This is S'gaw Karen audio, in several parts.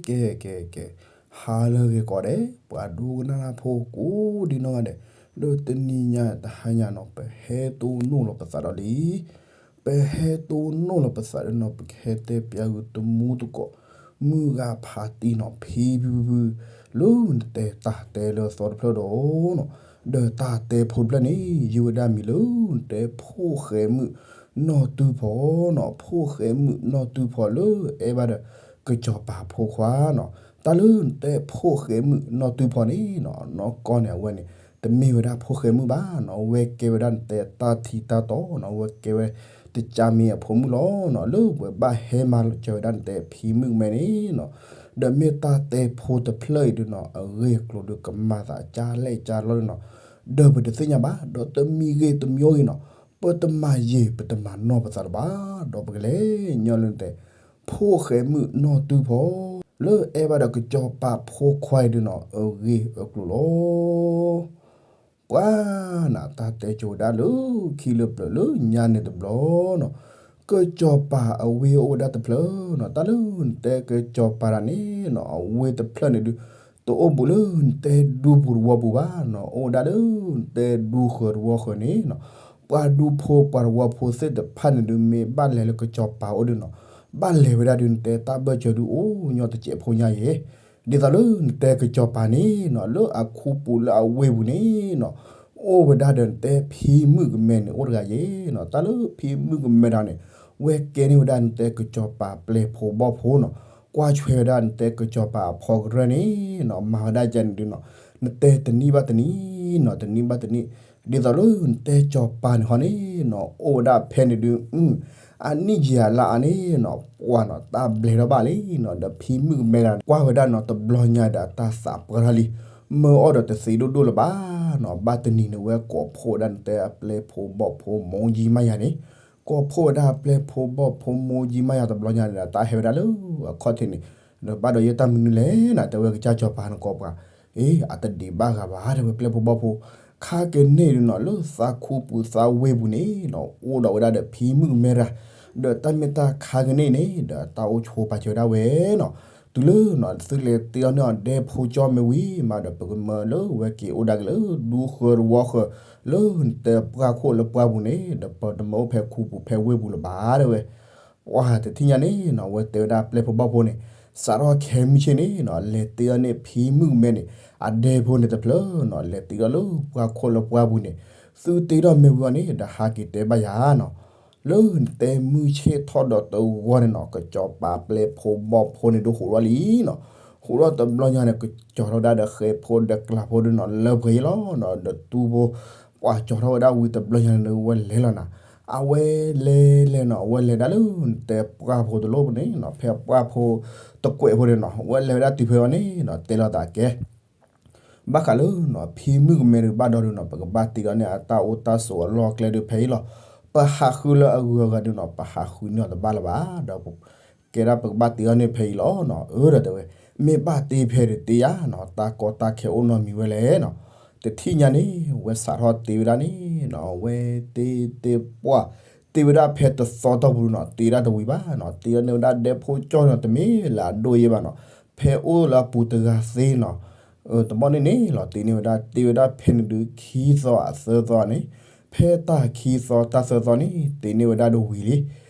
ကဲ ကဲ ကဲ, ဟါလၢအဂ့ၤကိးဂၤဒဲး ပှၤဒိကနၣ်တၢ်ဖိကိးဒံနီၢ်ဂၤဒဲး, ဒီးတနံၤညါတဟါညါနီၤ ပဟဲတိၢ်နီၣ်လီၤပသးဒီးလံ ပဟဲတိၢ်နီၣ်လီၤပသးဒီးနီၤ ပကဟဲတဲပျးဂုာ်တမူတကိး မုၢ်ဂၤဖးတံၢ်နီၤ ဖံဖုဖု လၢနတဲတၢ်တဲလၢအသီတဖျၢၣ်ဒီးနီၤ, ဒီးတၢ်တဲဖိတဖျၢၣ်န့ၣ် ယုၢ်ဝဲဒၣ်မံၤလၢနတဲဖိၣ်ဃဲမုၣ်နီၢ်တုၤဖီနီၤ, ဖိၣ်ဃဲမုၣ်နီၢ်တုၤဖီလၢအဲၣ်ဘၣ်ဒီး ကစီၤပၤဖိခွါနီၤ, တၢ်လၢနတဲဖိၣ်ဃဲမုၣ်နီၢ်တုၤဖီန့ၣ်နီၤ နီၢ်ကီၢ်န့ၣ် အဝဲန့ၣ် တမ့ၢ်ဝဲဒၣ်ဖိၣ်ဃဲမုၣ်ဘၣ်နီၤ, အဝဲကဲဝဲဒၣ်နတဲတၢ်ထံတၢ်တီနီၤ, အဝဲကဲဝဲတကၢ်မ့ၢ်အဖိမုၣ်လီၤနီၤ, လၢပှဲၤဘၣ်ဟဲမၤစၢၤဝဲဒၣ်နတဲဖံမုၣ်ကမဲန့ၣ်နီၤ, ဒီးမ့ၢ်တၢ်တဲဖိတဖျၢၣ်အံၤဒုးနီၤ အဂ့ၢ်အကျိၤဒုးကမၤသးကၢ်လဲၣ်ကၢ်လီၢ်ဒုးနီၤ, ဒီးပတသ့ၣ်ညါဘၣ် ဒီးတမံၤဂ့ၤတမံၤဂ့ၤနီၤ ပတမၤယံာ်ပတမၤနီၢ်ပသးလၢၤဘၣ်, ဒီးပကလဲၤညီနုၢ်တဲ ဖိၣ်ဃဲမုၣ်နီၢ်တုၤဖီ လၢအဲၣ်ဘၣ်ဒီးကစီၤပၤဖိခွါအံၤဒုးနီၤ အဂ့ၢ်အကျိၤလီၤ. ပှၤနၤ တၢ်တဲကၠိၤဝဲဒၣ်လၢခံလၢပျၢၤလၢညါန့ၣ်တဘျီနီၤ, ကစီၤပၤအဝ့ၢ်အိၣ်ဝဲဒၣ်တဖျၢၣ်နီၤ, တၢ်လၢနတဲကစီၤပၤတၢ်န့ၣ်နီၤ အဝ့ၢ်တဖျၢၣ်န့ၣ်ဒုး တအိၣ်ဘူးလၢနတဲဒူပူၤတဝီပူၤဘၣ်နီၤ, အိၣ်ဝဲဒၣ်လၢနတဲဒူဃၢၤတဝီဃၢၤန့ၣ်နီၤ, ပှၤဒူဖိပှၤတဝီဖိသ့ၣ်တဖၣ်န့ၣ်ဒုး မ့ၢ်ဘၣ်လဲၤလၢကစီၤပၤအိၣ်ဒုးနီၤ, ဘၣ်လဲၤဝဲဒၣ်ဒုးနတဲတၢ်ဘၢၣ်စၢၤဒုးအိၣ်ညီတစဲးဖိညါယဲၢ် ဒ်သိးလၢနတဲကစီၤပၤန့ၣ်နီၤ လၢအခူပူၤလၢအဝ့ၢ်ပူၤန့ၣ်နီၤ, အိၣ်ဝဲဒၣ်ဒီးနတဲဖံမုၣ်ကမဲန့ၣ် အိၣ်တဂၤယဲၢ်နီၤ, တၢ်လၢဖံမုၣ်ကမဲတၢ်န့ၣ် ဝဲကဲန့ၢ်ဝဲဒၣ်နတဲကစီၤပၤပျဲၢ်ဖိဘီၣ်ဖိနီၤ, ကွၢ်ဆွဲဝဲဒၣ်နတဲကစီၤပၤအဖီကရၢၢ်န့ၣ်နီၤ, မၤဝဲဒၣ်ကဲန့ၣ်ဒုးနီၤ, နတဲတနံၣ်ဘၣ်တနံၣ်နီၤ, တနံၣ်ဘၣ်တနံၣ်, ဒ်သိးလၢနတဲကစီၤပၤန့ၣ်ဃီန့ၣ်နီၤ အိၣ်ဝဲဒၣ်ဖဲန့ၣ်ဒုး အနံၣ်ယံာ်အလါအါန့ၣ်နီၤ ပှၤနီၤ တၢ်ဘျဲးထီၣ်ဘၣ်လံနီၤ, ဒီးဖံမုၣ်ကမဲတၢ် ကွၢ်ဝဲဒၣ်နီၤ တဘျီညါဒီးအတၢ်သးပှၢ်ထီၣ်လံ, မၢအီၣ်ဒီးတသ့ဒိၣ်ဒိၣ်လၢၤဘၣ်နီၤ, ဘၣ်တနံၤန့ၣ် ဝဲကိးဖှိၣ်ဝဲဒၣ်နတဲအပျဲၢ်ဖိဘီၣ်ဖိမိၢ်ယံမးယၤန့ၣ်, ကိးဖှိၣ်ဝဲဒၣ်အပျဲၢ်ဖိဘီၣ်ဖိမိၢ်ယံမးယၤတဘျီညါန့ၣ်ဒီး တၢ်ဟဲဝဲဒၣ်လၢအခီၣ်ထံးန့ၣ်, ဒီးဘၣ်ဒီးယဲတၢ်မနုၤလဲၣ်နီၤ တဲဝဲကစၢ်စီၤပၤနကိးပှၤ အ့ အတဒံးဘၣ်ဂၤဘၣ် တဲဝဲပျဲၢ်ဖိဘီၣ်ဖိ, ခါကန့ၢ်ဒုးနီၤ လၢသးခူပူၤသးဝ့ၢ်ပူၤန့ၣ်နီၤ အိၣ်ဒီးဝဲဒၣ်ဒီးဖံမုၣ်ကမဲတၢ်, ဒီးတၢ်မ့ၢ်တၢ်ခါကန့ၢ်န့ၣ် ဒီးတၢ်အိၣ်ဆိးပာ်စၢၤဝဲဒၣ်ဝဲနီၤ, တုၤလၢနီၤ သုလဲၤတ့အီၣ်န့ၢ်အီၤဒဲဖိကၠီမ့ၢ်ဝံၤမးဒီး ပကမၢလၢဝဲက့ၤအိၣ်ဒၣ်က့ၤလၢဒူဃၢၤတဝီဃၢၤ လၢနတဲပှၢ်ခိၣ်လၢပှၢ်ပူၤန့ၣ် ဒီးပတမၢအိၣ်ဖဲခူပူၤဖဲဝ့ၢ်ပူၤလၢၤဘၣ် တဲဝဲ ပှၤတထံၣ်ညါန့ၣ်နီၤ အဝဲတဲဝဲဒၣ်ပျဲၢ်ဖိဘီၣ်ဖိန့ၣ်, စးထီၣ်ခဲမုၢ်ဆ့ၣ်န့ၣ်နီၤ လဲၤတ့အီၣ်န့ၢ်ဖံမုၣ်ကမဲန့ၣ် အဒဲဖိန့ၣ်တဖျၢၣ်နီၤ လဲၤတ့ထီၣ်လၢပှၢ်ခိၣ်လၢပှၢ်ပူၤန့ၣ်, သုတ့ထီၣ်မ့ၢ်ဝံၤအီၤန့ၣ် ဒီးဟးက့ၤတဲဘၣ်ယၤနီၤ, လၢနတဲမုၢ်ဆ့ၣ်ထီၣ်ဒီးတဂီၤန့ၣ်နီၤ ကစီၤပၤပျဲၢ်ဖိဘီၣ်ဖိန့ၣ်ဒုးဃိးထီၣ်လံနီၤ, ဃိးထီၣ်တဘျီညါန့ၣ် ကစီၤထီၣ်ဝဲဒၣ်ဒီးဃဲးဖိဒီးကျးဖိဒုးနီၤ လၢပှဲၤအံၤလီၤနီၤ, ဒီးတူၢ်ဖိ ပှၤကၠီၤထီၣ်ဝဲဒၣ်ဝံၤတဘျီညါန့ၣ် ဝဲလဲၤလီၤနၤ, အဝဲလဲၤလဲၤနီၤ အဝဲလဲၤဒၣ်လၢနတဲပှၢ်ဖိတလိၣ်န့ၣ်နီၤ ဖဲပှၢ်ဖိတကွဲးဖိန့ၣ်နီၤ အဝဲလဲၤဝဲဒၣ်တုၤဖဲအီၤန့ၣ်နီၤ တဲလီၤသးကဲ ဘၣ်ဃးလၢနီၤ ဖံမုၣ်ကမဲဒုးဘၣ်ဒီးဒုးနီၤ ပကဘၣ်တ့ထီၣ်န့ၢ်အတၢ်အိၣ်တၢ်ဆိးအလီၢ်အကျဲဒုးဖဲအံၤလီၤ, ပဟးဃုလၢအဂုၤအဂၤဒုးနီၤ ပဟးဃုန့ၢ်အီၤတဘၣ်လၢၤဘၣ်, ဒီးကဲဒၣ်ပကဘၣ်တ့ထီၣ်န့ၢ်ဖဲအံၤလီၤနီၤ, အၢ ဒီးတဲဝဲ, မ့ၢ်ဘၣ်တ့ဖဲဒုးတ့ယၤနီၤ တၢ်ကီတၢ်ခဲအိၣ်နီတမံၤဝဲလဲၣ်နီၤ, တထံၣ်ညါန့ၣ် ဝဲစးထီၣ်တ့ဝဲဒၣ်န့ၣ်နီၤ ဝဲတ့တ့ပှၢ် တ့ဝဲဒၣ်ဖဲတသီတီၢ်ပူၤနီၤ တ့ဒၣ်တဝံၤဘၣ်နီၤ တ့ဒၣ်န့ၢ်ဝဲဒၣ်ဒဲဖိကၠီနီၤ တမ့ၢ်လၢအဒိၣ်ယဲဘၣ်နီၤ ဖဲအိၣ်လၢအပူၤတဂၤသ့နီၤ, တဘီန့ၣ်န့ၣ်လီၤ တ့န့ၢ်ဝဲဒၣ် တ့ဝဲဒၣ်ဖဲန့ၣ်ဒုးခံသီအသၢသီန့ၣ်, ဖဲတၢ်ခံသီတၢ်သၢသီန့ၣ် တ့န့ၢ်ဝဲဒၣ်ဒိၣ်ဝံၤလံ,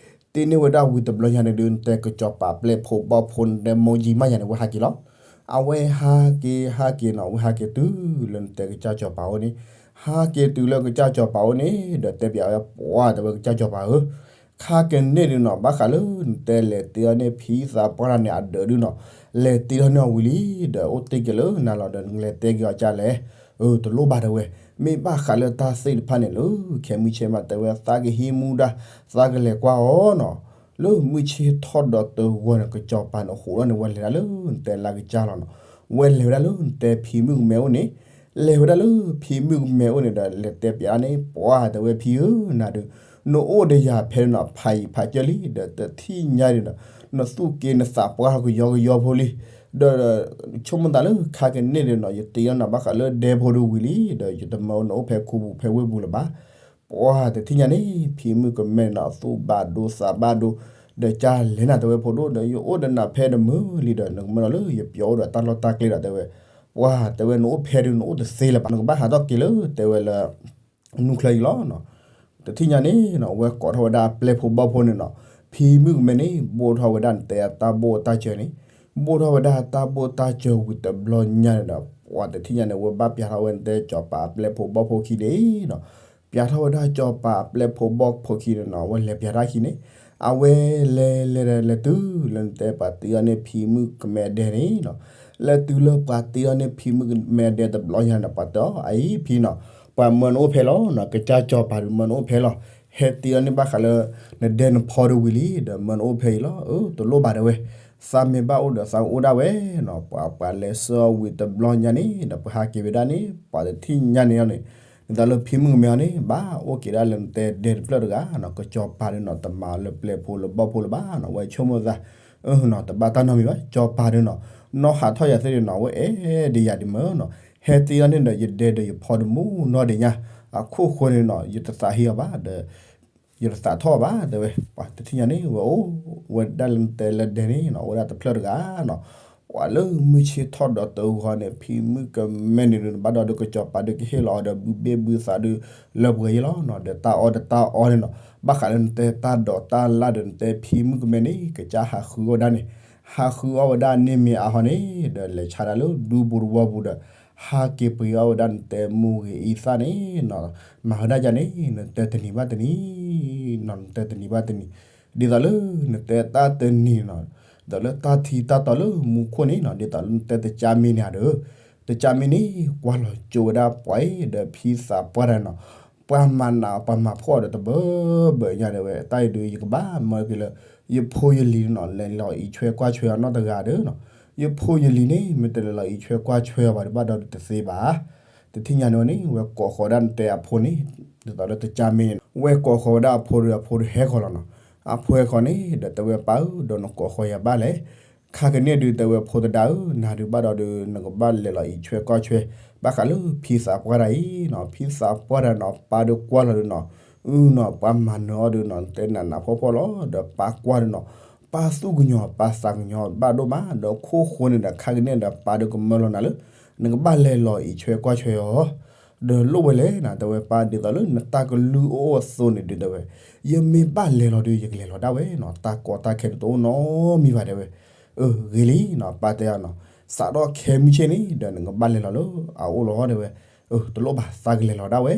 တ့န့ၢ်ဝဲဒၣ်ဝံၤတဘျီညါန့ၣ်ဒုး နတဲကစီၤပၤပျဲၢ်ဖိဘီၣ်ဖိ နတဲမိၢ်ယံၤမးယၤန့ၣ် ဝဲဟးက့ၤလီၤ, အဝဲဟးက့ၤဟးက့ၤနီၤ ဝဲဟးက့ၤတုၤလၢနတဲကစၢ်စီၤပၤအိၣ်န့ၣ်, ဟးက့ၤတုၤလၢကစၢ်စီၤပၤအိၣ်န့ၣ် ဒီးတဲပျးဝဲပှၢ် တဲဝဲကစၢ်စီၤပၤဧၢ ခါကန့ၢ်ဒုးနီၤ ဘၣ်ဃးလၢနတဲလဲၤတ့အီၣ်န့ၢ်ဖံသးပှၢ်တၢ်န့ၣ်အဒၢးဒုးနီၤ, လဲၤတ့ထီၣ်န့ၢ်အီၤဝံၤလံ, ဒီးအိၣ်တ့ၢ်က့ၤလၢနၤလီၤဒီး နကလဲၤတဲက့ၤအီၤကၢ်လဲၣ်, တလိၣ်ဘၣ်တဲဝဲ, မ့ၢ်ဘၣ်ဃးလၢတၢ်သ့ၣ်တဖၣ်န့ၣ်လၢ ခဲမုၢ်ဆ့ၣ်မးတဲဝဲသးကဟံးမူဒါ, သးကလဲၤကွၢ်အီၤနီၤ, လၢမုၢ်ဆ့ၣ်ထီၣ်ဒီးတဂီၤန့ၣ် ကစီၤပၤန့ၣ် ဃိးထီၣ်န့ၢ်ဝဲလဲၤဒၣ်လၢနတဲလၢကစၢ်လီၤနီၤ, ဝဲလဲၤဝဲဒၣ်လၢနတဲဖံမုၣ်ကမဲအိၣ်န့ၣ် လဲၤဝဲဒၣ်လၢဖံမုၣ်ကမဲအိၣ်န့ၣ်ဒီး လဲၤတဲပျးန့ၣ် ပှၢ်တဲဝဲဖံဧၢ နၤဒုး နအိၣ်ဒီးယၤဖဲန့ၣ်နီၤ ဖးယံာ်ဖးကၢလံ ဒီးတထံၣ်ညါဒုးနီၤ နသူၣ်က့နသးပှၢ်ကယီကယီဖိလံ, ဒီးဆိကမိၣ်သးလၢခါကန့ၢ်ဒုးနီၤ ယတ့အီၣ်နၤဘၣ်ဃးလၢဒဲဖိဒုးဝံၤလံ ဒီးယတမၢနအိၣ်ဖဲခူပူၤဖဲဝ့ၢ်ပူၤလၢၤဘၣ် ပှၢ်တထံၣ်ညါန့ၣ် ဖံမုၣ်ကမဲန့ၣ်နီၤ အသူၣ်ဘၣ်ဒိသးဘၣ်ဒိ, ဒီးကလဲၤနၤ တဲဝဲ ဖိဒိၣ်, ဒီးယအိၣ်ဒီးနၤဖဲတမုာ်လံဒီး နကမၢလီၤလၢယပျီအိၣ်ဒီးတၢ်လီၢ်တၢ်ကျဲဒီး တဲဝဲ, ပှၤ တဲဝဲ နအိၣ်ဖဲဒုး နအိၣ်တသ့လၢၤဘၣ်, နကဘၣ်ဟးထီၣ်က့ၤလၢ တဲဝဲလၢ နူချၢအံၤလီၤ. တထံၣ်ညါန့ၣ်နီၤ အဝဲကိးထီၣ်ဝဲဒၣ်အပျဲၢ်ဖိဘီၣ်ဖိန့ၣ်နီၤ, ဖံမုၣ်ကမဲန့ၣ် ဘိၣ်ထီၣ်ဝဲဒၣ်နတဲအတၢ်ဘိၣ်တၢ်စၢၤန့ၣ်, ဘိၣ်ထီၣ်ဝဲဒၣ်တၢ်ဘိၣ်တၢ်စၢၤဝံၤတဘျီညါန့ၣ်ဒီး ပှၤတထံၣ်ညါန့ၣ် အဝဲဘၣ်ပျးထီၣ်ဝဲနတဲစီၤပၤအပျဲၢ်ဖိဘီၣ်ဖိခံန့ၣ်နီၤ, ပျးထီၣ်ဝဲဒၣ်စီၤပၤအပျဲၢ်ဖိဘီၣ်ဖိခံန့ၣ်နီၤ, အဝဲလဲၤပျးတၢ်ခံန့ၣ်, အဝဲလဲၤလဲၤလဲၤတုၤလၢနတဲပှၤတ့အီၤန့ၢ်ဖံမုၣ်ကမဲဒဲန့ၣ်နီၤ, လဲၤတုၤလၢပှၤတ့အီၤန့ၢ်ဖံမုၣ်ကမဲဒဲတဘျီညါန့ၣ် ပှၤတဲအီၤ အအံၤဖံနီၤ, ပှၤမၢနအိၣ်ဖဲလီၤနီၤ, ကစၢ်စီၤပၤဒုးမၢနအိၣ်ဖဲလီၤ, ဟဲတ့အီၤန့ၢ်ဘၣ်ဃးလၢ နဒဲနဖီဒုးဝံၤလံ ဒီးမၢနအိၣ်ဖဲအံၤလီၤ. အၢ တလိၣ်ဘၣ်တဲဝဲ, သးမ့ၢ်ဘၣ်အိၣ်ဒီးသးအိၣ်ဒၣ်ဝဲနီၤ, ပှၤ ပှၤလဲၤဆှၢအီၤဝံၤတဘျီညါန့ၣ်ဒီး ပှၤဟးက့ၤဝဲဒၣ်န့ၣ် ပှၤတထံၣ်ညါန့ၣ်အီၤန့ၣ်, ဒ်သိးလၢဖံမုၣ်ကမဲအီၤန့ၣ် ဘၣ်အိၣ်က့ၤဒၣ်လၢနတဲဒဲတဖျၢၣ်တဂၤနီၤ, ကစီၤပၤဒုးနီၤတမၤလၢပျဲၢ်ဖိလၢဘီၣ်ဖိလၢၤဘၣ်နီၤ, အဝဲဆိကမိၣ်သး အၢနီၤ တဘၣ်တၢ်နီတမံၤဘၣ်, စီၤပၤဒုးနီၤ, နီၢ်ဟးထီၣ်ယၤသ့ၣ်ဒုးနီၤ အဝဲအဲၣ်ဒိးယၤဒံးမၢနီၤ, ဟဲတ့အီၤန့ၢ်ဒီးယဒဲဒီးယဖီတမူနီတညါ, အခိၣ်ဃိန့ၣ်နီၤ ယတသးဟ့အီၤဘၣ်ဒီး ယတသးထီၣ်ဘၣ်တဲဝဲ, ပှၤတထံၣ်ညါန့ၣ် ဝဲအိၣ်ဝဲဒၣ်လၢနတဲလၢဒဲန့ၣ်နီၤ အိၣ်ဝဲဒၣ်တဖျၢၣ်တဂၤနီၤ, ပှၤလၢမုၢ်ဆ့ၣ်ထီၣ်ဒီးတဂီၤန့ၣ် ဖံမုၣ်ကမဲန့ၣ်ဒုး ဘၣ်ဒီးဒုးကစီၤပၤဒုးကဟ့ၣ်လီၤအီၤဒီးဘုဘ့ၣ်ဘုသးဒုး လၢပှဲၤယဲလီၤနီၤ, ဒီးတၢ်အီၣ်ဒီးတၢ်အီန့ၣ်နီၤ, ဘၣ်ဃးလၢနတဲတၢ်ဒိးတၢ်လၣ်ဒီးနတဲဖံမုၣ်ကမဲန့ၣ် ကစၢ်ဟးဃုအီၣ်ဝဲဒၣ်န့ၣ်, ဟးဃုအီၣ်ဝဲဒၣ်န့ၣ်မ့ၢ်အါဟီန့ၣ် ဒီးလဲၤဆါဒၣ်လၢဒူပူၤတဝီပူၤဒီး ဟးက့ၤပှ့ၤအီၣ်ဝဲဒၣ်နတဲမူဂ့ၤအံသၣ်န့ၣ်နီၤ, မၤဝဲဒၣ်ယၤန့ၣ် နတဲတနံၤဘၣ်တနံၤနီၤ, နတဲတနံၤဘၣ်တနံၤ, ဒ်သိးလၢနတဲတၢ်တနံၤနီၤ, ဒ်သိးလၢတၢ်ထံတၢ်တီလၢမူခိၣ်န့ၣ်နီၤ, ဒ်သိးလၢနတဲတကၢ်မ့ၢ်န့ၣ်ဒီး, တကၢ်မ့ၢ်န့ၣ် ကွၢ်လီၤကၠိဝဲဒၣ်ပှၤအံၤဒီးဖံသးပှၢ်တၢ်နီၤ, ပှၤမၤနးပှၤမၤဖှီၣ်ဒီးတဘၢဘၢညါတဲဝဲ, တၢ်အံၤဒုး ယကဘၣ်မၢက့ၤလၢ ယဖိယလံၤနီၤ လဲၤလီၤအံးဆွဲကွၢ်ဆွဲအီၤနီတဂၤဒီးနီၤ, ယဖိယလံၤန့ၣ် မ့ၢ်တလဲၤလီၤအံးဆွဲကွၢ်ဆွဲအီၤဘၣ်ဒီး ဘၣ်ဒီးတသ့ဘၣ်. တထံၣ်ညါန့ၣ်န့ၣ် ဝဲကိးဃီၤဒၣ်နတဲအဖိန့ၣ်, ဒ်သိးလၢတကၢ်မ့ၢ်န့ၣ် ဝဲကိးဃီၤဝဲဒၣ်အဖိဒီး အဖိဒီးဟဲဃီၤလီၤနီၤ, အဖိဟဲဃီၤန့ၣ်ဒီးတဲဝဲ ပၢ်ဧၢ ဒီးနကိးဃီၤယၤဘၣ်လဲၣ်, ခါကန့ၣ်ဒုးတဲဝဲဖိသဒါဧၢ နၤဒုးဘၣ်ဒီးဒုး နကဘၣ်လဲၤလီၤအံးဆွဲကွၢ်ဆွဲ ဘၣ်ဃးလၢဖံသးပှၢ်တၢ်အံၤနီၤ, ဖံသးပှၢ်တၢ်နီၤ ပၢ်ဒုးကွၢ်လီၤဒုးနီၤ, အုနီၤ ပှၤမၤနၢၤအီၤဒုးနီၤ နတဲနးနးဖှီၣ်ဖှီၣ်လီၤ ဒီးပၢ်ကွၢ်ဒုးနီၤ, ပၢ်သူၣ်ကညီၤပၢ်သးကညီၤဘၣ်ဒိၣ်မး ဒီးခိၣ်ဃိန့ၣ်ဒီး ခါကန့ၣ်ဒီးပၢ်ဒုးကမၢလီၤနၤလၢ နကဘၣ်လဲၤလီၤအံးဆွဲကွၢ်ဆွဲအီၤ ဒီးလိၣ်ဝဲလဲၣ်နီၤ တဲဝဲပၢ် ဒ်သိးလၢနတၢ်ကလုၢ်အိၣ်အသိးန့ၣ်ဒုးတဲဝဲ, ယမ့ၢ်ဘၣ်လဲၤလီၤဒုး ယကလဲၤလီၤဒၣ်ဝဲနီၤ, တၢ်ကီတၢ်ခဲဒုးတအိၣ်နီတမံၤဘၣ်တဲဝဲ, အၢ ဂ့ၤလံနီၤ ပၢ်တဲအီၤနီၤ, စးထီၣ်ခဲမုၢ်ဆ့ၣ်န့ၣ်ဒီး နကဘၣ်လဲၤလီၤလၢအအိၣ်လီၤတဲဝဲ, အၢ တလိၣ်ဘၣ် သးကလဲၤလီၤဒၣ်ဝဲ,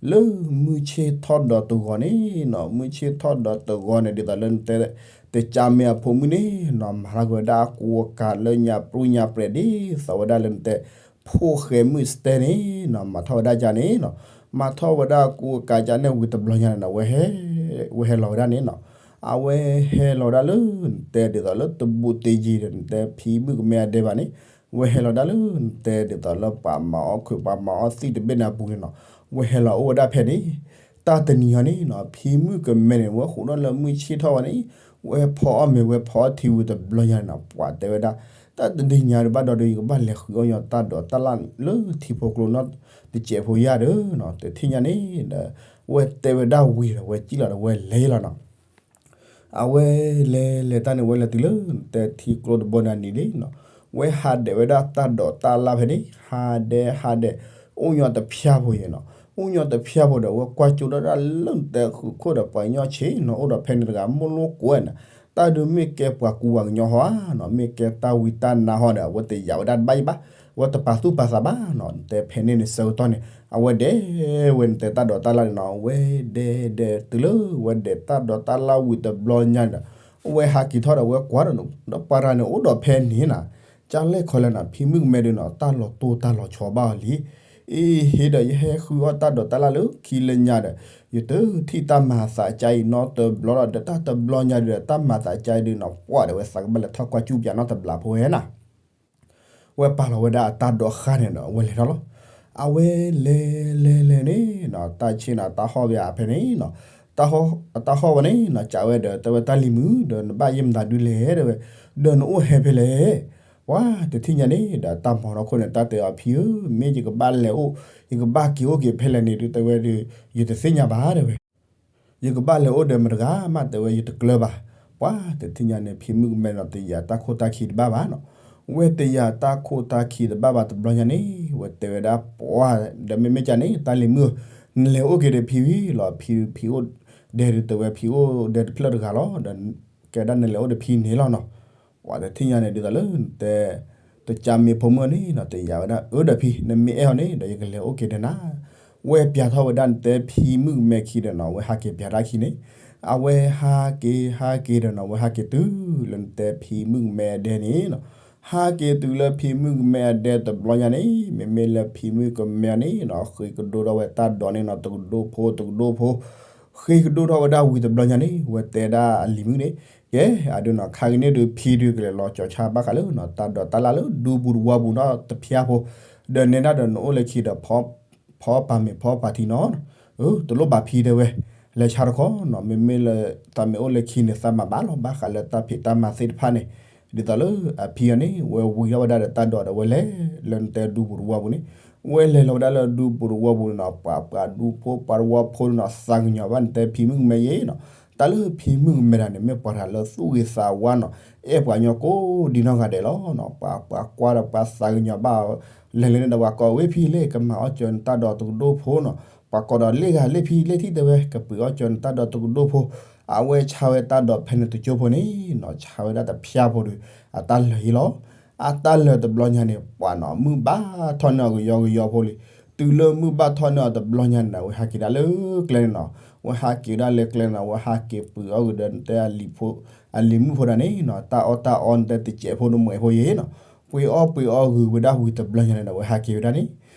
လၢမုၢ်ဆ့ၣ်ထီၣ်ဒီးတဂီၤန့ၣ်နီၤ, မုၢ်ဆ့ၣ်ထီၣ်ဒီးတဂီၤန့ၣ် ဒ်သိးလၢနတဲ တကၢ်မ့ၢ်အဖိမုၣ်န့ၣ်နီၤ မၤထီၣ်က့ၤဝဲဒၣ်အကူအကၤလၢညါပြူညါပြဲး ဒ်သိးဝဲဒၣ်လၢနတဲ ဖိၣ်ဃဲမုၢ်စတဲန့ၣ်နီၤ မၤထီၣ်ဝဲဒၣ်ကၢ်န့ၣ်နီၤ, မၤထီၣ်ဝဲဒၣ်အကူအကၤကၢ်န့ၣ်ဝံၤတဘျီညါန့ၣ်နီၤ ဝဲဟဲလီၤဝဲဒၣ်န့ၣ်နီၤ, အဝဲဟဲလီၤဝဲဒၣ်လၢနတဲဒ်သိးလၢတဘူးတယံၤဒီး နတဲဖံမုၣ်ကမဲအဒဲဘၣ်န့ၣ်, ဝဲဟဲလီၤဒၣ်လၢနတဲဒ်သိးလၢပှၤမၤအီၣ်ခုးပှၤမၤအီၣ်သံၣ်တဘ့ၣ်န့ၣ်အပူၤန့ၣ်နီၤ, ဝဲဟဲလီၤအိၣ်ဝဲဒၣ်ဖဲန့ၣ် တၢ်တနံၤအံၤန့ၣ်နီၤ ဖံမုၣ်ကမဲန့ၣ် ဝဲဃိးဒီၣ်လၢမုၢ်ဆ့ၣ်ထီၣ်ဝဲန့ၣ် ဝဲဖီအီၣ်မ့ၤ ဝဲဖီအီၣ်ထံဝံၤတဘျီညါန့ၣ်နီၤ ပှၤတဲဝဲဒၣ် တၢ်တနံၤညါဒုးဘၣ်ဒီးဒုး ယကဘၣ်လဲၤဃုအီၣ်ညီတၢ်ဒိးတၢ်လၣ်လၢထံဖိကျိနီတစဲးဖိယါဒီးနီၤ တထံၣ်ညါန့ၣ်ဒီး ဝဲတဲဝဲဒၣ်ဝံၤဒီး ဝဲစံၣ်လီၤဒီးဝဲလဲၤလီၤနီၤ အဝဲလဲၤလဲၤတၢ်န့ၣ် ဝဲလဲၤတုၤလၢတဲထံကျိတဘိန့ၣ်အနံၤလံနီၤ, ဝဲဟးဒဲးဝဲဒၣ်တၢ်ဒိးတၢ်လၣ်ဖဲန့ၣ် ဟးဒဲးဟးဒဲး အိၣ်ညီတဖျၢၣ်ဖိယဲနီၤ, အိၣ်ညီတဖျၢၣ်ဖိဒီး ဝဲကွၢ်ကၠိဒၣ်ဒၣ်လၢနတဲဃုခိၣ်ဒီးပှၤကညီဆ့ၣ်နီၤ အိၣ်ဒီးဖဲန့ၣ်တဂၤ မိၢ်လိကိးဝဲနီၤ, တၢ်ဒုးမ့ၢ်ကဲပှၤကူပှၤကညီဟီဧါနီၤ, မ့ၢ်ကဲတၢ်ဝံတၢ်နါဟီဒီး အဝဲတယာ်ဝဲဒၣ်တဘၣ်ယဘၣ်, အဝဲတပာ်သူၣ်ပာ်သးဘၣ်နီၤ, နတဲဖဲန့ၣ်န့ၣ်ဆၢကတီၢ်န့ၣ် အဝဲဒဲးဝဲနတဲတၢ်ဒိးတၢ်လၣ်န့ၣ်နီၤ, အဝဲဒဲးဒဲးတုၤလၢဝဲဒဲးတၢ်ဒိးတၢ်လၣ်ဝံၤတဘျီညါန့ၣ်ဒီး အဝဲဟးက့ၤထီၣ်ဒီးဝဲကွၢ်ဒီး ဒီးပှၤတဂၤန့ၣ်အိၣ်ဒီးဖဲန့ၣ်နီၤ, ကၢ်လဲၣ်ခီလဲၣ်နီၤ ဖံမုၣ်ကမဲဒုးနီၤ တၢ်လီၤတိၢ်တၢ်လီၤဆီဘၣ်အီၤလံ, အ့ဟ့ဒီးယဟဲဃုအီၣ်တၢ်ဒိးတၢ်လၣ်လၢခံလၢညါဒီး ယတထံၣ်တၢ်မၤသးကါအံၤနီတဘျီလီၤ, ဒီးတၢ်တဘျီညါဒုးဒီး တၢ်မၤသးကါအံၤဒုးနီၤ ပှၢ်ဒီးဝဲသးကဘၣ်လဲၤထီၣ်ကွၢ်ကၠူပၠးနီတဘျီဖိဝဲနီၤ ဝဲပာ်လီၤဝဲဒၣ်အတၢ်ဒိးဃာ်န့ၣ်ဒီး အဝဲလဲၤထီၣ်လီၤ. အဝဲလဲၤလဲၤလဲၤန့ၣ်နီၤ တၢ်ဆ့ၣ်နီၤ တၢ်ဟီၣ်ဝဲဖဲန့ၣ်နီၤ, တၢ်ဟီၣ်ဝဲန့ၣ်နီၤ ကးဝဲဒီး တဲဝဲတၢ်လံၤမုၣ်ဒီး နဘၣ်ယဲၢ်မတၤဒုလဲၣ် တဲဝဲ, ဒီးနအိၣ်ဟဲဖဲလဲၣ်, ပှၤတထံၣ်ညါန့ၣ်ဒီး တၢ်မၤထီၣ်ခိၣ်န့ၣ် တၢ်တဲအီၤ ဖံဧၢ, မ့ၢ်ယကဘၣ်လဲၤအိၣ် ယကဘၣ်က့ၤအိၣ်က့ၤဖဲလဲၣ်န့ၣ်ဒုး တဲဝဲဒီး ယတသ့ၣ်ညါဘၣ် တဲဝဲ ယကဘၣ်လဲၤအိၣ်ဒီးမတၤတဂၤမး တဲဝဲ ယတကျၢၤဘၣ်. ပှၤတထံၣ်ညါန့ၣ် ဖံမုၣ်ကမဲနီၤ တယာ်တၢ်ခိၣ်တၢ်ခံတဘၣ်ဘၣ်နီၤ. ဝဲတယာ်တၢ်ခိၣ်တၢ်ခံတဘၣ်ဘၣ်တဘျီညါန့ၣ် ဝဲတဲဝဲဒၣ် ပှၤဒီးမ့မ့ၢ်ကန့ၣ် တၢ်လံၤမုၣ်ဧၢ, နလဲၤအိၣ်က့ၤဒီးဖံဝံၤလီၤ. ဖံ ဖံအိၣ်ဒဲဒုးတဲဝဲ ဖံအိၣ်ဒဲတဖျၢၣ်တဂၤလီၤ. ဒီးကဲဒၣ်နလဲၤအိၣ်ဒီးဖံန့ၣ်လီၤနီၤ. ပှၤတထံၣ်ညါန့ၣ် ဒ်သိးလၢနတဲ တကးမ့ၢ်ဖိမုၣ်န့ၣ်နီၤ တယာ်ဝဲဒၣ် အၢဒီးဖံ နမ့ၢ်အဲၣ်အီၤန့ၣ်ဒီး ယကလဲၤအိၣ်က့ၤဒီးနၤ. ဝဲပျးထီၣ်ဝဲဒၣ်နတဲဖံမုၣ်ကမဲခံဒီးနီၤ ဝဲဟးက့ၤပျးတၢ်ခံန့ၣ် အဝဲဟးက့ၤဟးက့ၤဒီးနီၤ ဝဲဟးက့ၤတုၤလၢနတဲဖံမုၣ်ကမဲအဒဲန့ၣ်နီၤ. ဟးက့ၤတုၤလၢဖံမုၣ်ကမဲအဒဲတဘျီညါန့ၣ် မ့မ့ၢ်လၢဖံမုၣ်ကမဲန့ၣ်နီၤ ဃ့ကဒိထီၣ်ဝဲတၢ်ဒိးန့ၣ်နီၤ တကဒိဖိတကဒိဖိ ဃ့ကဒိထီၣ်ဝဲဒၣ်ဝံၤတဘျီညါန့ၣ် ဝဲတဲဒၣ်အလံၤမုၣ်န့ၣ် ကဲ အဒုးနီၤ ခါကန့ၣ်ဒုး ဖံဒုးကလဲၤလီၤကၠီၤဆါဘၣ်ဃးလၢနီၤ တၢ်ဒိးတၢ်လၣ်လၢဒူပူၤတဝီပူၤနီတဖျၢၣ်ဖိ, ဒီးနဲဒၣ်ဒီးနအိၣ်လၢခံဒီး ဖီပာ်မ့ၤဖီပာ်ထံနီၤ, တလိၣ်ဘၣ်ဖံတဲဝဲ, လဲၤဆါတခီနီၤ မ့မ့ၢ်လၢ သးမ့ၢ်အိၣ်လၢခံန့ၣ် သးမၤဘၣ်လီၤ ဘၣ်ဃးလၢတၢ်ဖံးတၢ်မၤသ့ၣ်တဖၣ်န့ၣ်, ဒ်သိးလၢအဖံအီၤန့ၣ် ဝဲဝံၤထီၣ်ဝဲဒၣ်ဒီးတၢ်ဒိးဒီးဝဲလဲၤလၢနတဲဒူပူၤတဝီပူၤန့ၣ်, ဝဲလဲၤလီၤဝဲဒၣ်လၢဒူပူၤတဝီပူၤန့ၣ်နီၤ ပှၤပှၤဒူဖိပှၤတဝီဖိန့ၣ်နီၤ သးကညီၤဘၣ်နတဲဖံမုၣ်ကမဲယဲနီၤ, တၢ်လၢဖံမုၣ်ကမဲတၢ်န့ၣ် မ့ၢ်ပှၤတၢ်လၢသူၣ်ဂ့ၤသးဝါနီၤ, အဲၣ်ပှၤညီကိးဒံနီၢ်ဂၤဒဲးလီၤနီၤ, ပှၤပှၤကွၢ်ဒီးပှၤသးကညီၤဘၣ်, လဲၤလဲၤန့ၣ်ဒီးပှၤကိးဝဲဖံလၢကမၤအီၣ်ကၠီနတၢ်ဒိးတကဒိၣ်ဖိနီၤ, ပှၤကိးဒီးလ့ၣ်ဂၤလ့ၣ်ဖံလ့ၣ်ထံၣ်တဲဝဲ ကပှ့ၤအီၣ်ကၠီနတၢ်ဒိးတကဒိၣ်ဖိ, အဝဲဆါဝဲတၢ်ဒိးဖဲန့ၣ်တကၠိဖိန့ၣ်နီၤ ဆါဝဲဒၣ်တဖျၢၣ်ဖိဒီး အတၢ်လၢာ်ယံလီၤ. အတၢ်လၢာ်တဘျီညါန့ၣ် ပှၤနီၤ မုၢ်ဘၣ်ထီၣ်န့ၢ်အီၤကယီကယီဖိလံ, တုၤလၢမုၢ်ဘၣ်ထီၣ်န့ၢ်အီၤတဘျီညါန့ၣ် အဝဲဟးက့ၤဒၣ်လၢကျဲန့ၣ်နီၤ, အဝဲဟးက့ၤဒၣ်လၢကျဲန့ၣ် အဝဲဟးက့ၤပှ့ၤအီၣ်ဂ့ၤဒီးနတဲအလံၤမုၣ်ဖိဒၣ်န့ၣ်နီၤ, တၢ်အီၣ်တၢ်အီနတဲတစဲးဖိတမှဲးဖိယဲနီၤ, ပှ့ၤအီၣ်ပှ့ၤအီၣ်ဂ့ၤဝဲဒၣ်ဝံၤတဘျီညါန့ၣ်ဒီး အဝဲဟးက့ၤဝဲဒၣ်န့ၣ်,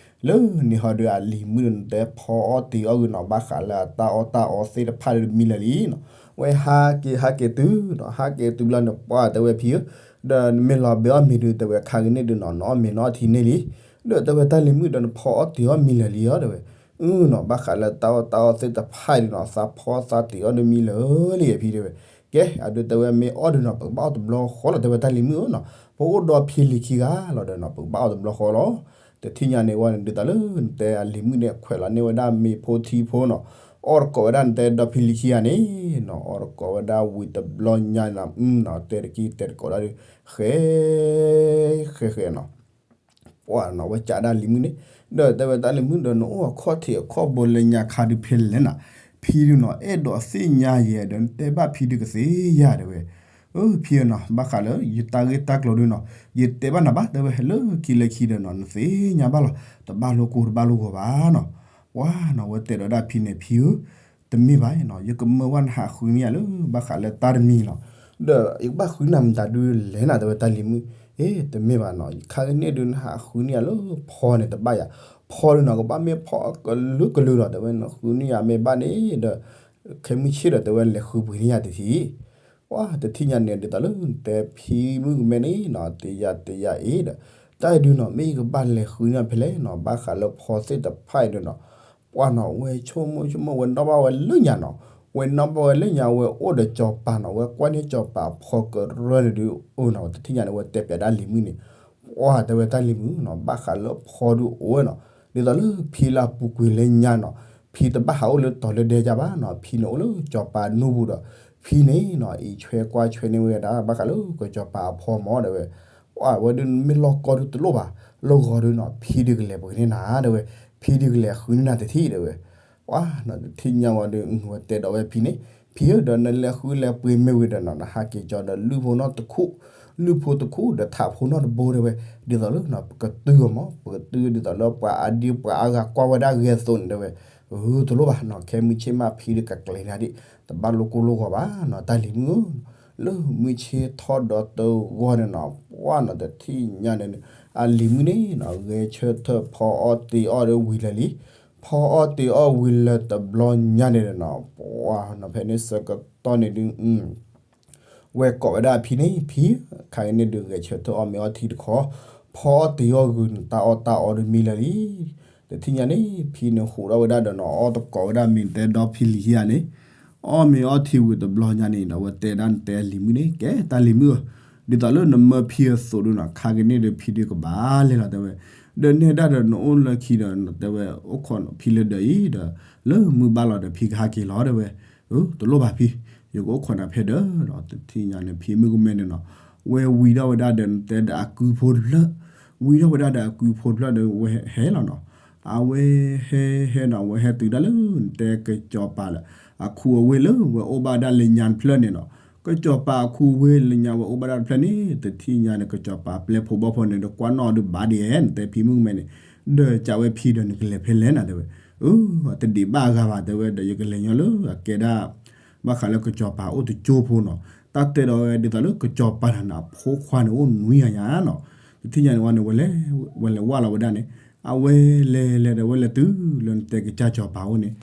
လၢန့ၣ်ဟီဒီးအလံၤမုၣ်ဒီးနတဲဖီအီၣ်တ့ၤအီၣ်ဂ့ၤနီၤ ဘၣ်ဃးလၢအတၢ်အီၣ်တၢ်အီသ့ၣ်တဖၣ်ဒီးမံလၢာ်လံနီၤ, ဝဲဟးက့ၤဟးက့ၤတုၤနီၤ ဟးက့ၤတုၤလီၤန့ၣ် ပှၤတဲဝဲဖံဧၢ, ဒီးနမ့ၢ်လီၤဘဲအီၣ်မ့ၤဒုး တဲဝဲခါကန့ၣ်ဒုးနီၤ နအီၣ်မ့ၤနအီထံန့ၣ်လံ, ဒီးတဲဝဲတၢ်လံၤမုၣ်ဒီးနဖီအီၣ်တ့ၤအီၣ်မံလၢာ်လံဧါ တဲဝဲ, အၢနီၤ ဘၣ်ဃးလၢတၢ်အီၣ်တၢ်အီသ့ၣ်တဖၣ်ဒုးနီၤ သးဖီသးတ့ၤအီၣ်ဒုးမံလၢာ်လံဖံတဲဝဲ, ကဲ အဒုးတဲဝဲမ့ၢ်အီၣ်ဒုးနီၤ ပကဘၣ်အီၣ်တဘျီဃီလီၤ တဲဝဲတၢ်လံၤမုၣ်ဧၢနီၤ, ပအိၣ်ဒီးဖံလံၤခံဂၤလီၤဒီးနီၤ ပကဘၣ်အီၣ်တဘျီဃီလီၤ. တထံၣ်ညါန့ၣ်ဝဲန့ၣ် ဒ်သိးလၢနတဲအလံၤမုၣ်န့ၣ် ခွဲးလီၤန့ၢ်ဝဲဒၣ်မ့ၤဖိထံဖိနီၤ, အီၣ်တကိးဝဲဒၣ်နတဲဒီဖံလံၤခံဂၤန့ၣ်နီၤ အီၣ်တကိးဝဲဒၣ်ဝံၤတဘျီညါနီၤ တဲတကံတဲတကိးဒၣ်ဒုး ဃဲ ဃဲဃဲနီၤ ပှၤနီၤ ဝဲကးဒၣ်လံၤမုၣ်န့ၣ်, ဒီးတဲဝဲတၢ်လံၤမုၣ်ဒီး နအိၣ်အခီၣ်ထံးအခီၣ်ဘိလၢညါခါဒုးဖဲလဲၣ်နီၤ, ဖံဒုးနီၤ အဲၣ်ဒိးသ့ၣ်ညါယဲဒီး နတဲဘၣ်ဖံဒုးကသ့ယၤတဲဝဲ, အၢ ဖံဧၢနီၤ ဘၣ်ဃးလၢယတၢ်ဂ့ၢ်တၢ်ကျိၤဒုးနီၤ ယတဲဘၣ်နၤဘၣ် တဲဝဲ လၢခံလၢခံဒီးနီၤ နသ့ၣ်ညါဘၣ်လီၤ တဘၣ်လိကိၢ်တဘၣ်လိဂီၤဘၣ်နီၤ, ပှၤနီၤ ဝဲတဲဒီးဒၣ်ဖံန့ၣ် ဖံဧၢ တမ့ၢ်ဘၣ်နီၤ ယကမၢဝဲနဟးဃုန့ၢ်ယၤလၢ ဘၣ်ဃးလၢတၢ်တမံၤလီၤ, ဒီးယကဘၣ်ဃုနၤမတၤဒုးလဲၣ်နၤ တဲဝဲတၢ်လံၤမုၣ်, အ့ တမ့ၢ်ဘၣ်နီၤ ခါကန့ၣ်ဒုးနဟးဃုန့ၢ်ယၤလၢဖီန့ၣ်တဘၣ်ယၤ, ဖီဒုးနီၤ ကဘၣ်မ့ၢ်ဖီကလုာ်ကလုာ်လီၤ တဲဝဲ နဃုန့ၢ်ယၤမ့ၢ်ဘၣ်န့ၣ်ဒီး ခဲမုၢ်ဆ့ၣ်ဒီးတဲဝဲလဲၤဃုပှ့ၤန့ၢ်ယၤတထံၣ် ပှၤတထံၣ်ညါန့ၣ် ဒ်သိးလၢနတဲဖံမုၣ်ကမဲန့ၣ်နီၤ တယၤတယၤအံၤဒီး တၢ်အံၤဒုးနီၤ မ့ၢ်ယကဘၣ်လဲၤဃုန့ၢ်ဖဲလဲၣ်နီၤ ဘၣ်ဃးလၢဖီသ့ၣ်တဖၣ်အံၤဒုးနီၤ, ပှၤနီၤ ဝဲဆိကမိၣ်ဆိကမိၣ် ဝဲနီၣ်ဘၣ်ဝဲလၢညါနီၤ, ဝဲနီၣ်ဘၣ်ဝဲလၢညါ ဝဲအိၣ်ဒီးစီၤပၤနီၤ ဝဲကွၢ်န့ၢ်စီၤပၤဖီကရၢန့ၣ်ဒုး အၢနီၤ တထံၣ်ညါန့ၣ် ဝဲတဲပျးဒၣ်လံၤမုၣ်န့ၣ် ပှၤတဲဝဲတၢ်လံၤမုၣ်နီၤ ဘၣ်ဃးလၢဖီဒုးအိၣ်ဝဲနီၤ, ဒ်သိးလၢဖံလၢအပူၤကွံာ်လၢညါနီၤ, ဖံတဘၣ်ဟးအိၣ်လၢတီၤလၢဒဲကဘၣ်နီၤ ဖံန့ၣ်အိၣ်လၢစီၤပၤနူပူၤဒီး ဖံန့ၣ်နီၤ အံးဆွဲကွၢ်ဆွဲန့ၢ်ဝဲဒၣ် ဘၣ်ဃးလၢကစီၤပၤအဖီမၢ်တဲဝဲ, ဝဲဒုးမ့ၢ်လီၢ်ကီဒုးတလိၣ်ဘၣ်, လီၢ်ဂီၤဒုးနီၤ ဖံဒုးကလဲၤပှ့ၤန့ၢ်နၤတဲဝဲ, ဖံဒုးကလဲၤဃုန့ၢ်နၤတထံၣ်တဲဝဲ, ပှၤနီၤ တထံၣ်ညါဝဲဒုး ဝဲတဲဒီးဝဲဖံန့ၣ်, ဖံဧၢ ဒီးနလဲၤဃုလဲၤပှ့ၤမ့ၢ်ဝံၤဒီးနီၤ နဟးက့ၤကၠီဒီးလုၢ်ဖိနီၣ်တခူၣ်, လုၢ်ဖိတခူၣ်ဒီးထးဖိနီၣ်တဘိတဲဝဲ, ဒ်သိးလၢနီၤ ပကတုၢ်အီၤမၢ် ပကတုၢ်ဒ်သိးလၢပှၤအါဒံပှၤအါဂၤကွၢ်ဝဲဒၣ်ဂဲၤသိးန့ၣ်တဲဝဲ, အၢ တလိၣ်ဘၣ်နီၤ ခဲမုၢ်ဆ့ၣ်မးဖံဒုးကကျဲၤန့ၢ်ဒံး, တဘၣ်လိကိၢ်လိဂီၤဘၣ်နီၤ တၢ်လံၤမုၣ်ဧၢ, လၢမုၢ်ဆ့ၣ်ထီၣ်ဒီးတဂီၢ်န့ၣ်နီၤ ပှၤနီၤ တထံၣ်ညါန့ၣ် အလံၤမုၣ်န့ၣ်နီၤ ဂဲၤဆၢထၢၣ်ဖီအီၣ်တ့ၤအီၣ်ဒီးဝံၤလၢာ်လံ, ဖီအီၣ်တ့ၤအီၣ်ဝံၤလၢာ်တဘျီညါန့ၣ်ဒီးနီၤ ပှၤနီၤ ဖဲန့ၣ်ဆၢကတီၢ်န့ၣ်ဒုး ဝဲကိးဝဲဒၣ်ဖံန့ၣ် ဖံ, ခါအံၤန့ၣ်ဒုးဂဲၤဆၢထၢၣ်အီၣ်မ့ၤအီထံတခီ, ဖီအီၣ်တ့ၤအီၣ်ဂုာ်န့ၣ် တၢ်အီၣ်တၢ်အီဒုးမံလၢာ်လံ. တထံၣ်ညါန့ၣ် ဖံန့ၣ်ဟူးထီၣ်ဝဲဒၣ်ဒီးနီၤ အီၣ်တကိးဝဲဒၣ်မ့ၤတဲဒီဖံလံၤခံဂၤန့ၣ်, အီၣ်မ့ၤအီထံဝံၤတဘျီညါန့ၣ်ဒီး ဝဲတဲဒၣ်နတဲလံၤမုၣ်န့ၣ် ကဲတၢ်လံၤမုၣ်ဧၢ, ဒ်သိးလၢနမၢဖံအသိးဒုးနီၤ ခါကန့ၣ်ဒီးဖံဒုးကဘၣ်လဲၤလီၤတဲဝဲ, ဒီးနဲဒၣ်ဒီးနအိၣ်လၢခံဒီးတဲဝဲ အိၣ်ခိးဖံလၢဒၢးအံၤဒီး လၢမုၢ်ဘၣ်လီၤဒီးဖံကဟးက့ၤလီၤတဲဝဲ, အၢ တလိၣ်ဘၣ်ဖံ, ယကအိၣ်ခိးနၤဖဲဒၢးနီၤ, တထံၣ်ညါန့ၣ် ဖံမုၣ်ကမဲန့ၣ်နီၤ, ဝဲဝံၤထီၣ်ဝဲဒၣ်ဒီးနတဲဒီးအကုဖိတဖျၢၣ်, ဝံၤထီၣ်ဝဲဒၣ်ဒီးအကုဖိတဖျၢၣ်ဒီးဝဲဟဲလီၤနီၤ, အဝဲဟဲဟဲနီၤ, အဝဲဟဲတုၤဒၣ်လၢနတဲကစီၤပၤဒီး အခူအဝ့ၢ်လၢဝဲအိၣ်ဘၣ်ဒၣ်လၢညါတဖျၢၣ်န့ၣ်နီၤ, ကစီၤပၤအခူအဝ့ၢ်လၢညါဝဲအိၣ်ဘၣ်ဒၣ်တဖျၢၣ်န့ၣ် တထံၣ်ညါန့ၣ် ကစီၤပၤပျဲၢ်ဖိဘီၣ်ဖိန့ၣ် ဒီးကွၢ်နီၣ်ဒုးဘၣ်ဒ်ဧဲ နတဲဖံမုၣ်ကမဲန့ၣ်, ဒီးကးဝဲဖံဒီးနကလဲၤဖဲလဲၣ်နၤတဲဝဲ, အၢ တဒံးဘၣ်အဂၤဘၣ်တဲဝဲဒီး ယကလဲၤညီလၢအကဲဒၣ် ဘၣ်ဃးလၢကစီၤပၤအိၣ်တကၠိဖိနီၤ, တၢ်တဲဒီးဝဲဒ်သိးလၢကစီၤပၤတဂၤန့ၣ် အဖိခွါန့ၣ်အိၣ်နွံဂၤညါနီၤ, တထံၣ်ညါန့ၣ်ဝဲန့ၣ် ဝဲလဲၤဝၢ်လီၤဝဲဒၣ်န့ၣ်, အဝဲလဲၤလဲၤဒီးဝဲလဲၤတုၤလၢနတဲကစၢ်စီၤပၤအိၣ်န့ၣ်,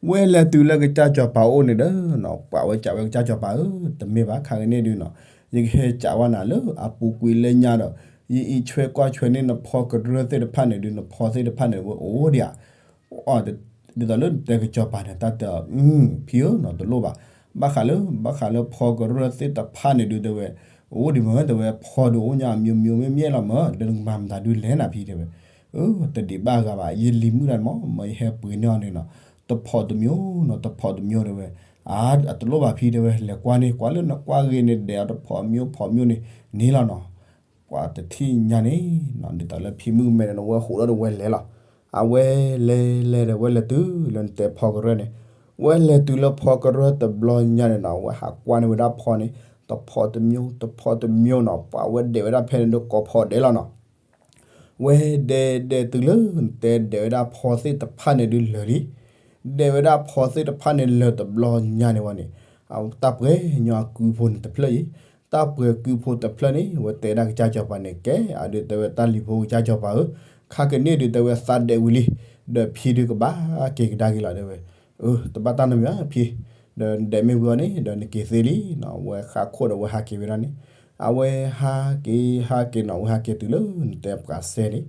ဝဲလဲၤတုၤလၢကစၢ်စီၤပၤအိၣ်န့ၣ်ဒီးနီၤ, ပှၤဝဲကးဝဲကစၢ်စီၤပၤဧၢ, တမ့ၢ်ဘၣ်ခါကန့ၣ်ဒုးနီၤ, ယကဟဲကးဝဲနၤလၢအပူၤကွံာ်လၢညါဒီး ယအံးဆွဲကွၢ်ဆွဲန့ၢ်နဖီကရၢၢ်သ့ၣ်တဖၣ်န့ၣ်ဒုး နဖီသ့ၣ်တဖၣ်န့ၣ် ဝဲအိၣ်ဒံးဧါ ဒ်သိးလၢနတဲကစီၤပၤန့ၣ် တၢ်တဲအီၤ ဖံဧၢနီၤ တလိၣ်ဘၣ်, ဘၣ်ဃးလၢ ဘၣ်ဃးလၢဖီကရၢၢ်သ့ၣ်တဖၣ်န့ၣ်ဒုးတဲဝဲ, အိၣ်ဒံးမ့ၢ်တဲဝဲ ဖီဒုးအိၣ်ညါအမျိုးမျိုးမ့ၢ်မ့ၢ်လီၤမ့ၢ် ဒီးနကမၤမတၤဒုးလဲၣ်နၤဖံတဲဝဲ, အၢ တဒံးဘၣ်အဂၤဘၣ် ယလံၤမုၣ်တၢ်မ့ၢ် မ့ၢ်ယဟဲပှ့ၤန့ၢ်အီၤန့ၣ်နီၤ, တဖီတမျိုးနီၤ တဖီတမျိုးတဲဝဲ, အါ အတလိၣ်ဘၣ်ဖံတဲဝဲ လဲၤကွၢ်န့ၢ် ကွၢ်လၢနကွၢ်ဂ့ၤန့ၣ် ဒဲးအီၤတဖီအမျိုးဖီမျိုးန့ၣ် န့ၣ်လီၤနီၤ ပှၤတထံၣ်ညါန့ၣ်နီၤ ဒ်သိးလၢဖံမုၣ်မဲန့ၣ် ဝဲဟူးထီၣ်ဒီးဝဲလဲၤလီၤ. အဝဲလဲၤလဲၤဒီးဝဲလဲၤတုၤလၢနတဲဖီကရၢၢ်န့ၣ်, ဝဲလဲၤတုၤလၢဖီကရၢၢ်တဘျီညါန့ၣ်နီၤ ဝဲဟးကွၢ်န့ၢ်ဝဲဒၣ်ဖီန့ၣ် တဖီတမျိုး တဖီတမျိုးနီၤ ပှၤဝဲဒဲးဝဲဒၣ်ဖဲန့ၣ်ဒီးကိးဖီဒဲးလီၤနီၤ ဝဲဒဲးဒဲးတုၤလၢ နတဲဒဲးဝဲဒၣ်ဖီသ့ၣ်တဖၣ်န့ၣ်ဒုးလၢာ်လံ. ဒဲးဝဲဒၣ်ဖီသ့ၣ်တဖၣ်န့ၣ်လၢာ်တဘျီညါန့ၣ်ဝဲန့ၣ်, တၢ်ပှဲၤညီအကုဖိန့ၣ်တဖျၢၣ်အံၤ, တၢ်ပှဲၤကုဖိတဖျၢၣ်န့ၣ် ဝဲတဲဒၣ်ကစၢ်စီၤပၤန့ၣ် ကဲအဒုးတဲဝဲတၢ်လံၤဖိကစၢ်စီၤပၤဧၢ, ခါကန့ၣ်ဒုးတဲဝဲသးဒဲးဝံၤလံ, ဒီးဖံဒုးကဘၣ်က့ၤကဒါက့ၤလီၤတဲဝဲ အၢ တဘၣ်တၢ်နီတမံၤဘၣ်ဖံ, ဒီးနဒဲးမ့ၢ်ဝံၤအီၤန့ၣ် ဒီးနက့ၤသ့လံနီၤ, ဝဲဃၣ်ခိၣ်ဒီးဝဲဟးက့ၤဝဲဒၣ်န့ၣ်, အဝဲဟးက့ၤဟးက့ၤနီၤ ဝဲဟးက့ၤတုၤလၢနတဲပှၤစဲန့ၣ်,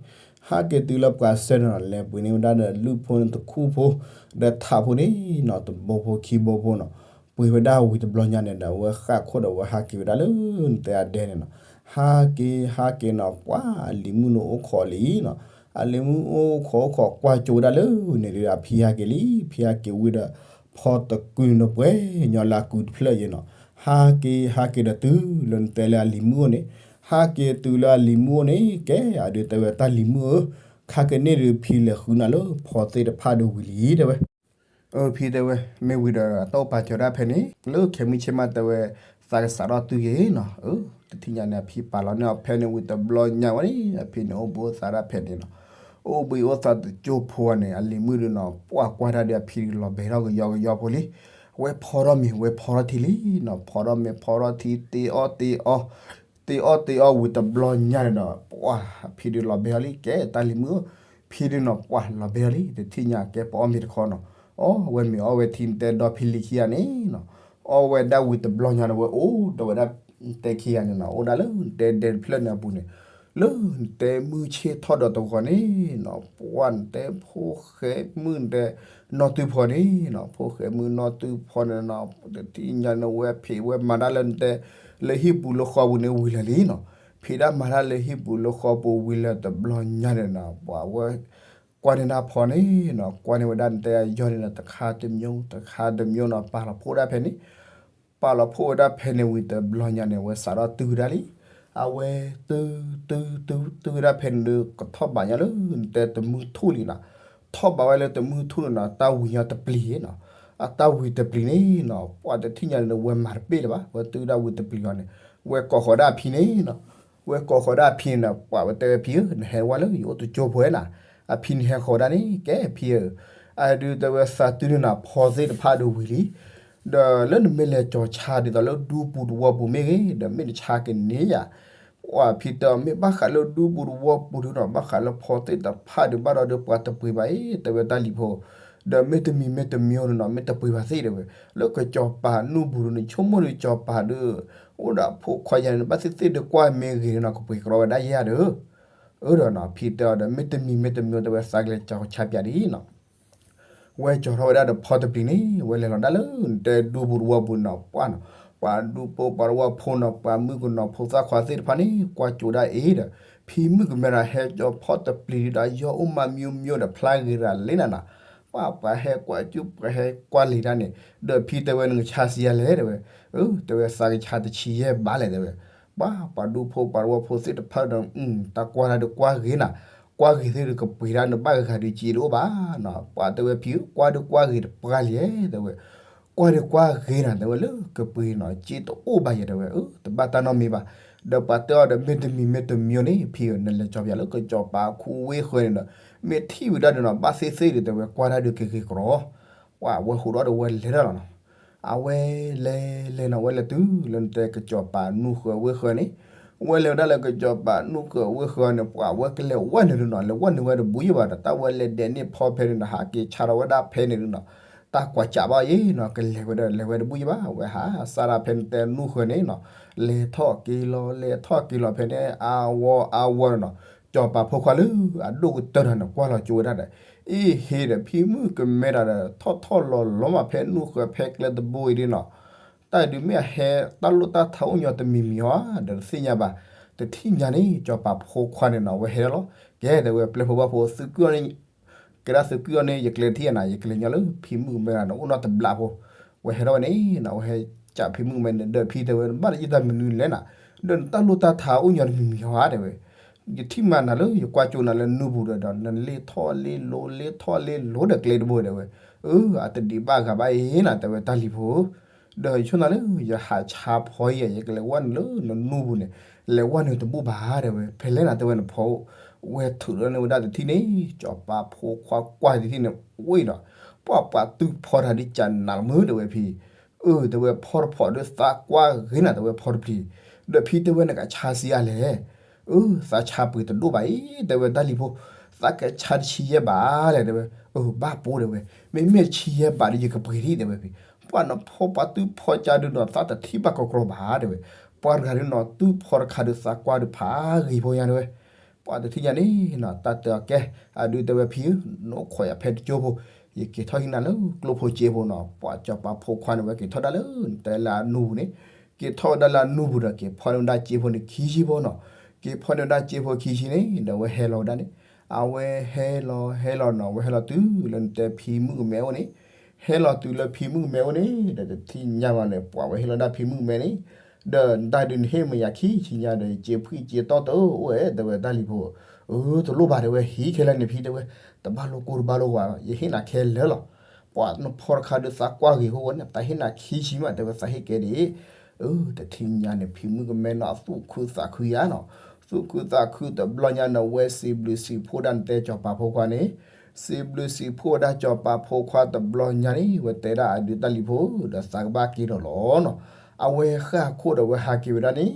ဟးက့ၤတုၤလၢပှၤစဲန့ၣ်နီၤ လဲၤပှ့ၤန့ၢ်ဝဲဒၣ်ဒီးလုၢ်ဖိန့ၣ်တခူၣ်ဖိ, ဒီးထးဖိန့ၣ်နီၤ တဘိဖိခံဘိဖိနီၤ, ပှ့ၤဝဲဒၣ်ဝံၤတဘျီညါန့ၣ်ဒီး ဝဲဃၣ်ခိၣ်ဒီးဝဲဟးက့ၤဝဲဒၣ်လၢနတဲအဒဲန့ၣ်နီၤ, ဟးက့ၤဟးက့ၤနီၤ ပှၤအလံၤမုၣ်န့ၣ်အိၣ်ခိးလံနီၤ, အလံၤမုၣ်အိၣ်ခိးအိၣ်ခိးကွၢ်ကၠိဝဲဒၣ်လၢန့ၣ်ဒီး အဖံဟးက့ၤလံ, ဖံဟးက့ၤဝံၤဒီး ဖီတကုန့ၣ်ပှဲၤညီလၢအကုတဖျၢၣ်အံၤနီၤ, ဟးက့ၤဟးက့ၤဒီးတုၤလၢနတဲလၢအလံၤမုၣ်အိၣ်န့ၣ်, ဟးက့ၤတုၤလၢအလံၤမုၣ်အိၣ်န့ၣ် ကဲအဒုးတဲဝဲတၢ်လံၤမုၣ်ဧၢ, ခါကန့ၣ်ဒုးဖံလဲၤဃုနၤလၢဖီသ့ၣ်တဖၣ်ဒီးဝံၤလံတဲဝဲ အၢ ဖံတဲဝဲ မ့ၢ်ဝံၤဒီးအတၢ်အိၣ်ပာ်စၢၤဒၣ်ဖဲန့ၣ် လၢခဲမုၢ်ဆ့ၣ်မးတဲဝဲ သးကစးထီၣ်တုၤက့ၤနီၤ, အၢ တထံၣ်ညါန့ၣ်အဖံပာ်လီၤန့ၢ်အီၤဖဲန့ၣ်ဝံၤတဘျီညါဝဲန့ၣ် အဖံန့ၣ်အိၣ်ဘှံးအိၣ်သါဒၣ်ဖဲန့ၣ်နီၤ, အိၣ်ဘှံးအိၣ်သါတကၠိဖိန့ၣ် အလံၤမုၣ်ဒုးနီၤ ပှၢ်ကွၢ်တၢ်ဒီးအဖံလီၤဘဲထီၣ်ကယီကယီဖိလံ, ဝဲဖီထီၣ်မ့ၤ ဝဲဖီထီၣ်ထံလံနီၤ, ဖီထီၣ်မ့ၤဖီထီၣ်ထံ တ့အီၣ်တ့အီ တ့အီၣ်တ့အီဝံၤတဘျီညါန့ၣ်ဒီး ပှၢ် ဖံဒုးလီၤဘဲထီၣ်လံ ကဲတၢ်လံၤမုၣ်ဧၢ, ဖံဒုးနီၤ ပှၢ်လီၤဘဲထီၣ်လံ တထံၣ်ညါကဲပအီၣ်မ့ၤတခီနီၤ, အီၣ်ဝဲမ့ၤအီၣ်ဝဲထံ နတဲဒီဖံလံခံဂၤန့ၣ်နီၤ, အီၣ်ဝဲဒၣ်ဝံၤတဘျီညါဒီးဝဲအိၣ်ဒီးဝဲဒၣ် နတဲခံဂၤန့ၣ်နီၤ အိၣ်ဒၣ်လၢနတဲဒဲတဖျၢၣ်န့ၣ်အပူၤန့ၣ်, လၢနတဲမုၢ်ဆ့ၣ်ထီၣ်ဒီးတဂီၤန့ၣ်နီၤ ပှၢ်နတဲဖိဃဲမုၣ်နတဲ နီၢ်တုဖီန့ၣ်နီၤ, ဖိဃဲမုၣ်နီၢ်တုဖီန့ၣ်နီၤ တထံၣ်ညါန့ၣ်ဝဲဖံးဝဲမၤတၢ်လၢနတဲ လၢဟံၣ်ပူၤလၢဃီပူၤန့ၣ်ဝံၤလၢာ်လံနီၤ, ဖံးတၢ်မၤတၢ်လၢဟံၣ်ပူၤလၢဃီပူၤဝံၤလၢာ်တဘျီညါန့ၣ်နီၤ ပှၤဝဲ ကွၢ်န့ၢ်တၢ်ဖီန့ၣ်နီၤ ကွၢ်န့ၢ်ဝဲဒၣ်နတဲအယီၢ်န့ၣ်နီၤ တခါတမျိုး တခါတမျိုးနီၤ ပာ်လီၤဖှိၣ်ဒၣ်ဖဲန့ၣ် ပာ်လီၤဖှိၣ်ဝဲဒၣ်ဖဲန့ၣ်ဝံၤတဘျီညါန့ၣ် အဝဲစးထီၣ်တုၤဝဲဒၣ်လံ, အဝဲတုၤ တုၤ တုၤ တုၤဝဲဒၣ်ဖဲန့ၣ်ဒီး ကထီၣ်ဘးညီလၢနတဲတမုၢ်ထူၣ်လံနီၤ, ထီၣ်ဘးဝဲလၢတမုၢ်ထူၣ်န့ၣ်နီၤ တၢ်ဝံၤညီတပျံၤနီၤ, အတၢ်ဝံၤတပျံၤန့ၣ်နီၤ ပှၤတထံၣ်ညါန့ၣ် ဝဲမၤတပ့ၢ်လၢၤဘၣ်, ဝဲတုၤဒၣ်ဝံၤတပျံၤအီၤန့ၣ် ဝဲကိးဃီၤဒၣ်အဖံန့ၣ်နီၤ ဝဲကိးဃီၤဒၣ်အဖံန့ၣ် ပှၤဝဲတဲဝဲဖံဧၢ နဟဲဝဲလၢယအိၣ်တကၠိဖိဧါနီၤ, အဖံန့ၣ်ဟဲဃီၤဒၣ်န့ၣ် ကဲဖံဧၢ, အဒုးတဲဝဲသးတုၤန့ၣ်နီၤ ဖီသ့ၣ်တဖၣ်ဒီးဝံၤလံ, ဒီးလၢနမ့ၢ်လဲၤကၠီၤဆါဒ်သိးလၢဒူပူၤတဝီပူၤမ့ၢ်ဂ့ၤ ဒီးမ့ၢ်နဆါကန့ၢ်ယၤ ပှၤဖံတဲအီၤ မ့ၢ်ဘၣ်ဃးလၢဒူပူၤတဝီပူၤဒုးနီၤ ဘၣ်ဃးလၢဖီသ့ၣ်တဖၣ်ဒုးဘၣ်ဒီး ပှၤတပှ့ၤဘၣ်အံၤ တဲဝဲတၢ်လံၤဖိ, ဒီးမ့တမံၤမ့တမံၤန့ၣ်နီၤ မ့ၢ်တပှ့ၤဘၣ်သ့ၣ်တဲဝဲ, လၢကစီၤပၤနူၢ်ပူၤဒုးန့ၣ် ဆိကမိၣ်ဒီးကစီၤပၤဒီး အိၣ်ဒီးဖိခွါယၤန့ၣ် ဘၣ်သ့ၣ်သ့ၣ်ဒီးကွၢ်မ့ၢ်ဂ့ၤန့ၣ်နီၤ ကပှ့ၤကြီဝဲဒၣ်ယဲၢ်ဒီး, အၢဒီးနီၤ ဖံတဲအီၤဒီး မ့တမံၤမ့တမံၤတဲဝဲ သးကလဲၤကၠီၤဆါပၠးဒ်အံၤနီၤ ဝဲကၠီၤထီၣ်ဝဲဒၣ်ဒီးဖီတပျံၤန့ၣ် ဝဲလဲၤလီၤဒၣ်လၢနတဲဒူပူၤတဝီပူၤနီၤ ပှၢ်နီၤ, ပှၤဒူဖိပှၤတဝီဖိနီၤ ပှၤမုၣ်ကနီၤဖိသၣ်ခွါသ့ၣ်တဖၣ်န့ၣ် ကွၢ်ကၠိဒၣ်အံၤဒီး ဖံမုၣ်ကမဲဒီးဟဲကၠီၤဖီတပျံၤဒီး ယီၢ်အိၣ်မးမံမံဒီးဖျါဂ့ၤရၤလံနၤနီၤ, ပှၤပှၤဟဲကွၢ်ကၠူၣ် ပှၤဟဲကွၢ်လံၤတၢ်န့ၣ်, ဒီးဖံတဲဝဲ နကဆါဆံးယၤလဲၣ် တဲဝဲ, အၢ တဲဝဲ သးကဆါတဆံယဲၢ်ဘးလဲၣ် တဲဝဲ, ပှၤ ပှၤဒူဖိပှၤတဝီဖိသ့ၣ်တဖၣ်ဒီး တၢ်ကွၢ်တၢ်ဒုးကွၢ်ဂ့ၤနၤ, ကွၢ်ဂ့ၤသ့ၣ်ဒုးကပှ့ၤတၢ်နဘၣ်ဂၤဒုးစ့တအိၣ်ဘၣ်နီၤ, ပှၤတဲဝဲဖံဧၢ ကွၢ်ဒုးကွၢ်ဂ့ၤတပှၢ်လံ တဲဝဲ ကွၢ်ဒုးကွၢ်ဂ့ၤနၤ တဲဝဲလၢကပှ့ၤနီၤ စ့တအိၣ်ဘၣ်ယဲ တဲဝဲ, အၢ တဘၣ်တၢ်နီတမံၤဘၣ်, ဒီးပှၤတဲအီၤဒီး မ့ၢ်တမံၤမ့ၢ်တမံၤန့ၣ် ဖံဧၢ နလဲၤကၠီၤပယီၤလၢကစီၤပၤခူဝ့ၢ်ဃၢၤန့ၣ်ဒီး မ့ၢ်ထံၣ်ဝံၤဒၣ်ဒီးနီၤ ဘၣ်သ့ၣ်သ့ၣ်ဒီး တဲဝဲ ကွၢ်တၢ်ဒုးက့ၤက့ၤကရီ, ပှၤဝဲဟူးဒီးဝဲလဲၤတၢ်လီၤနီၤ, အဝဲလဲၤလဲၤနီၤ ဝဲလဲၤတုၤလၢနတဲကစီၤပၤနူၢ်ဃၢၤဝ့ၢ်ဃၢၤန့ၣ်, ဝဲလဲၤဝဲဒၣ်လၢကစီၤပၤနူၢ်ဃၢၤဝ့ၢ်ဃၢၤန့ၣ် ပှၤဝဲကလဲၤဝဲနုာ်ဒုနီၤ လဲၤဝဲနုာ်ဝဲတဘူၣ်ယဲဘၣ်ဒီး တၢ်ဝဲလဲၤဒဲးန့ၣ်ဖီဖဲန့ၣ်ဒီး ဟးက့ၤဆါထီၣ်ဝဲဒၣ်ဖဲန့ၣ်ဒုနီၤ, တၢ်ကွၢ်ကးဘၣ်အီၤယဲနီၤ ကလဲၤဝဲဒီးလဲၤဝဲတဘူၣ်ယဲဘၣ်, အဝဲဟးစးဒၣ်ဖဲနတဲနူၢ်ဃၢၤန့ၣ်နီၤ, လဲၤထီၣ်က့ၤလီၤ လဲၤထီၣ်က့ၤလီၤဖဲန့ၣ် အဝီအဝီနီၤ, ကစီၤပၤဖိခွါလၢအဒိၣ်ကတၢၢ်တၢ်န့ၣ် ကွၢ်လီၤကၠိဝဲဒၣ်ဒီး အ့ဟ့ဒီး ဖံမုၣ်ကမဲတၢ်ဒီး ထီၣ်ထီၣ်လီၤလီၤမး ဖဲနူၢ်ဃၢၤဖဲကျဲတဘိအံၤဒုနီၤ, တၢ်ဒုးမ့ၢ်အဟဲ တၢ်လိၣ်တၢ်ထးအိၣ်ညီတမံၤမံၤဧါ ဒီးတသ့ၣ်ညါဘၣ်, တထံၣ်ညါန့ၣ် ကစီၤပၤဖိခွါန့ၣ်နီၤ ဝဲဟဲလီၤ, ကဲ တဲဝဲ ပျဲၢ်ဖိဘၣ်ဖိ သုးကုၢ်အီၤန့ၣ် ကဲဒၣ်သုးကုၢ်အီၤန့ၣ် ယကျဲၤထံၣ်ယၤနၤ ယကျဲၤညီလၢဖံမုၣ်ကမဲတၢ်န့ၣ် အိၣ်နီတဘျီဖိ, ဝဲဟဲထီၣ်ဝဲန့ၣ်နီၤ ဝဲဟဲကးဖံမုၣ်ကမဲန့ၣ် ဒီးဖံတဲဝဲ နဘၣ်လၢယတၢ်မနုၤလဲၣ်နၤ, ဒီးနတၢ်လိၣ်တၢ်ထးအိၣ်ညီတမံၤမံၤဧါ တဲဝဲ, ယထံၣ်မးနၤလၢယကွၢ်ကၠိနၤလၢနူၢ်ပူၤဒီး နလဲၤထီၣ်လဲၤလီၤလဲၤထီၣ်လဲၤလီၤဒီးကျဲတဘိ တဲဝဲ, အၢ အတဒံးဘၣ်ဂၤဘၣ်အံၤနၤ တဲဝဲ တၢ်လံၤဖိ ဒီးယဆိနၤလၢ ယဟးဆါဖီယဲ ယကလဲၤဝဲနုာ်လၢနနူၢ်ပူၤန့ၣ် လဲၤဝဲနုာ်တဘူၣ်ဘၣ် တဲဝဲ ဖဲလဲၣ်နၤ တဲဝဲ နဖီအိၣ်, ဝဲထုးထီၣ်န့ၢ်ဝဲဒၣ်တထံၣ်န့ၣ် ကစီၤပၤဖိခွါကွၢ်တထံၣ်န့ၣ် ဝံၤဒီး ပှၤပှၤသုဖီတၢ်ဒ်ကနၤလီၤမုၢ် တဲဝဲဖံ, အၢ တဲဝဲ ဖီတဖီဒီးသးကွၢ်ဂ့ၤနၤ တဲဝဲ ဖီတဖျံး, ဒီးဖံတဲဝဲ နကဆါဆံးအါလဲၣ်, အၢ သးဆါပှ့ၤတဒိၣ်ဘၣ်အံၤ တဲဝဲ တၢ်လံၤဖိ, သးကဆါတဆံယဲၢ်ဘးလဲၣ် တဲဝဲ, အၢ ဘၣ်ပိ တဲဝဲ, မ့မ့ၢ်တဆံယဲၢ်ဘးဒီး ယကပှ့ၤဒံး တဲဝဲဖံ, ပှၤနီၤဖီပှၤသုဖီကါဒုနီၤ သးတထံၣ်ဘၣ်ကီကီဘၣ် တဲဝဲ, ပှၤတဂၤဒုနီၤ သုဖီတခါဒုးသးကွၢ်ဒုးဖးဂ့ၤဖိညါ တဲဝဲ, ပှၤတထံၣ်ညါန့ၣ်နီၤ တၢ်တဲအီၤကဲ, အဒုတဲဝဲဖံဧၢ, နအိၣ်ခိးယၤဖဲတကၠိဖိ, ယက့ၤထီၣ်ဟံးနၤလၢကျိဖိစ့ဖိနီၤ, ပှၤကစီၤပၤဖိခွါန့ၣ် ဝဲက့ၤထီၣ်ဒၣ်လၢ နတဲလၢအနူၢ်ပူၤန့ၣ်, က့ၤထီၣ်ဝဲဒၣ်လၢအနူၢ်ပူၤဒီး က့ၤဖီန့ၢ်ဝဲဒၣ်စ့ဖိန့ၣ်ခံဆံဖိနီၤ, က့ၤဖီန့ၢ်ဝဲဒၣ်စ့ဖိခံဆံန့ၣ် ဒီးအဝဲဟဲလီၤဝဲဒၣ်န့ၣ်, အဝဲဟဲလီၤဟဲလီၤနီၤ အဝဲဟဲလီၤတုၤလၢနတဲဖံမုၣ်ကမဲအိၣ်န့ၣ်, ဟဲလီၤတုၤလၢဖံမုၣ်ကမဲအိၣ်န့ၣ် ဒီးတထံၣ်ညါဘၣ်န့ၣ် ပှၤဝဲဟ့ၣ်လီၤဒၣ်ဖံမုၣ်ကမဲန့ၣ်, ဒီးတၢ်ဒုးနဟ့ၣ်မ့ၢ်ယၤခံဆံညါဒီး ယစ့ဖှံၣ်စ့တီၢ်တအိၣ်ဝဲ တဲဝဲတၢ်လံၤဖိ, အၢ တလိၣ်ဘၣ် တဲဝဲ ဟံးခဲလၢာ်န့ၣ်ဖံ တဲဝဲ, တဘၣ်လိၣ်ကိၢ်တဘၣ်လိၣ်ဝါ ယဟ့ၣ်နၤခဲလၢာ်လီၤ, ပှၤနဖီတခါဒုးသးကွၢ်ဂ့ၤဖိဝဲန့ၣ် သးဟ့ၣ်နၤခံဆံမး တဲဝဲ သးဟ့ၣ်ကဲဒံး, အၢ တထံၣ်ညါန့ၣ် ဖံမုၣ်ကမဲနီၤ အသူၣ်ခုသးခုယါနီၤ, သူၣ်ခုသးခုတဘျီညါန့ၣ် ဝဲစံးဘျုးစံးဖှိၣ်ဒၣ်နတဲစီၤပၤဖိခွါန့ၣ်, စံးဘျုးစံးဖှိၣ်ဝဲဒၣ်စီၤပၤဖိခွါတဘျီညါန့ၣ် ဝဲတဲဒၣ်အဒုတၢ်လံၤဖိ ဒီးသးကဘၣ်က့ၤဒီးလီၤနီၤ, အဝဲဃၣ်ခိၣ်ဒီးဝဲဟးက့ၤဝဲဒၣ်န့ၣ်,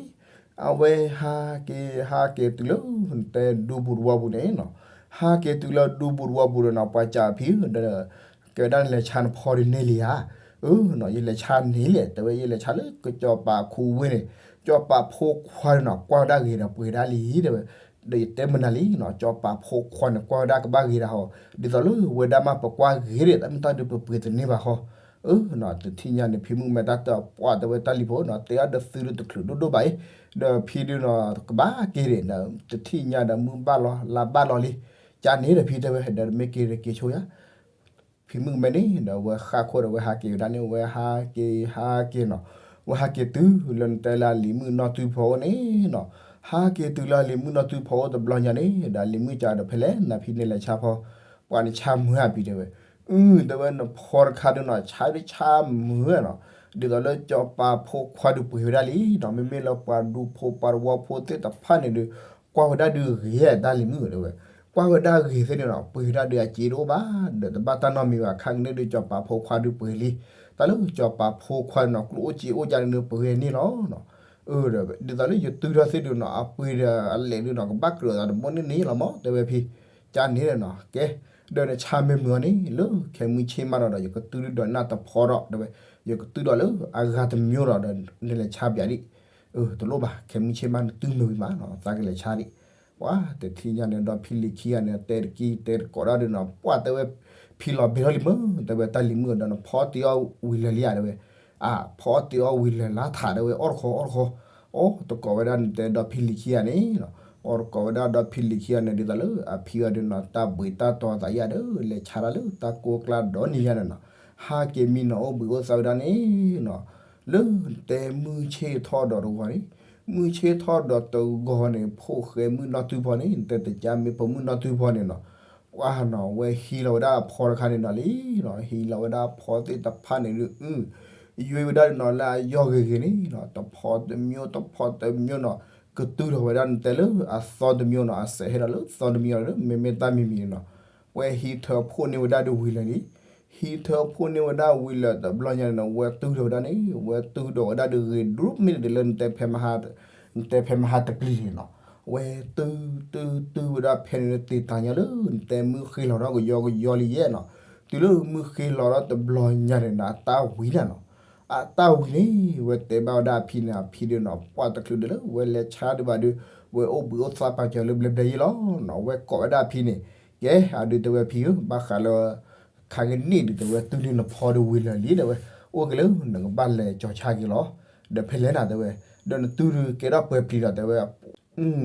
အဝဲဟးက့ၤဟးက့ၤတုၤလၢ နတဲဒူပူၤတဝီပူၤန့ၣ်နီၤ, ဟးက့ၤတုၤလၢဒူပူၤတဝီပူၤဒီးနီၤ ပှၤစံးဖံဒီး ကဲဝဲဒၣ်နလဲၤဆါနဖီဒုးန့ၢ်လံဧါ, အၢနီၤ ယလဲၤဆါန့ၢ်လဲၣ် တဲဝဲ ယလဲၤဆါလၢကစီၤပၤခူဝ့ၢ်န့ၣ်, စီၤပၤဖိခွါန့ၣ်နီၤ ကွၢ်ဝဲဒၣ်ဂ့ၤဒီးပှ့ၤဒၣ်လံ တဲဝဲ, ဒီးယတဲမုာ်နၤလံနီၤ စီၤပၤဖိခွါန့ၣ် ကွၢ်ဝဲဒၣ်ကဘၣ်ဂ့ၤဒၣ်ဟီ, ဒ်သိးလၢဝဲဒၣ်မးပကွၢ်ဂ့ၤဒီး တၢ်မ့ၢ်တၢ်ဒုးပပှ့ၤတန့ၢ်ဘၣ်ဃီ, အၢနီၤ တထံၣ်ညါန့ၣ် ဖံမုၣ်မဲတၢ်တပှၢ်တဲဝဲတၢ်လံၤဖိနီၤ တဲအီၤဒီးသုးဒုးတချုးဒိၣ်ဒိၣ်ဘၣ်အံၤ, ဒီးဖံဒုနီၤ ကဘၣ်က့ၤဒံး တထံၣ်ညါဒီးမုၢ်ဘၣ်လီၤ လါဘၣ်လီၤလံ, ကန့ၣ်ဒီးဖံတဲဝဲ ဒီးမ့ၢ်က့ၤဒီးက့ၤဆိယါ ဖံမုၣ်မဲန့ၣ် ဒီးဝဲဃၣ်ခိၣ်ဒီးဝဲဟးက့ၤဝဲဒၣ်န့ၣ် ဝဲဟးက့ၤဟးက့ၤနီၤ, ဝဲဟးက့ၤတုၤလၢနတဲလၢအလံၤမုၣ်နီၢ်တုဖီအိၣ်န့ၣ်နီၤ, ဟးက့ၤတုၤလၢအလံၤမုၣ်နီၢ်တုဖီအိၣ်တဘျီညါန့ၣ် ဒီးအလံၤမုၣ်စံးဒီးဖဲလဲၣ် နဖံန့ၣ်လဲၤဆါဖီ, ပှၤန့ၣ်ဆါမုာ်ဧါဖံတဲဝဲ, အု တဲဝဲနဖီတခါဒုနီၤ ဆါဒုဆါမုာ်နီၤ, ဒ်သိးလၢစီၤပၤဖိခွါဒုးပှ့ၤဝဲဒၣ်လံနီၤ မ့မ့ၢ်လၢပှၤဒူဖိပှၤတဝီဖိသ့ၣ်တဖၣ်န့ၣ်ဒုး ကွၢ်ဝဲဒၣ်ဒုးဂ့ၤတၢ်လံၤမုၣ်တဲဝဲ, ကွၢ်ဝဲဒၣ်ဂ့ၤသ့ၣ်န့ၣ်နီၤ ပှ့ၤဝဲဒၣ်ဒုးအစ့တအိၣ်ဘၣ်, ဒီးတဘၣ်တၢ်နီတမံၤဘၣ် ခါကန့ၣ်ဒုးစီၤပၤဖိခွါဒုးပှ့ၤလံ, တၢ်လၢစီၤပၤဖိခွါန့ၣ်နီၤ ကျိၣ်အိၣ်စ့အိၣ်ကန့ၣ်ဒုးပှ့ၤန့ၢ်လီၤနီၤ, အၢ ဒီးဒ်သိးလၢယတုၤထီၣ်သ့ၣ်ဒုးနီၤ အပှ့ၤဒီးအလဲၤဒုးနီၤ ကဘၣ်ကြၢးသးတဘိန့ၣ်န့ၣ်လီၤမး တဲဝဲဖံ, ကန့ၣ်ဒီးနီၤ ကဲ, ဒီးနဆါမ့ၢ်မုာ်အီၤန့ၣ် လၢခဲမုၢ်ဆ့ၣ်မးဒီး ဒီးယကတုၤဒုးဒီးနၢ်တဖီဒီး တဲဝဲ, ယကတုၤဒီးလၢအဂၤတမံၤဒီး ဒီးနလဲၤဆါပၠးဒံး, အၢ တလိၣ်ဘၣ် ခဲမုၢ်ဆ့ၣ်မးနတုၤမုာ်ဝံၤမးနီၤ သးကလဲၤဆါဒံး, ပှၤတထံၣ်ညါန့ၣ်ဒီးဖံလံၤခံဂၤန့ၣ် တဲတကံၢ်တဲတကိးဒၣ်ဒုးနီၤ ပှၤတဲဝဲ, ဖံလီၤဘဲထီၣ်လံမုၢ် တဲဝဲတၢ်လံၤမုၣ်ဒီးနဖီတ့ၢ်အီၣ်ဝံၤလၢာ်လံဧါ တဲဝဲ, အၢ ဖီတ့ၢ်အီၣ်ဝံၤလၢာ်လါထး တဲဝဲ အီၣ်တခီအီၣ်တခီ, အိၣ်တကိးဝဲဒၣ်န့ၣ် တဲဒီးဖံလံၤခံဂၤန့ၣ်နီၤ ပိာ်တကိးဝဲဒၣ်ဒီးဖံလံၤခံဂၤန့ၣ် ဒ်သိးလၢအဖံဂၤဒုးနီၤ တၢ်ဘှံးတၢ်တီၤသးယၤဒီး လဲၤဆါတၢ်လၢတၢ်ကိၢ်ကျါဒီနံၤယၤန့ၣ်နီၤ, ဟးက့ၤမံနီၤအိၣ်ဘှံးအိၣ်သါဝဲဒၣ်န့ၣ်နီၤ, လၢနတဲမုၢ်ဆ့ၣ်ထီၣ်ဒီးတဂီၤန့ၣ်, မုၢ်ဆ့ၣ်ထီၣ်ဒီးတဂီၤန့ၣ် ဖိၣ်ဃဲမုၢ်နီၢ်တုၤဖီန့ၣ် နတဲတကးမ့ၢ်ဖိမုၢ်နီၢ်တုၤဖီန့ၣ်နီၤ, ပှၤနီၤ ဝဲဟံးလီၤဝဲဒၣ်အဖီတခါန့ၣ်နီၤလံနီၤ, ဟံးလီၤဝဲဒၣ်အဖီသ့ၣ်တဖၣ်န့ၣ်ဒုး ယွ့ဝဲဒၣ်နီၤလၢအယီၢ်ဂ့ၤဂ့ၤန့ၣ်နီၤ, တဖီတမျိုး တဖီတမျိုးနီၤ, ကတုၤထီၣ်ဝဲဒၣ်နတဲလၢအသီတမျိုးနီၤ, အစဲးဟဲဒီးလၢသီတမျိုးဒီး မ့မ့ၢ်တၢ်မံၤမံၤန့ၣ်နီၤ, ဝဲဟံးထၢဖှိၣ်န့ၢ်ဝဲဒၣ်ဒုးဝံၤလၢာ်လံ, ဟံးထၢဖှိၣ်န့ၢ်ဝဲဒၣ်ဝံၤလၢာ်တဘျီညါန့ၣ်နီၤ, ဝဲတုၤထီၣ်ဝဲဒၣ်န့ၣ် ဝဲတုၤထီၣ်ဝဲဒၣ်ဒုးဂ့ၤဒိၣ်မ့ၢ်ဒ်လၢနတဲဖဲမဟါ နတဲဖဲမဟါတပျံၤန့ၣ်နီၤ, ဝဲတုၤတုၤတုၤဝဲဒၣ်ဖဲန့ၣ် တ့ၢ်တၢ်ညါလၢ နတဲမုၢ်ဃ့လီၤဒီးကယီကယီလံယဲၢ်နီၤ, တုၤလၢမုၢ်ဃ့လီၤဒီးတဘျီညါန့ၣ်နီၤ အတၢ်ဝံၤနၤနီၤ, အတၢ်ဝံၤန့ၣ် ဝဲတဲဘၣ်ဝဲဒၣ်အဖံန့ၣ် အဖံဒုးနီၤ ပှၢ်တချုးဒုးလၢ ဝဲလဲၤဆါဒုးဘၣ်ဒုး ဝဲအိၣ်ဘှံးအိၣ်သါပာ်စၢၤလၢဘျဲဘျဲယဲၢ်လီၤနီၤ, ဝဲကိးဝဲဒၣ်အဖံန့ၣ်, ကဲ အဒုးတဲဝဲဖံဧၢ ဘၣ်ဃးလၢ ခါကနံၣ်ဒုးတဲဝဲ တုၤန့ၢ်နဖီဒုးဝံၤလၢာ်လံတဲဝဲ, အိၣ်က့ၤလၢနကဘၣ်လဲၤကၠီၤဆါက့ၤလီၤ, ဒီးဖဲလဲၣ်နၤတဲဝဲ, ဒီးနတုၤဒုးကဲထီၣ်ပှဲၤပျံၤလီၤတဲဝဲ,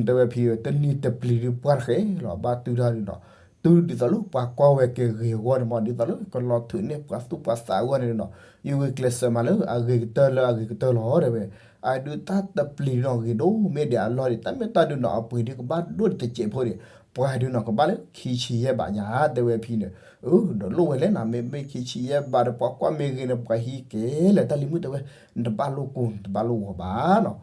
တဲဝဲဖံဧၢ တနံၤတပျံၤဒုးပှၢ်တဃဲလီၤ ဘၣ်တုၤတၢ်ဒုးနီၤ, တုၤဒ်သိးလၢပှၤကွၢ်ဝဲက့ၤဂ့ၤအဂီၢ်န့ၣ်မး ဒ်သိးလၢကလီၤထုးန့ၢ်ပှၤသူၣ်ပှၤသးအဂီၢ်န့ၣ်နီၤ, ယဂုာ်ကျဲးစၢးမးလၢအဂ့ၤကတၢၢ်လၢအဂ့ၤကတၢၢ်လီၤတဲဝဲ, အဒုးတၢ်တပျံၤနီၤ ဂ့ၤဒိၣ်မ့ၢ်ဒဲးအလီၢ်ဒံး တၢ်မ့ၢ်တၢ်ဒုးနီၤ အပှ့ၤဒုးကဘၣ်ဒိၣ်တစဲးဖိဒံး, ပှၤဒုးနီၤ ကဘၣ်လၢခံဆံယဲၢ်ဘးညါတဲဝဲဖံန့ၣ်, အၢ ဒီးလိၣ်ဝဲလဲၣ်နၤ မ့မ့ၢ်ခံဆံယဲၢ်ဘးဒီး ပှၤကွၢ်မ့ၢ်ဂ့ၤန့ၣ် ပှၤဟံးက့ၤလဲၣ် တၢ်လံၤမုၣ်တဲဝဲ, နတဘၣ်လိၣ်ကိၢ် နတဘၣ်လိၣ်ဂီၤဘၣ်နီၤ,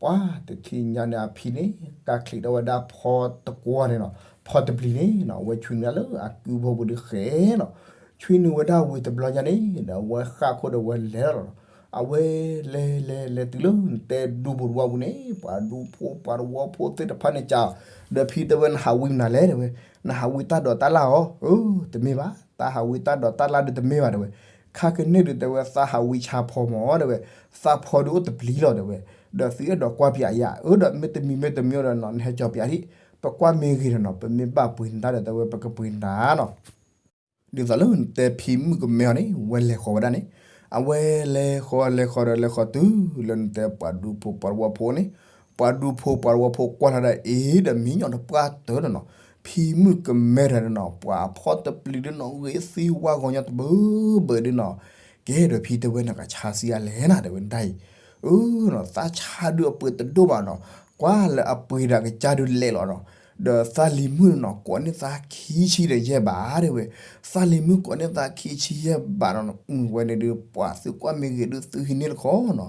ပှၤတထံၣ်ညါန့ၣ်အဖံန့ၣ် ကးချံးထီၣ်ဝဲဒၣ်ဖီတကွီၢ်န့ၣ်နီၤ, ဖီတပျံၤန့ၣ်နီၤ ဝဲဆွံနုာ်လၢအကုဖိပူၤဒုးဃဲနီၤ, ဆွံနုာ်ဝဲဒၣ်ဝံၤတဘျီညါန့ၣ်ဒီး အဝဲဃၣ်ခိၣ်ဒီးဝဲလဲၤလီၤနီၤ, အဝဲလဲၤလဲၤလဲၤတုၤလၢနတဲဒူဖိတဝီပူၤန့ၣ် ပှၤဒူဖိပှၤတဝီဖိသ့ၣ်တဖၣ်န့ၣ်ကး, ဒီးဖံတဲဝဲနဟးဝံမနုၤလဲၣ်တဲဝဲ, နဟးဝံတၢ်ဒိးတၢ်လၣ်အီၤ, အၢ တမ့ၢ်ဘၣ် တၢ်ဟးဝံတၢ်ဒိးတၢ်လၣ်ဒုးတမ့ၢ်ဘၣ်တဲဝဲ, ခါကနံၣ်ဒုးတဲဝဲသးဟးဝံဆါဖီမးတဲဝဲ, သးဖီဒုးအိၣ်တပျံၤလီၤတဲဝဲ, ဒီးသုအဲၣ်ဒိးကွၢ်ပၠးယၤ အၢ ဒီးမ့တမံၤမ့တမံၤဒီးနီၤ နဟဲကၠီၤပၠးဒံး, ပကွၢ်မ့ၢ်ဂ့ၤဒီးနီၤ ပမ့ၢ်ဘၣ်ပှ့ၤနတၢ်ဒီးတဲဝဲ ပကပှ့ၤနတၢ်နီၤ ဒ်သိးလၢနတဲဖံမုၣ်ကမဲအီၤန့ၣ် ဝဲလဲၤဃီၤဝဲဒၣ်န့ၣ်, အဝဲလဲၤဃီၤလဲၤဃီၤဒီးလဲၤဃီၤတုၤလၢနတဲပှၤဒူဖိပှၤတဝီဖိန့ၣ်, ပှၤဒူဖိပှၤတဝီဖိကွၢ်လီၤဒီးအ့ၣ်ဒီးမံညီၤတပှၢ်တၢၢ်ဒီးနီၤ, ဖံမုၣ်ကမဲတၢ်ဒီးနီၤ ပှၤဖီတပျံၤဒုးနီၤ ဂ့ၤသံဝါဂီၤညီတဘၢဘၢဒုးနီၤ, ကဲဒီးဖံတဲဝဲနကဆါစံအါလဲၣ်နၤတဲဝဲဒၣ်အံၤ, အၢ သးဆါဒုးအပှ့ၤတဒိၣ်ဘၣ်နီၤ, ကွၢ်လၢအပှ့ၤဒၣ်ကစၢ်ဒုးလဲၤလီၤနီၤ, ဒီးသးလံၤမုၣ်နီၤ ကိးန့ၢ်သးခံဆံဒီးယဲၢ်ဘးတဲဝဲ, သးလံၤမုၣ်ကိးန့ၢ်သးခံဆံယဲၢ်ဘးနီၤ, အုဝဲန့ၣ်ဒုး ပှၤသုကွၢ်မ့ၢ်ဂ့ၤဒုးသုဟံးန့ၢ်တခီနီၤ,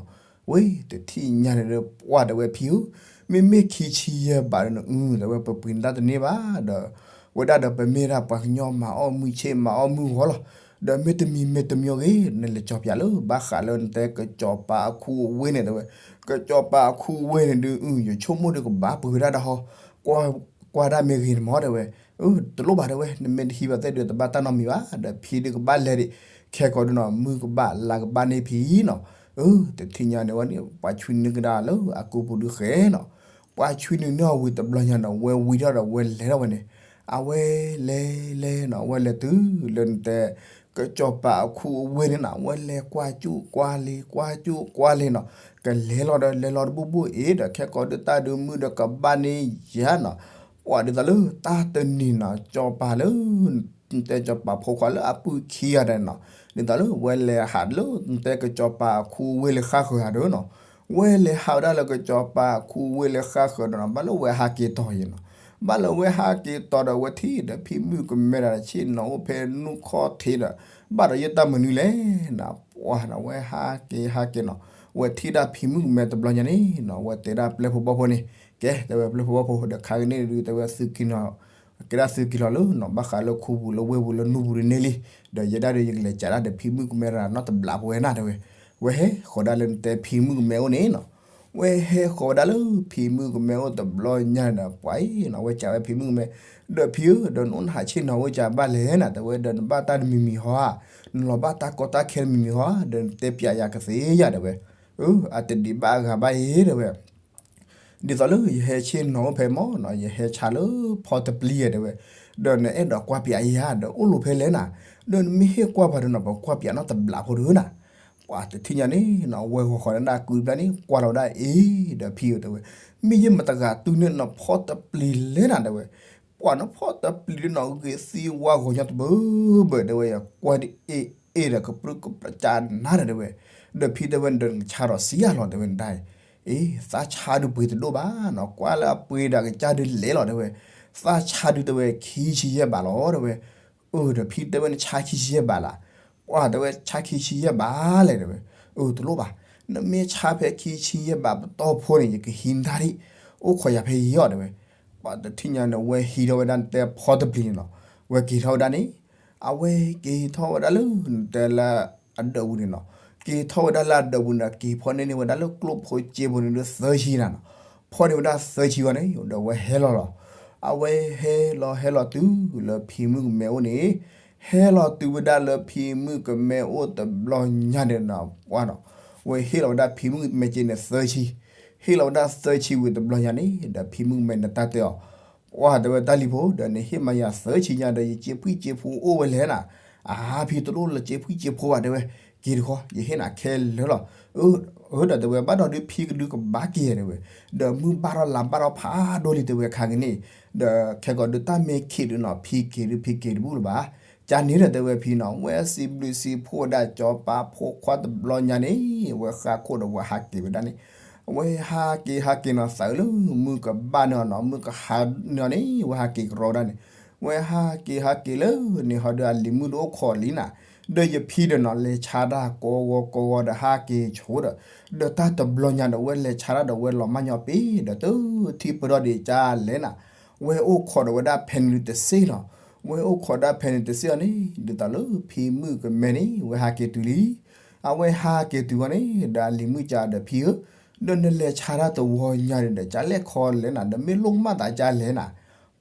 ဝဲတထံၣ်ညါန့ၣ်ဒီး ပှၢ်တဲဝဲဖံဧၢ, မ့မ့ၢ်ခံဆံယဲၢ်ဘးဒီးနအုတဲဝဲ ပပှ့ၤနတၢ်တန့ၢ်ဘၣ်ဒီး, ဝဲဒၣ်ဒီးပမ့ၢ်ဒၣ်ပှၤကညီမၤအီၣ်မုၢ်ဆ့ၣ်မၤအီၣ်မုၢ်ဂီၤလီၤ, ဒီးမ့တမံၤမ့တမံၤဂ့ၤ နလဲၤကၠီၤပၠးလၢဘၣ်ဃးလၢနတဲကစီၤပၤအခူအဝ့ၢ်န့ၣ်တဲဝဲ, ကစီၤပၤအခူအဝ့ၢ်န့ၣ်ဒုး ယဆိကမိၣ်ဒုးကဘၣ်ပှ့ၤဝဲဒၣ်ဒီးဟီ, ကွၢ်ဒၣ်မ့ၢ်ဂ့ၤန့ၣ်မးတဲဝဲ, အၢ တလိၣ်ဘၣ်တဲဝဲ နမ့ၢ်တဟံးဘၣ်သ့ၣ်ဒုးတဘၣ်တၢ်နီတမံၤဘၣ်, ဒီးဖံဒုးကဘၣ်လဲၤဒံး, ခဲကိာ်ဒုးနီၤ မုၢ်ကဘၣ်လါကဘၣ်န့ၢ်ဖံနီၤ, အၢ တထံၣ်ညါန့ၣ်ဝဲန့ၣ် ပှၤဆွံနုာ်ကဒါလၢအကုပူၤဒုးဃဲနီၤ, ပှၤဆွံနုာ်န့ၢ်အီၤဝံၤတဘျီညါဒီး ဝဲဝံၤထီၣ်ဒီးဝဲလဲၤထီၣ်ဝဲန့ၣ်, အဝဲလဲၤလဲၤနီၤ ဝဲလဲၤတုၤလၢနတဲ ကစီၤပၤအခူအဝ့ၢ်န့ၣ်နီၤ ဝဲလဲၤကွၢ်ကၠူၣ်ကွၢ်လ့ၤ ကွၢ်ကၠူၣ်ကွၢ်လ့ၤနီၤ, ကလဲၤလီၤဒီးလဲၤလီၤတဘူၣ်ဘူၣ်အ့ၣ်ဒီး ခဲကိာ်ဒုးတၢ်ဒုးမုၢ်ဒီးကဘၣ်န့ၢ်ယၤနီၤ, ပှၤဒ်သိးလၢတၢ်တနံၤနီၤ ကစီၤပၤလၢ တဲကစီၤပၤဖိခွါလၢအပုၢ်ခံဂၤဒီးနီၤ, ဒ်သိးလၢဝဲလဲၤဟးလၢနတဲကစီၤပၤအခူအဝ့ၢ်လၢဃၣ်ဃၢၤဧါဒီးနီၤ, ဝဲလဲၤဟးဝဲဒၣ်လၢကစီၤပၤအခူအဝ့ၢ်လၢဃၣ်ဃၢၤဒီးနီၤ ဘၣ်လၢဝဲဟးက့ၤတီၤယဲနီၤ, ဘၣ်လၢဝဲဟးက့ၤတီၤဒီးဝဲထံၣ်ဒီးဖံမုၣ်ကမဲဒီးဆ့ၣ်နီၤအိၣ်ဖဲနူၢ်ခီၣ်ထံးဒီး, ဘၣ်ဒီးယတၢ်မနုၤလဲၣ်နီၤ, ပှၤနီၤ ဝဲဟးက့ၤဟးက့ၤနီၤ, ဝဲထံၣ်ဒၣ်ဖံမုၣ်ကမဲတဘျီညါန့ၣ်နီၤ ဝဲတဲဒၣ်ပျဲၢ်ဖိဘီၣ်ဖိန့ၣ်, ကဲ တဲဝဲပျဲၢ်ဖိဘီၣ်ဖိ ဒီးခါကနံၣ်ဒုးတဲဝဲသုက့ၤနီၤ ကဲဒၣ်သုက့ၤလီၤလၢနီၤ ဘၣ်ဃးလၢခူပူၤလၢဝ့ၢ်ပူၤလၢနူၢ်ပူၤဒ်န့ၣ်လံ, ဒီးယဲဒၣ်ဒီးယကလဲၤကးဒၣ်ဒီးဖံမုၣ်ကမဲတဂၤနီတဘျီဖိဝဲနၤတဲဝဲ, ဝဲဟဲဃီၤဒၣ်လၢနတဲဖံမုၣ်ကမဲအိၣ်န့ၣ်နီၤ, ဝဲဟဲဃီၤဝဲဒၣ်လၢဖံမုၣ်ကမဲအိၣ်တဘျီညါဒီး ပှၤအံၤနီၤ ဝဲကးဝဲဖံမုၣ်ကမဲ, ဒီးဖံဧၢ ဒီးနအိၣ်နဟးဆ့ၣ်နီၤအိၣ်ကးဘၣ်လဲၣ်နၤ တဲဝဲ ဒီးနဘၣ်တၢ်တမံၤမံၤဟီဧါ, နလီၤဘၣ်တၢ်ကီတၢ်ခဲတမံၤမံၤဟီဧါ ဒီးနတဲပျးယၤကသ့ယၤတဲဝဲ, အတဒံးဘၣ်အဂၤဘၣ်အံၤတဲဝဲ ဒ်သိးလၢယဟဲဆ့ၣ်နီၤအိၣ်ဖဲမၢ်နီၤ ယဟဲဆါလၢဖီတပျံၤတဲဝဲ, ဒီးနအဲၣ်ဒိးကွၢ်ပၠးယၤ ဒီးအိၣ်လိာ်ဖဲလဲၣ်နၤ, ဒီးနမ့ၢ်ဟ့ၣ်ကွၢ်ပှၤဒီးနီၤ ပကွၢ်ပၠးနီတဘျီဖိတဂ့ၤနၤ, ပှၤတထံၣ်ညါန့ၣ်နီၤ ဝဲဂီၤဃီၤန့ၣ်ဒၣ်ကုတဖျၢၣ်န့ၣ် ကွၢ်လီၤဝဲဒၣ်အ့ၣ်ဒီးဖံဧၢတဲဝဲ, မ့ၢ်ယမတဂၤတုၤန့ၣ်နီၤ ဖီတပျံၤလဲၣ်နၤတဲဝဲ, ပှၤနီၤဖီတပျံၤဒီးနီၤ ဂ့ၤသံဝါဂီၤညီတဘၢဘၢတဲဝဲ, ကွၢ်ဒ်အ့ၣ်အ့ၣ်ဒီးကပြုၢ်ကပြီၤကၢ်နၤဒီးတဲဝဲ, ဒီးဖံတဲဝဲ နဆါဒီးစံယါလီၤတဲဝဲနဒၣ်အံၤ, အ့ၣ် သးဆါဒုးပှ့ၤတဒိၣ်ဘၣ်နီၤ ကွၢ်လၢအပှ့ၤဒီးကစၢ်ဒုးလဲၤလီၤတဲဝဲ, သးဆါဒုးတဲဝဲခံဆံယဲၢ်ဘးလီၤတဲဝဲ, အၢ ဒီးဖံတဲဝဲနဆါခံဆံယဲၢ်ဘးလၢ်, ပှၤတဲဝဲဆါခံဆံယဲၢ်ဘးလဲၣ်တဲဝဲ, အၢ တလိၣ်ဘၣ်, နမ့ၢ်ဆါဖဲခံဆံယဲၢ်ဘးပတီၢ်ဖိန့ၣ် ယကဟံးနၤဒံး, အိၣ်ခိးယၤဖဲယံၤအီၤတဲဝဲ, ပှၤတထံၣ်ညါန့ၣ် ဝဲဟံးထီၣ်ဝဲဒၣ်နတဲဖီတပျံၤန့ၣ်လီၤ, ဝဲက့ၤထီၣ်ဝဲဒၣ်န့ၣ်, အဝဲက့ၤထီၣ်ဝဲဒၣ်လၢနတဲလၢအဒၢးပူၤန့ၣ်နီၤ, က့ၤထီၣ်ဝဲဒၣ်လၢအဒၢးပူၤန့ၣ် က့ၤဖီန့ၢ်န့ၢ်ဝဲဒၣ်လၢကျိၣ်ဖိစ့ဖိန့ၣ်ဒုးသၢဆံနၤနီၤ, ဖီန့ၢ်ဝဲဒၣ်သၢဆံဝံၤန့ၣ် ဒီးဝဲဟဲလီၤလီၤ, အဝဲဟဲလီၤဟဲလီၤတုၤလၢဖံမုၣ်ကမဲအိၣ်န့ၣ်, ဟဲလီၤတုၤဝဲဒၣ်လၢဖံမုၣ်ကမဲအိၣ်တဘျီညါန့ၣ်နီၤ ပှၤနီၤ, ဝဲဟ့ၣ်လီၤဝဲဒၣ်ဖံမုၣ်ကမဲက့န့ၣ်သၢဆံ, ဟ့ၣ်လီၤဝဲဒၣ်သၢဆံဝံၤတဘျီညါန့ၣ် ဒီးဖံမုၣ်ကမဲန့ၣ်တၢ်တဲအီၤ, ပှၤတဲဝဲတၢ်လံၤဖိ ဒီးနဟ့ၣ်မၤယၤသၢဆံညါဒီး ယစ့ဖှံစ့ဖိအိၣ်ဝဲလဲၣ်နၤ, အါဖံတလိၣ်လၢစ့ဖှံစ့ဖိဘၣ်တဲဝဲ, က့ၤတခီ ယဟ့ၣ်နၤခဲလၢာ်လီၤ, အၢ ဒီးတဲဝဲ ဘၣ်ဒီးဒုးဖံကဒုးကဘၣ်က့ၤတဲဝဲ, ဒီးမုၢ်ဘၣ်ထီၣ်လါဘၣ်ထီၣ်ဖးဒိၣ်လံတဲဝဲခါက့ၤန့ၣ်, ဒီးခဲကိာ်ဒုးတၢ်မ့ၢ်ခံးဒုးနီၤ ဖံက့ၤဒုးဖံက့ၤတဘူၣ်လၢၤဘၣ်, ကန့ၣ်ဒီးတဲဝဲဖံနီၤ ဝဲစံးဘျုးစံးဖှိၣ်ဝဲဒၣ် စီၤပၤဖိခွါတဘျီညါန့ၣ် ဝဲဃၣ်ခိၣ်ဒီးဝဲဟးက့ၤဝဲဒၣ်န့ၣ်, ဝဲဟးက့ၤဟးက့ၤနီၤ သးအုးလၢမုၢ်ကဘၣ်န့ၢ်အီၤနီၤ မုၢ်ကဟါန့ၢ်အီၤန့ၣ် ဝဲဟးက့ၤကရီဝဲဒၣ်န့ၣ်, ဝဲဟးက့ၤဟးက့ၤလၢန့ၣ်ဟီဒီးအလံၤမုၣ်ဒီးအိၣ်ခိးလံနၤ, ဒီးယဖံဒီးနီၤ လဲၤဆါတၢ်ကိးဂီၤကိးဂီၤဒီးဟးက့ၤဆိဒီး, ဒီးတၢ်တဘျီညါဒီးဝဲလဲၤဆါတၢ်ဒီးဝဲလီၤမၢ်ညီပ့ၤ ဒီးတထံၣ်ပဒီၣ်ဒံးကၢ်လဲၣ်နၤ, ဝဲအိၣ်ခိးဒီးဝဲဒၣ်ဖဲန့ၣ်ဒုးတစ့ၢ်နီၤ, ဝဲအိၣ်ခိးဒၣ်ဖဲန့ၣ်တစ့ၢ်အီၤန့ၣ် ဒ်သိးလၢဖံမုၣ်ကမဲန့ၣ် ဝဲဟးက့ၤတုၤလံ, အဝဲဟးက့ၤတုၤဝဲန့ၣ် ဒီးအလံၤမုၣ်ကဒီးဖံဧၢ, ဒီးနလဲၤဆါတၢ်တဝီညါန့ၣ်ဒီး ကၢ်လဲၣ်ခီလဲၣ်နၤ ဒီးမ့ၢ်လိၣ်ကမၣ်သးကၢ်လဲၣ်နၤ,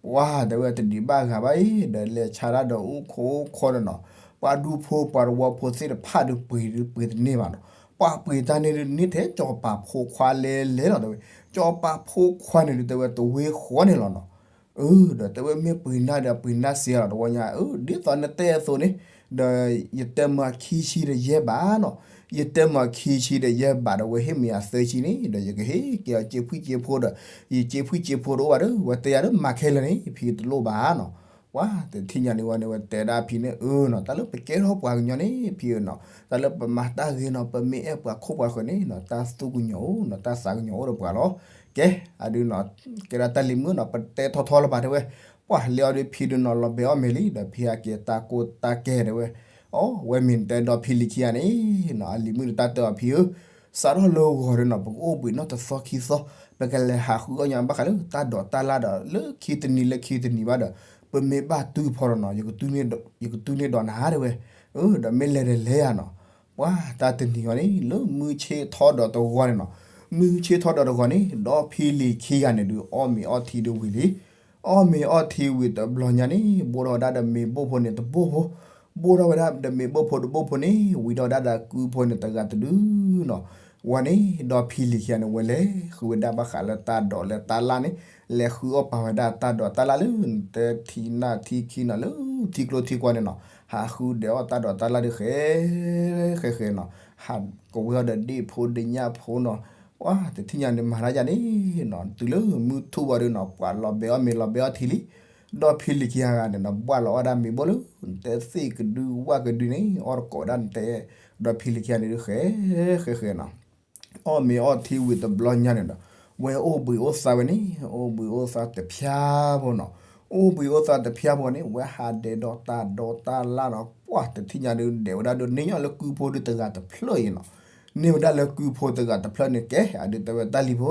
ပှၤတဲဝဲတဒံးဘၣ်ဂၤဘၣ်အံၤ ဒီးလဲၤဆါတၢ်ဒီးအိၣ်ခိးအိၣ်ခိးဒီးနီၤ, ပှၤဒူဖိပှၤတဝီဖိသ့ၣ်တဖၣ်ဒုးပှ့ၤဒုးပှ့ၤတန့ၢ်ဘၣ်နီၤ, ပှၤပှ့ၤတၢ်န့ၣ်ဒုးန့ၢ်ထဲစီၤပၤဖိခွါလဲၤလဲၤလီၤတဲဝဲ, စီၤပၤဖိခွါန့ၣ်ဒုးတဲဝဲတဝ့ဃီန့ၣ်လီၤနီၤ, အၢ ဒီးတဲဝဲမ့ၢ်ပှ့ၤနၢ်ဒီးပှ့ၤနၢ်စ့လီၤတဝီညါ အၢ ဒ်သိးနတဲအသိးန့ၣ်, ဒီးယတဲမၤခံဆံဒီးယဲၢ်ဘးနီၤ, ယတဲမၤခံဆံဒီးယဲၢ်ဘးဒီးဝဲဟ့ၣ်မ့ၢ်ယၤသၢဆံန့ၣ် ဒီးယကဟ့ၣ်က့ၤအီၤစ့ဖှံစ့ဖိဒီး, ယစ့ဖှံစ့ဖိတအိၣ်ဘၣ်ဒီး ဝဲတဲယၤဒီးမၤခဲလၢာ်န့ၣ် ဖံတလိၣ်ဘၣ်နီၤ, ပှၤတထံၣ်ညါန့ၣ်ဝဲန့ၣ် ဝဲတဲဒၣ်ဖံန့ၣ် အၢနီၤ တၢ်လၢပကဲထီၣ်ပှၤကညီန့ၣ် ဖံဧၢနီၤ တၢ်လၢပမၤတၢ်ဂ့ၤနီၤ ပမ့ၢ်အဲၣ်ပှၤခိၣ်ပှၤဃၢၤန့ၣ်နီၤ တၢ်သူၣ်ကညီၤအိၣ်နီၤ တၢ်သးကညီၤအိၣ်ဒီးပှၤလီၤ, ကဲ အဒုးနီၤ ကဲဒၣ်တၢ်လံၤမုၣ်နီၤ ပတဲထီထီလၢၤဘၣ်တဲဝဲ, ပှၤလဲၤအီၤဒီးဖံဒုးနီၤ လီၤဘဲအီၣ်မ့ၤလံ ဒီးဖံဟးက့ၤတၢ်ကိၢ်တၢ်ကဲတဲဝဲ, အိ ဝဲမ့ၢ်နတဲဒီဖံလံၤခံဂၤန့ၣ်နီၤ အလံၤမုၣ်တၢ်တဲအီၤဖံဧၢ, စးထီၣ်လၢဂီၤဒီးနီၤ ပကအိၣ်ဘှံးနီၣ်တသီခံသီ, ပကလဲၤဟးဃုအီၣ်ညါဘၣ်ဃးလၢတၢ်ဒိးတၢ်လၣ်ဒီး လၢခံတနံၤလၢခံတနံၤဘၣ်ဒီး, ပမ့ၢ်ဘၣ်တုၤဖီဒီးနီၤ ယကတုၤန့ၢ်ဒီးနၤတဲဝဲ, အၢ ဒီးမ့ၢ်လဲၤဒီးလဲၤယၤနီၤ, ပှၤတၢ်တနံၤအံၤန့ၣ် လၢမုၢ်ဆ့ၣ်ထီၣ်ဒီးတဂီၤန့ၣ်နီၤ, မုၢ်ဆ့ၣ်ထီၣ်ဒီးတဂီၤန့ၣ် ဒီဖံလံၤခံဂၤန့ၣ်ဒုး အီၣ်မ့ၤအီထံဒုးဝံၤလံ, အီၣ်မ့ၤအီထံဝံၤတဘျီညါန့ၣ် ဘိၣ်ထီၣ်ဝဲဒၣ်ဒီးမ့ၤဘိၣ်ဖိန့ၣ်တဘိၣ်ဖိ, ဘိၣ်ထီၣ်ဝဲဒၣ်ဒီးမ့ၤဘိၣ်ဖိတဘိၣ်ဖိန့ၣ် ဝံၤထီၣ်ဝဲဒၣ်ဒီးကုဖိန့ၣ်တဂၤတဒုနီၤ, ဝဲန့ၣ် ဒီဖံလံၤခံဂၤန့ၣ် ဝဲလဲၤဃုဝဲဒၣ်ဘၣ်ဃးလၢတၢ်ဒိးလၢတၢ်လၣ်န့ၣ်, လဲၤဃုအီၣ်ပာ်ဝဲဒၣ်တၢ်ဒိးတၢ်လၣ်လၢ နတဲထံနၢ်ထံခံနီၤ လၢထံကျိထံကွာ်န့ၣ်နီၤ, ဟးဃုဒဲးအီၣ်တၢ်ဒိးတၢ်လၣ်ဒုးဃဲ ဃဲဃဲနီၤ, ဟးကဝဲအီၤဒီးဒ့ၣ်ဖိဒ့ၣ်ညၣ်ဖိနီၤ, ပှၤတထံၣ်ညါန့ၣ် မၤတၢ်ယၤန့ၣ်နီၤ တုၤလၢမုၢ်ထူၣ်ဘၣ်ဒုးနီၤ ပှၤလီၤဘဲအီၣ်မ့ၤလီၤဘဲအီၣ်ထံလံ, ဒီဖံလံၤခံဂၤန့ၣ်နီၤ ဘၣ်လီၤအီၣ်ဒၣ်မ့ၤဘိၣ်လၢ နတဲသ့ၣ်ကဒုဝၣ်ကဒုန့ၣ် အီၣ်တကိးဝဲဒၣ်နတဲ, ဒီဖံလံၤခံဂၤန့ၣ်ဒုးဃဲ ဃဲဃဲနီၤ အီၣ်မ့ၤအီထံဝံၤတဘျီညါန့ၣ်ဒီး ဝဲအိၣ်ဘှံးအိၣ်သါဝဲန့ၣ် အိၣ်ဘှံးအိၣ်သါတဖျါဖိနီၤ, အိၣ်ဘှံးအိၣ်သါတဖျါဖိန့ၣ် ဝဲဟးဒဲးဒီးတၢ်ဒိးတၢ်လၣ်နီၤ, ပှၤတထံၣ်ညါဒုးဒဲးဝဲဒၣ်ဒုးန့ၢ်ညီလၢကုဖိဒုးတဂၤတဖျၢၣ်အံၤနီၤ, န့ၢ်ဝဲဒၣ်လၢကုဖိတဂၤတဖျၢၣ်န့ၣ် ကဲ အဒုးတဲဝဲတၢ်လံၤဖိ,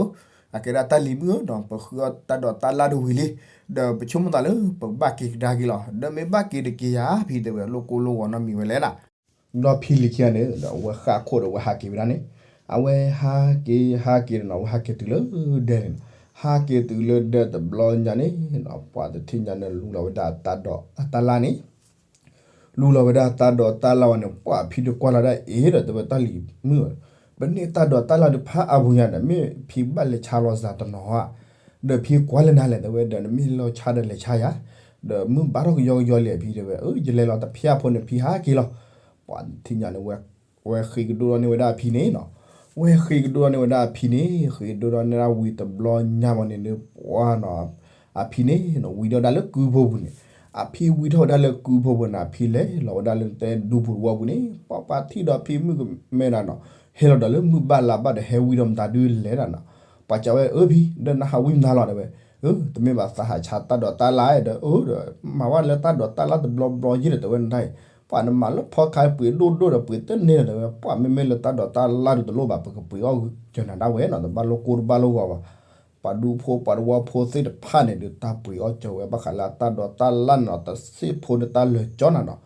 အကဲဒၣ်တၢ်လံၤမုၣ်ဧၢနီၤ ပဃုအီၣ်တၢ်ဒိးတၢ်လၣ်ဒုးဝံၤလံ, ဒီးပဆိကမိၣ်သးလၢပဘၣ်က့ၤကဒါက့ၤလီၤ, ဒီးမ့ၢ်ဘၣ်က့ၤတက့ၤယၤ ဖံတဲဝဲ လိၣ်ကိၢ်လိၣ်ဂီၤနီတမံၤဝဲလဲၣ်နၤ ဒီဖံလံၤခံဂၤန့ၣ် ဒီးအဝဲဃၣ်ခိၣ်ဒီးအဝဲဟးက့ၤဝဲဒၣ်န့ၣ်, အဝဲဟးက့ၤဟးက့ၤဒီးနီၤ အဝဲဟးက့ၤတုၤလၢဒဲန့ၣ်နီၤ, ဟးက့ၤတုၤလၢဒဲတဘျီညါန့ၣ်နီၤ ပှၤတထံၣ်ညါန့ၣ် လူလီၤဝဲဒၣ်တၢ်ဒိးတၢ်လၣ်န့ၣ်, လူလီၤဝဲဒၣ်တၢ်ဒိးတၢ်လၣ်ဝဲန့ၣ် ပှၤဖံဒုးကွၢ်လီၤဒၣ်အ့ၣ်ဒီးတဲဝဲတၢ်လံၤမုၣ်ဧၢ, ပန့ၢ်တၢ်ဒိးတၢ်လၣ်ဒုးဖးအါပူၤညါဒီး မ့ၢ်ဖံဘၣ်လဲၤဆါလီၤစှၤတနီၤဧါ, ဒီးဖံကွၢ်လၢနၤလဲၣ်တဲဝဲ ဒီးနမ့ၢ်လီၤဆါဒီးလဲၤဆါယၤ, ဒီးမုၢ်ဘၣ်ထီၣ်ကယီကယီလံ ဖံတဲဝဲ အၢ ယလဲၤလီၤတဖျၢၣ်ဖိန့ၣ် ဖံဟးက့ၤလီၤ, ပှၤတထံၣ်ညါန့ၣ်ဝဲ ဝဲဃ့ကဒိၣ်ထီၣ်န့ၢ်ဝဲဒၣ်အဖံန့ၣ်နီၤ, ဝဲဃ့ကဒိၣ်ထီၣ်န့ၢ်ဝဲဒၣ်အဖံန့ၣ် ဃ့ကဒိၣ်ထီၣ်န့ၢ်ဒၣ်ဝံၤတဘျီညါမးန့ၣ်ဒီး ပှၤနီၤ, အဖံန့ၣ်နီၤ ဝံၤဒီးဝဲဒၣ်လၢကုဖိပူၤန့ၣ်, အဖံဝံၤထီၣ်ဝဲဒၣ်လၢကုဖိပူၤန့ၣ် အဖံလဲၤလီၤဝဲဒၣ်လၢတဲဒူပူၤတဝီပူၤန့ၣ် ပှၤပှၤထံၣ်ဒီးဖံမုၣ်ကမဲဒၣ်နီၤ, ဟဲလီၤဒီးလၢမုၢ်ဘၣ်လါဘၣ်ဒီးဟဲဝံၤဒီးမတၤဒုလဲၣ်ဒၣ်နီၤ, ပှၤကးဝဲအၢဖံ ဒီးနဟးဝံၤမတၤလီၤတဲဝဲ, တမ့ၢ်ဘၣ်သးဟးဆါတၢ်ဒိးတၢ်လၣ်ဒီး အၢဒီး မၤဝဲလၢတၢ်ဒိးတၢ်လၣ်တဘျီဘျီယ့ၢ်ဒီးတဲဝဲနတၢ်အံၤ, ပှၤနမၤလၢဖီခါပှ့ၤဒိၣ်ဒိၣ်ဒီးပှ့ၤတန့ၢ်ဒီးတဲဝဲ ပှၤမ့မ့ၢ်လၢတၢ်ဒိးတၢ်လၣ်ဒုးတလိၣ်ဘၣ် ပကပှ့ၤအီၣ်ကၠီနၤဒၣ်ဝဲနီၤ တဘၣ်လိၣ်ကိၢ်တဘၣ်လိၣ်ဂီၤဘၣ်, ပှၤဒူဖိပှၤတဝီဖိသ့ၣ်တဖၣ်န့ၣ်ဒီး တၢ်ပှ့ၤအီၣ်ကၠီဝဲဘၣ်ဃးလၢအတၢ်ဒိးတၢ်လၣ်နီၤ တသ့ၣ်ဖိန့ၣ်တၢ်လၢာ်ကၠီနၤနီၤ,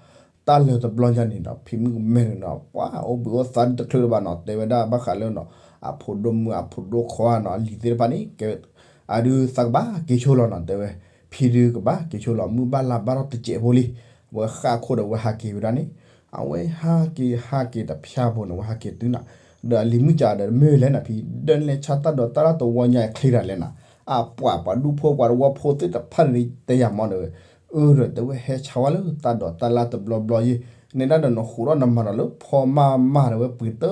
တၢ်လၢာ်တဘျီညါန့ၣ်ဒီး ဖံမုၣ်ကမဲန့ၣ်နီၤ ပှၤအိၣ်ဘှံးအိၣ်သါဒုးတချုးလၢၤဘၣ်နီၤ တဲဝဲဒၣ်ဘၣ်ဃးလၢနီၤ အဖိဒိၣ်မုၣ်အဖိဒိၣ်ခွါနီၤ အလံၤသ့ၣ်တဖၣ်န့ၣ် ကဲ အဒုးသးကဘၣ်က့ၤဆိလီၤနီၤ တဲဝဲ, ဖံဒုးကဘၣ်က့ၤဆိလီၤ မုၢ်ဘၣ်လါဘၣ်ထီၣ်တစဲးဖိလံ, ဝဲဃၣ်ခိၣ်ဒီးဝဲဟးက့ၤဝဲဒၣ်န့ၣ်, အဝဲဟးက့ၤဟးက့ၤတဖၠၣ်ဖိန့ၣ် ဝဲဟးက့ၤတုၤနၤ, ဒီးအလံၤမုၣ်ကးဒီးမ့ၢ်လဲၣ်နၤဖံ, ဒီးနလဲၤဆါတၢ်ဒိးတၢ်လၣ်တဝီညါချ့တၢ်လဲၣ်နၤ, အပှၤပှၤဒူဖိပှၤတဝီဖိသ့ၣ်တဖၣ်န့ၣ်တဲယၤမီၢ်ဒီးဝဲ, အၢဒီးတဲဝဲဟဲဆါဝဲလၢတၢ်ဒိးတၢ်လၣ်တဘျီဘျီယ့ၢ်, နဲဒၣ်ဒီးနဃိးထီၣ်နမၤဒီးလၢဖီမၢ်မၢ်ဒီးဝဲပှ့ၤတ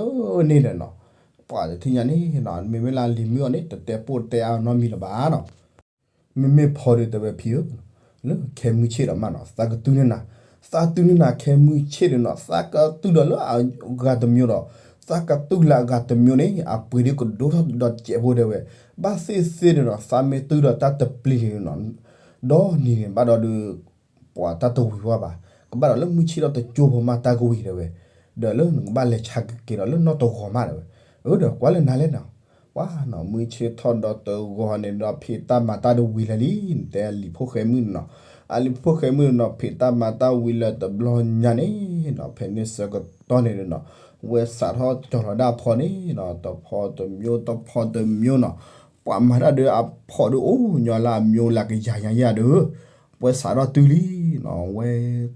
န့ၢ်ဒီးနီၤ ပှၤတထံၣ်ညါန့ၣ်နီၤ မ့မ့ၢ်လၢအလံၤမုၣ်အီၤန့ၣ် တတဲပိၢ်တဲအါနီတမံၤလၢၤဘၣ်နီၤ, မ့မ့ၢ်ဖီဒုးတဲဝဲဖံဧၢ, လၢခဲမုၢ်ဆ့ၣ်ဒီးမးနီၤ သးကတုၤန့ၢ်နၤ, သးတုၤန့ၢ်နၤခဲမုၢ်ဆ့ၣ်ဒီးနီၤ သးကတုၤဒီးလၢအဂၤတမျိုးဒီး, သးကတုၤလၢအဂၤတမျိုးန့ၣ် အပှ့ၤဒုးကဒိၣ်ထီၣ်ဒီးစဲးဖိတဲဝဲ, ဘၣ်သ့ၣ်သ့ၣ်န့ၣ်နီၤ သးမ့ၢ်တုၤဒီးတၢ်တပျံၤန့ၣ်နီၤ ဒီနံၤန့ၣ်ဘၣ်ဒီးဒုး ပှၤတၢ်တဝံၤဝဲဘၣ်, ကဘၣ်ဒီးလၢမုၢ်ဆ့ၣ်ထီၣ်တကၠိဖိမးတၢ်ကဝံၤတဲဝဲ, ဒီးလၢနကဘၣ်လဲၤဆါက့ၤဒီးလၢနီၢ်တဂီၤမးတဲဝဲ, အၢဒီးကွၢ်လၢနၤလဲၣ်နီၤ, ပှၤနီၤမုၢ်ဆ့ၣ်ထီၣ်ဒီးတဂီၤန့ၣ်ဒီးဖံးတၢ်မၤတၢ်တဝံၤလၢာ်လံ, နတဲအလံၤဖိၣ်ဃဲမုၣ်န့ၣ်နီၤ, အလံၤဖိၣ်ဃဲမုၣ်န့ၣ်နီၤ ဖံးတၢ်မၤတၢ်ဝံၤလၢာ်တဘျီညါန့ၣ်နီၤ ဖဲန့ၣ်ဆၢကတီၢ်န့ၣ်ဒီးနီၤ ဝဲစးထီၣ်ကၠီၤလီၤဒၣ်အဖီန့ၣ်နီၤ တဖီတမျိုးတဖီတမျိုးနီၤ ပှၤမၤတၢ်ဒီးအဖီဒီးအိၣ်ညီလၢအမျိုးလၢကယၤညါယၤဒီး ပှၤစးထီၣ်တုၤလံနီၤ ဝဲ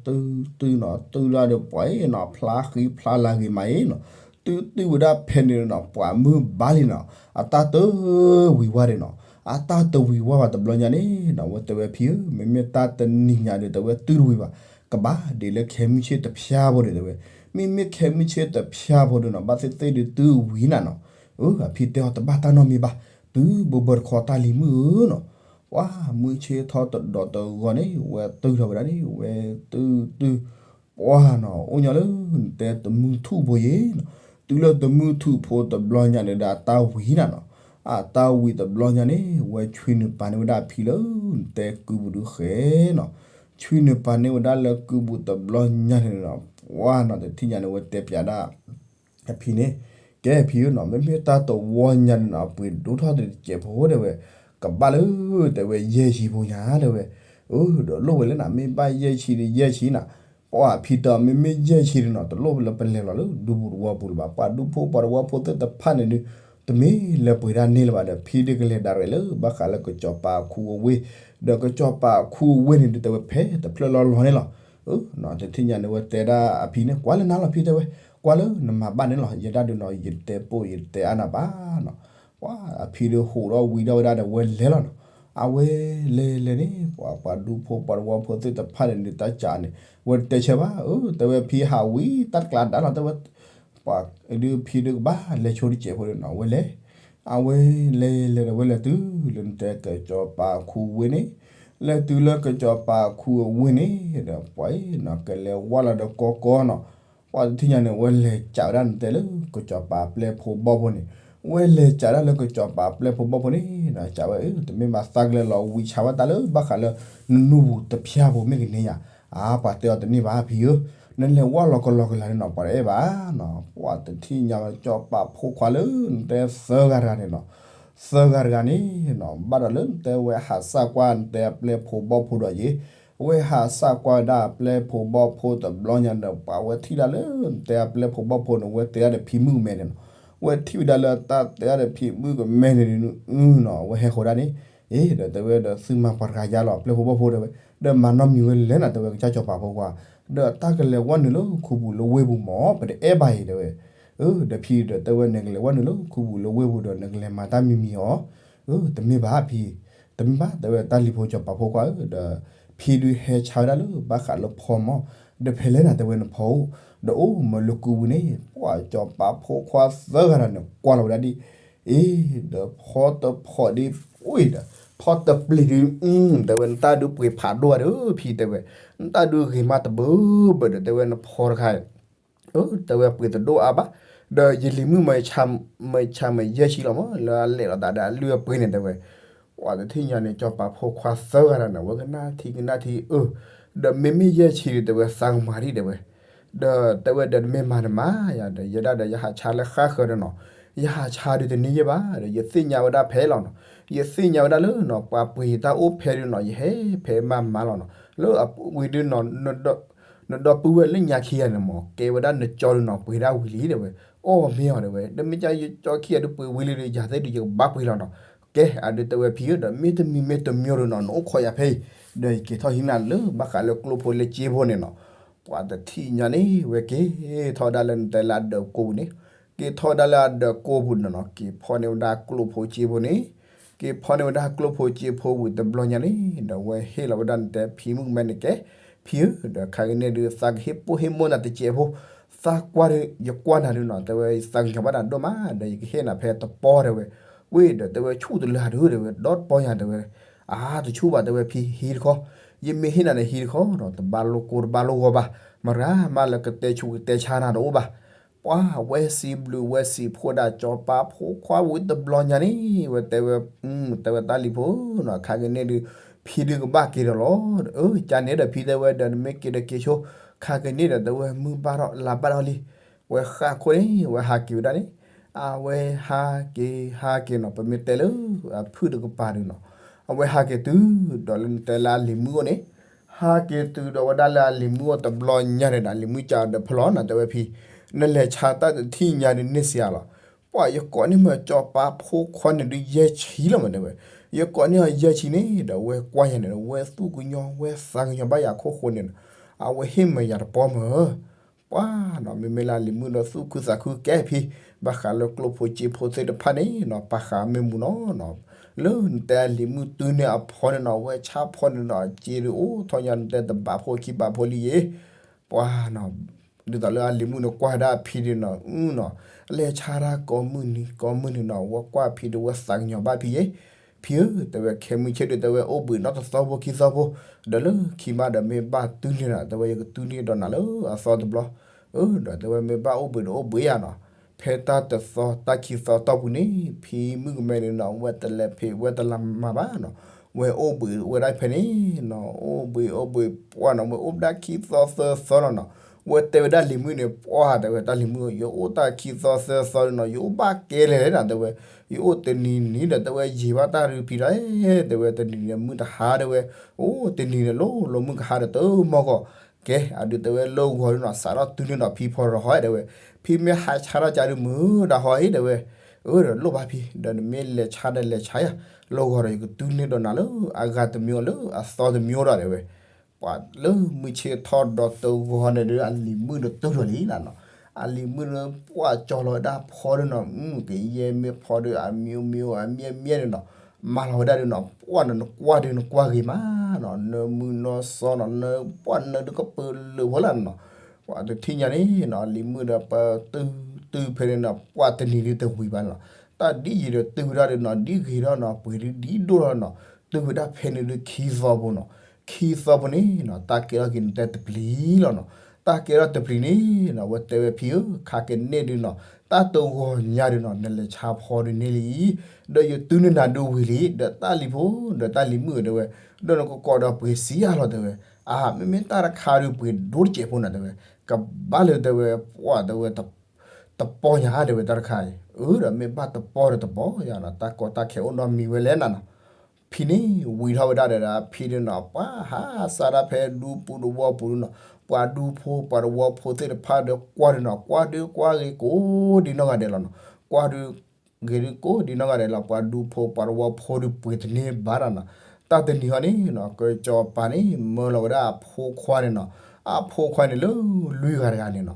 တုၤတုၤနီၤ တုၤလၢဒီးပှၤအံၤနီၤ ဖျါဃံဖျါလၤဂ့ၤမးအံၤနီၤ တုၤတုၤဝဲဒၣ်ဖဲန့ၣ်နီၤ ပှၤမုၢ်ဘါလံနီၤ အတၢ်တဝံၤဝါဒံးနီၤ အတၢ်တဝံၤဝါဘၣ်တဘျီညါန့ၣ်နီၤ ဝဲတဲဝဲဖံဧၢ မ့မ့ၢ်တၢ်တနံၤညါဒီး တဲဝဲတုၤတဝံၤဘၣ် ကဘၣ်ဒ်လၢခဲမုၢ်ဆ့ၣ်တဖၠါဖိဒီး တဲဝဲ မ့မ့ၢ်ခဲမုၢ်ဆ့ၣ်တဖၠါဖိဒီးနီၤ ဘၣ်သ့ၣ်သ့ၣ်ဒီးတုၤဝံၤနၤနီၤ အၢ အဖံတဲအီၤတဘၣ်တၢ်နီတမံၤဘၣ် တုၤဘိဘၢတခီတၢ်လံၤမုၣ်ဧၢနီၤ ပှၤမုၢ်ဆ့ၣ်ထီၣ်တဒီးတဂီၤန့ၣ် ဝဲတုၤထီၣ်ဝဲဒၣ်န့ၣ် ဝဲတုၤတုၤ ပှၤနီၤ အိၣ်ညီလၢနတဲတမုၢ်ထူၣ်ဖိယ့ၣ်နီၤ တုၤလၢတမုၢ်ထူၣ်ဖိတဘျီညါန့ၣ်ဒီးအတၢ်ဝံၤနၤနီၤ အတၢ်ဝံၤတဘျီညါန့ၣ် ဝဲဆွံနုာ်ပာ်န့ၢ်ဝဲဒၣ်အဖံလၢ နတဲကုပူၤဒုးဃဲနီၤ ဆွံနုာ်ပာ်န့ၢ်ဝဲဒၣ်လၢကုပူၤတဘျီညါန့ၣ်နီၤ ပှၤနီၤတထံၣ်ညါန့ၣ် ဝဲတဲပျးဒၣ် အဖံန့ၣ် ကဲဖံဧၢနီၤ မ့မ့ၢ်တၢ်တဝီညါန့ၣ်နီၤ အပှ့ၤဒိၣ်ထီၣ်တစဲးဖိတဲဝဲ ကဘၣ်လၢ တဲဝဲယဲၢ်ဆံဖိညါတဲဝဲ အၢ ဒီးလိၣ်ဝဲလဲၣ်နၤ မ့ၢ်ဘၣ်ယဲၢ်ဆံဒီးယဲၢ်ဆံနၤ ပှၤဖံတဲအီၤ မ့မ့ၢ်ယဲၢ်ဆံန့ၣ်နီၤ တလိၣ်လၢပလဲၤလီၤလၢဒူပူၤတဝီပူၤလၢၤဘၣ် ပှၤဒူဖိပှၤတဝီဖိသ့ၣ်တဖၣ်န့ၣ်ဒုး တမ့ၢ်လၢပှ့ၤဒၣ်န့ၢ်လၢၤဘၣ်ဒီး ဖံဒုးကလဲၤဒၣ်ရဲၣ်လၢ ဘၣ်ဃးလၢကစီၤပၤအခူအဝ့ၢ် ဒီးကစီၤပၤအခူအဝ့ၢ်န့ၣ်ဒုး တဲဝဲဖဲတဖျၢၣ်လီၤလီၤန့ၣ်လီၤ အၢ တထံၣ်ညါန့ၣ် ဝဲတဲဒၣ်အဖံန့ၣ် ကွၢ်လၢနၤလီၤဖံတဲဝဲ ကွၢ်လၢနမၤဘၣ်န့ၣ်လီၤ ယဲဒၣ်ဒုးနီၤ ယတဲပိၢ်ယတဲအါနၤဘၣ်နီၤ ပှၤအဖံဒုးဟးထီၣ်ဝံၤဒီးဝဲဒၣ်ဒီးဝဲလဲၤလီၤနီၤ အဝဲလဲၤလဲၤန့ၣ် ပှၤ ပှၤဒူဖိပှၤတဝီဖိသ့ၣ်တဖၣ်န့ၣ်ဒုးတၢ်ကးန့ၣ် ဝဲတတဲဆၢဘၣ် အၢ တဲဝဲဖံဟးဝံၤတၢ်တကျါဒါလီၤ တဲဝဲ ပှၤဒုးဖံဒုးကဘၣ်လဲၤဆိတစဲးဖိဒီးနီၤ ဝဲလဲၤ အဝဲလဲၤလဲၤဒီးဝဲလဲၤတုၤလၢနတဲကစီၤပၤအခူအဝ့ၢ်န့ၣ် လဲၤတုၤလၢကစီၤပၤအခူအဝ့ၢ်န့ၣ်ဒီး ပှၤအံၤနီၤ ကလဲၤဝါလီၤဒီးကီကီနီၤ ပှၤတထံၣ်ညါန့ၣ် ဝဲလဲၤစးဝဲဒၣ်နတဲလၢကစီၤပၤအပျဲၢ်ဖိဘီၣ်ဖိန့ၣ် ဝဲလဲၤစးဒၣ်လၢကစီၤပၤအပျဲၢ်ဖိဘီၣ်ဖိန့ၣ်ဒီး စးဝဲအၢ တမ့ၢ်ဘၣ်သးကလဲၤလီၤဝံၤဆါဝဲတၢ်လၢဘၣ်ဃးလၢ နနူၢ်ပူၤတဖၠါဖိမ့ၢ်ကန့ၢ်ယၤ အါ ပှၤတဲအီၤတန့ၢ်ဘၣ်ဖံဧၢ နလဲၤဝါလီၤကလီၤကလၤန့ၣ်နီၤ ပှၤတအဲၣ်ဘၣ်နီၤ ပှၤတထံၣ်ညါကစီၤပၤဖိခွါလၢနတဲသၢဂၤတဂၤန့ၣ်နီၤ သၢဂၤတဂၤန့ၣ်နီၤ ဘၣ်ဒီးလၢနတဲဝဲဟးစၢ်ကွၢ်နတဲအပျဲၢ်ဖိဘီၣ်ဖိဒီးယ့ၣ် ဝဲဟးစၢ်ကွၢ်ဝဲဒၣ်အပျဲၢ်ဖိဘီၣ်ဖိတဘျီညါဒီး ပှၤဝဲထံၣ်ဒၣ်လၢနတဲအပျဲၢ်ဖိဘီၣ်ဖိန့ၣ် ဝဲတဲဒၣ်ဒီးဖံမုၣ်ကမဲန့ၣ်နီၤ ဝဲထံၣ်ဝဲဒၣ်လၢတၢ်တဲဒၣ်ဒီးဖံမုၣ်ကမဲန့ၣ်နီၤ ဝဲဟဲဃီၤဒၣ်န့ၣ် အ့ ဒီးတဲဝဲဒီးသုမၤပှၤတဂၤယါလီၤ အပျဲၢ်ဖိဘီၣ်ဖိတဲဝဲ ဒီးမၤနီတမံၤဝဲလဲၣ်နီၤ တဲဝဲကစၢ်စီၤပၤဖိခွါ ဒီးတၢ်ကလဲၤဝဲနုာ်လၢခူပူၤလၢဝ့ၢ်ပူၤမၢ် ပတအဲၣ်ဘၣ်အံၤတဲဝဲ အၢ ဒီးဖံဒီးတဲဝဲ နကလဲၤဝဲနုာ်လၢခူပူၤလၢဝ့ၢ်ပူၤဒီး နကလဲၤမၤတၢ်မံၤမံၤအီၤ အၢ တမ့ၢ်ဘၣ်ဖံ တမ့ၢ်ဘၣ် တဲဝဲတၢ်လံၤဖိစီၤပၤဖိခွါဧၢ ဒီးဖံဒုးဟဲဆါဝဲဒၣ်လၢဘၣ်ဃးလၢဖီမၢ် ဒီးဖဲလဲၣ်နၤ တဲဝဲနဖီအိၣ်, ဒီးအိၣ်မၢလၢကူပူၤန့ၣ် ပှၤစီၤပၤဖိခွါသၢဂၤတဂၤန့ၣ် ကွၢ်လီၤဝဲဒၣ်ဒ်အံၤ, ဒီးဖီတဖီဒ်အံၤဒီး ဖီတပျ့ၤဒုး, တဲဝဲနတၢ်ဒုးပှ့ၤဖးဒိၣ်ဧါဒီးဖံတဲဝဲ, နတၢ်ဒုးဂ့ၤမးတဘၢဘၢဒီး တဲဝဲနဖီတခါ တဲဝဲပှ့ၤတဒိၣ်အါဘၣ်, ဒီးယလံၤမုၣ်မၢဆါမၢယဲၢ်ဆံလီၤမး လၢအလဲၤလီၤသးဒီးအလုၢ်အပှ့ၤန့ၣ် တဲဝဲ, ပှၤတထံၣ်ညါန့ၣ် စီၤပၤဖိခွါသၢဂၤတဂၤန့ၣ် ဝဲကနၣ်ထံကနၣ်ထံအၢ, ဒီးမ့မ့ၢ်ယဲၢ်ဆံဒီး တဲဝဲသးကမၤဒံး တဲဝဲ, ဒီးတဲဝဲဒီးနမ့ၢ်မၤနမၤယၤဒီး ယဲဒၣ်ဒီးယဟးဆါလၢဃၣ်ဃၢၤဒီးနီၤ, ယဟးဆါဒုးတန့ၢ်ယဲၢ်ဘၣ်ဒီး ယသ့ၣ်ညါဝဲဒၣ်ဖဲလီၤနီၤ, ယသ့ၣ်ညါဝဲဒၣ်လၢနီၤ ပှၤပှ့ၤယတၢ်အိၣ်ဖဲဒုးနီၤ ယဟဲဖဲမးမးလီၤနီၤ, လၢအဝံၤဒုးနီၤ နဒီပုၢ်ဝဲၢ်လၢညါခံဂၤန့ၣ်မး ကဲဝဲဒၣ်နကၠီဒုးနီၤ ပှ့ၤဒၣ်ဝံၤလံ တဲဝဲ, အီၣ်မ့ၢ်အီၤတဲဝဲ တမ့ၢ်ကယကၠီခံဂၤဒုးပှ့ၤဝံၤလံဒီး ယၤသ့ၣ်ဒုးယကဘၣ်ပှ့ၤလီၤနီၤ, ကဲအဒုးတဲဝဲဖံဧၢ ဒီးမ့တမံၤမ့တမံၤဒုးနီၤ နအိၣ်ခိးယၤဖဲအံၤ, ဒီးယက့ၤထီၣ်ဟံးနၤလၢဘၣ်ဃးလၢကျိၣ်ဖိလၢစ့ဖိန့ၣ်နီၤ, ပှၤတထံၣ်ညါန့ၣ် ဝဲက့ၤထီၣ်ဝဲဒၣ်လၢနတဲလၢအဒၢးကိပူၤန့ၣ်, က့ၤထီၣ်ဝဲဒၣ်လၢအဒၢးကိပူၤန့ၣ်နီၤ က့ၤဖီန့ၢ်ဝဲဒၣ်ကျိၣ်ဖိစ့ဖိန့ၣ် က့ၤဖီန့ၢ်ဝဲဒၣ်ကျိၣ်ဖိစ့ဖိဝံၤတဘျီညါန့ၣ် ဒီးဝဲဟ့ၣ်လီၤဝဲဒၣ်နတဲဖံမုၣ်ကမဲန့ၣ်ကဲ, ဖံဧၢ ဒီးခါကန့ၣ်ဒုး သးကဟ့ၣ်ပိၢ်ဟ့ၣ်မိၢ်နၤတစဲးဖိ, သးကွၢ်ဒုး ယကွၢ်နၤဒုးနီၤ တဲဝဲ ယသးကညီၤဘၣ်နၤဒိၣ်မး ဒီးယကဟ့ၣ်နၤဖဲတပီၢ်တဲဝဲ, ဝ့ၢ်ဒီးတဲဝဲဆူၣ်တလၢဒုးတဲဝဲ ဒီတပီၢ်ညါတဲဝဲ, အါတဆူၣ်ဘၣ်တဲဝဲဖံဟံးတခီ, ယမ့ၢ်ဟ့ၣ်နၤန့ၣ်ဟံးတခီနီၤ တဘၣ်လိာ်ကိၢ်တဘၣ်လိာ်ဂီၤဘၣ်, မရၤမးလၢကတဲဆူးကတဲဆါနၤတအိၣ်ဘၣ် ပှၤဝဲစံးဘျုးဝဲစံးဖှိၣ်ဒၣ်စီၤပၤဖိခွါဝံၤတဘျီညါန့ၣ် ဝဲတဲဝဲ, တဲဝဲတၢ်လံၤဖိနီၤ ခါကန့ၣ်ဒုး ဖံဒုးကဘၣ်က့ၤဒီးလီၤ, အၢ ကန့ၣ်ဒီးဖံတဲဝဲဒီး နမ့ၢ်က့ၤဒီးက့ၤဆိ, ခါကန့ၣ်ဒီးတဲဝဲမုၢ်ဘၣ်ထီၣ်လါဘၣ်ထီၣ်လံ, ဝဲဃၣ်ခိၣ်န့ၣ် ဝဲဟးက့ၤဝဲဒၣ်န့ၣ်, အဝဲဟးက့ၤဟးက့ၤနီၤ ပမ့ၢ်တဲလၢ အဖုၣ်တကပၤဒုးနီၤ, အဝဲဟးက့ၤတုၤဒီးလၢနတဲလၢအလံၤမုၣ်အိၣ်န့ၣ်, ဟးက့ၤတုၤဒီးဝဲဒၣ်လၢအလံၤမုၣ်အိၣ်တဘျီညါန့ၣ်ဒီး အလံၤမုၣ်ကဒီးဖဲလီၤနီၤ တဲဝဲဖံ, နလဲၤဆါတၢ်တထံၣ်ညါဒုးန့ၢ်စှၤလီၤ, ပှၤယကိးန့ၢ်မ့ၢ်စီၤပၤဖိခွါန့ၣ်ဒုးယဲၢ်ဆံလီၤမးတဲဝဲ, ယကိးန့ၢ်အီၤယဲၢ်ဆံန့ၣ်ဒီး ဝဲကွၢ်ယၤန့ၣ် ဝဲသူၣ်ကညီၤ ဝဲသးကညီၤဘၣ်ယၤခိၣ်ဃိန့ၣ်နီၤ, အဝဲဟ့ၣ်မးယၤတပီၢ်မး ပှၤနီၤ မ့မ့ၢ်လၢအလံၤမုၣ်ဒီးသူၣ်ခုသးခုကဲဖံ, ဘၣ်ဃးလၢကျိၣ်ဖိစ့ဖိသ့ၣ်တဖၣ်န့ၣ်နီၤ ပာ်ဃာ်မ့ၢ်မူနီၤ, လၢနတဲအလံၤမုၣ်တုၤန့ၢ်အဖီန့ၣ်နီၤ ဝဲဆါဖီန့ၣ်နီၤ စ့ဒုးအိၣ်ထီၣ်ညါ နတဲတဘးဖိခံဘးဖိလံယ့ၤ, ပှၤနီၤ ဒ်သိးလၢအလံၤမုၣ်န့ၣ်ကွၢ်ဒၣ်အဖံဒုးနီၤ အုနီၤ, လဲၤဆါတၢ်ကိးမုၢ်နံၤကိးမုၢ်နံၤနီၤ ဝဲကွၢ်ဖံဒုးဝဲသးကညီၤဘၣ်ဖံယ့ၤ, ဖံဧၢ တဲဝဲခဲမုၢ်ဆ့ၣ်ဒုး တဲဝဲအိၣ်ဘှံးနီတသီဖိခံသီဖိ, ဒီးလၢခံမးဒီးမ့ၢ်ဘၣ်တုၤန့ၢ်ဒီး တဲဝဲယကတုၤန့ၢ်ဒီးနၤလၢအသီတဘျီ, အၢ ဒီးတဲဝဲမ့ၢ်ဘၣ်အိၣ်ဘှံးဒီးအိၣ်ဘှံးယၤနီၤ, ဖဲတၢ်တသီတၢ်ခံသီတီၢ်ပူၤန့ၣ် ဖံမုၣ်ကမဲန့ၣ်နီၤ ဝဲတလဲၤဖံးဝဲတလၤမၤဘၣ်နီၤ, ဝဲအိၣ်ဘှံးဝဲဒၣ်ဖဲန့ၣ်နီၤ အိၣ်ဘှံးအိၣ်ဘှံးပှၢ်နီၤ ဝဲအိၣ်ဘၣ်ခံသီသၢသီလီၤနီၤ, ဝဲတဲဝဲဒၣ်လံၤမုၣ်န့ၣ် ပှၢ်တဲဝဲတၢ်လံၤမုၣ် ယအိၣ်တၢ်ခံသီသၢသီနီၤ ယအိၣ်ဘၣ်ကဲလဲၣ်နီၤ တဲဝဲ, ယအိၣ်တနံၤနံၤဒီး တဲဝဲယံာ်ဘၣ်တၢ်ဒုးဖံဒီး တဲဝဲတနံၤန့ၣ်မုၢ်တဟါတဲဝဲ, အိၣ်တနံၤန့ၣ်လိၤလိၤမုၢ်ကဟါဒီးတမီၢ်ဂီၢ်, ကဲအဒုးတဲဝဲလၢဂီၤဒုးနီၤ စးထီၣ်တုၤန့ၢ်ဒီးဖံဖီရဟီတဲဝဲ, ဖံမ့ၢ်ဟးဆါထီၣ်ကဒီးမုာ်ဒီးဟီအံၤတဲဝဲ, အၢ ဒီးလိၣ်ဘၣ်ဖံ ဒီးနမ့ၢ်လဲၤဆါဒီးလဲၤဆါယၤ, လၢဂီၤဒီးယကတုၤန့ၢ်ဒီးနၤလၢအဂၤတမံၤလၢအသီတမံၤဒီးတဲဝဲ ပှၤလၢမုၢ်ဆ့ၣ်ထီၣ်ဒီးတဂီၤန့ၣ်ဒီး အလံၤမုၣ်ဒီးတုၤလီၤလံနီၤ, အလံၤမုၣ်ဒီးပှၢ်ကၠီလီၤဝဲဒၣ်ဖီဒုးနီၤ ကယဲၢ်မ့ၢ်ဖီဒုး အမံၤမံၤအမံၤအမံၤန့ၣ်နီၤ, မၤလီၤဝဲဒၣ်ဒုးနီၤ ပှၢ်နီၤ နကွၢ်ဒုးနကွၢ်ဂ့ၤမးနီၤ နမုၢ်နီၤစီနီၤ နပှၢ်နဒုးကပၢၤလၢာ်ဖိလၢ်နီၤ, ပှၤတထံၣ်ညါန့ၣ်နီၤ အလံၤမုၣ်ဒီးပတုၤတုၤဖဲန့ၣ်နီၤ ပှၢ်တနံၤဒုးတဝံၤဘၣ်နီၤ, တၢ်ဒ်ယံာ်ဒီးတုၤဝဲဒၣ်ဒုးနီၤ ဒ်ဂ့ၤထီၣ်နီၤ ပှ့ၤဒုးဒ်ဒိၣ်ထီၣ်နီၤ, တုၤဝဲဒၣ်ဖဲန့ၣ်ဒုးခံသီဖိနီၤ, ခံသီဖိန့ၣ်နီၤ တၢ်ကဲထီၣ်က့ၤနတဲတပျံၤလီၤနီၤ, တၢ်ကဲထီၣ်တပျံၤန့ၣ်နီၤ ဝဲတဲဝဲဖံဧၢ ခါကန့ၣ်ဒုးနီၤ တၢ်တဂီၤညါဒုးနီၤ နလဲၤဆါဖီဒုးန့ၢ်လံ, ဒီးယတုၤန့ၢ်နၤဒုးဝံၤလံ ဒီးတၢ်လံၤဖိဒီးတၢ်လံၤမုၣ်တဲဝဲ, ဒီးနကကိးဒီးပှ့ၤစံယါလီၤတဲဝဲ, အါ မ့မ့ၢ်တၢ်တခါဒုးပှ့ၤဒိၣ်တစဲးဖိနီၤတဲဝဲ, ကဘၣ်လၢတဲဝဲ ပှၢ်တဲဝဲ တပီၢ်ညါတဲဝဲတၢ်တခါအံၤ, အၢ ဒီးမ့ၢ်ဘၣ်တပီၢ်ဒီးတပီၢ်ယါနီၤ တၢ်ကီတၢ်ခဲအိၣ်နီတမံၤဝဲလဲၣ်နၤနီၤ, ဖံန့ၣ်ဝံၤထီၣ်ဝဲဒၣ်ဒီး ဖံန့ၣ်နီၤ ပှၤဟးစးဒၣ်ဖဲဒူပူၤတဝီပူၤဒုးနီၤ, ပှၤဒူဖိပှၤတဝီဖိသ့ၣ်တဖၣ်ဒီးကွၢ်ဒုးနီၤ ကွၢ်ဒုးကွၢ်ဂ့ၤကိးဒံနီၢ်ဂၤဒဲးလီၤနီၤ, ကွၢ်ဒုး ဂ့ၤဒုးကိးဒံနီၢ်ဂၤဒဲးလီၤ ပှၤဒူဖိပှၤတဝီဖိဒုးပှ့ၤတန့ၢ်ဘၣ်ဒီးနီၤ, တၢ်တနံၤဟီန့ၣ်နီၤ ကစီၤပၤန့ၣ် မၢလီၤဝဲဒၣ်အဖိခွါန့ၣ်နီၤ, အဖိခွါန့ၣ်လၢလွံၢ်ဂၤတဂၤန့ၣ်နီၤ,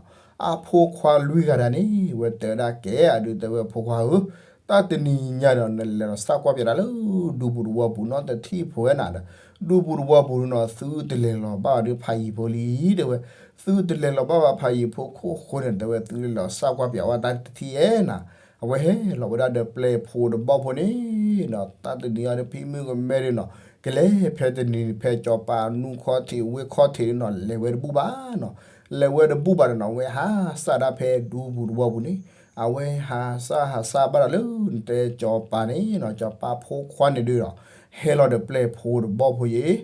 အဖိခွါလွံၢ်ဂၤတဂၤန့ၣ် ဝဲတဲဝဲဒၣ်ကဲအဒုးတဲဝဲဖိခွါဧၢ, တၢ်တနံၤညါဒီး နလဲၤဒီးစးကွၢ်ပၠးတၢ်လၢဒူပူၤတဝီပူၤနီတထံၣ်ဖိဝဲနၤဒီး, ဒူပူၤတဝီပူၤဒုးနီၤ သုတလဲၤလီၤဘၣ်အီၤဒုးဖးယံၤဖိလံ တဲဝဲ, သုတလဲၤလီၤဘၣ်ဘၣ်ဖးယံၤဖိခိၣ်ဃိန့ၣ် တဲဝဲသုလဲၤလီၤစၣ်ကွၢ်ပၠးဝဲတၢ်တထံၣ်ဧဲနီၤ, အဝဲဟဲလီၤဝဲဒၣ်ဒီးပျဲၢ်ဖိတဘီၣ်ဖိန့ၣ်နီၤ, တၢ်တနံၤအံၤဒီးဖံမုၣ်ကမဲဒုးနီၤ, ကလဲၤဖဲတနံၤဖဲစီၤပၤနူခီၣ်ထံးဝ့ၢ်ခီၣ်ထံးဒုးနီၤ လဲၤဝဲတဘူၣ်ဘၣ်နီၤ, လဲၤဝဲတဘူၣ်ဘၣ်ဒီးနီၤ အဝဲဟးစၢ်ဒၣ်ဖဲဒူပူၤတဝီပူၤန့ၣ်, အဝဲဟးစၢ်ဟးစၢ်ဘၣ်ဒီးလၢနတဲစီၤပၤန့ၣ်နီၤ, စီၤပၤဖိခွါန့ၣ်ဒုးဒီး ဟဲလီၤဒီးပျဲၢ်ဖိတဘီၣ်ဖိယဲၢ်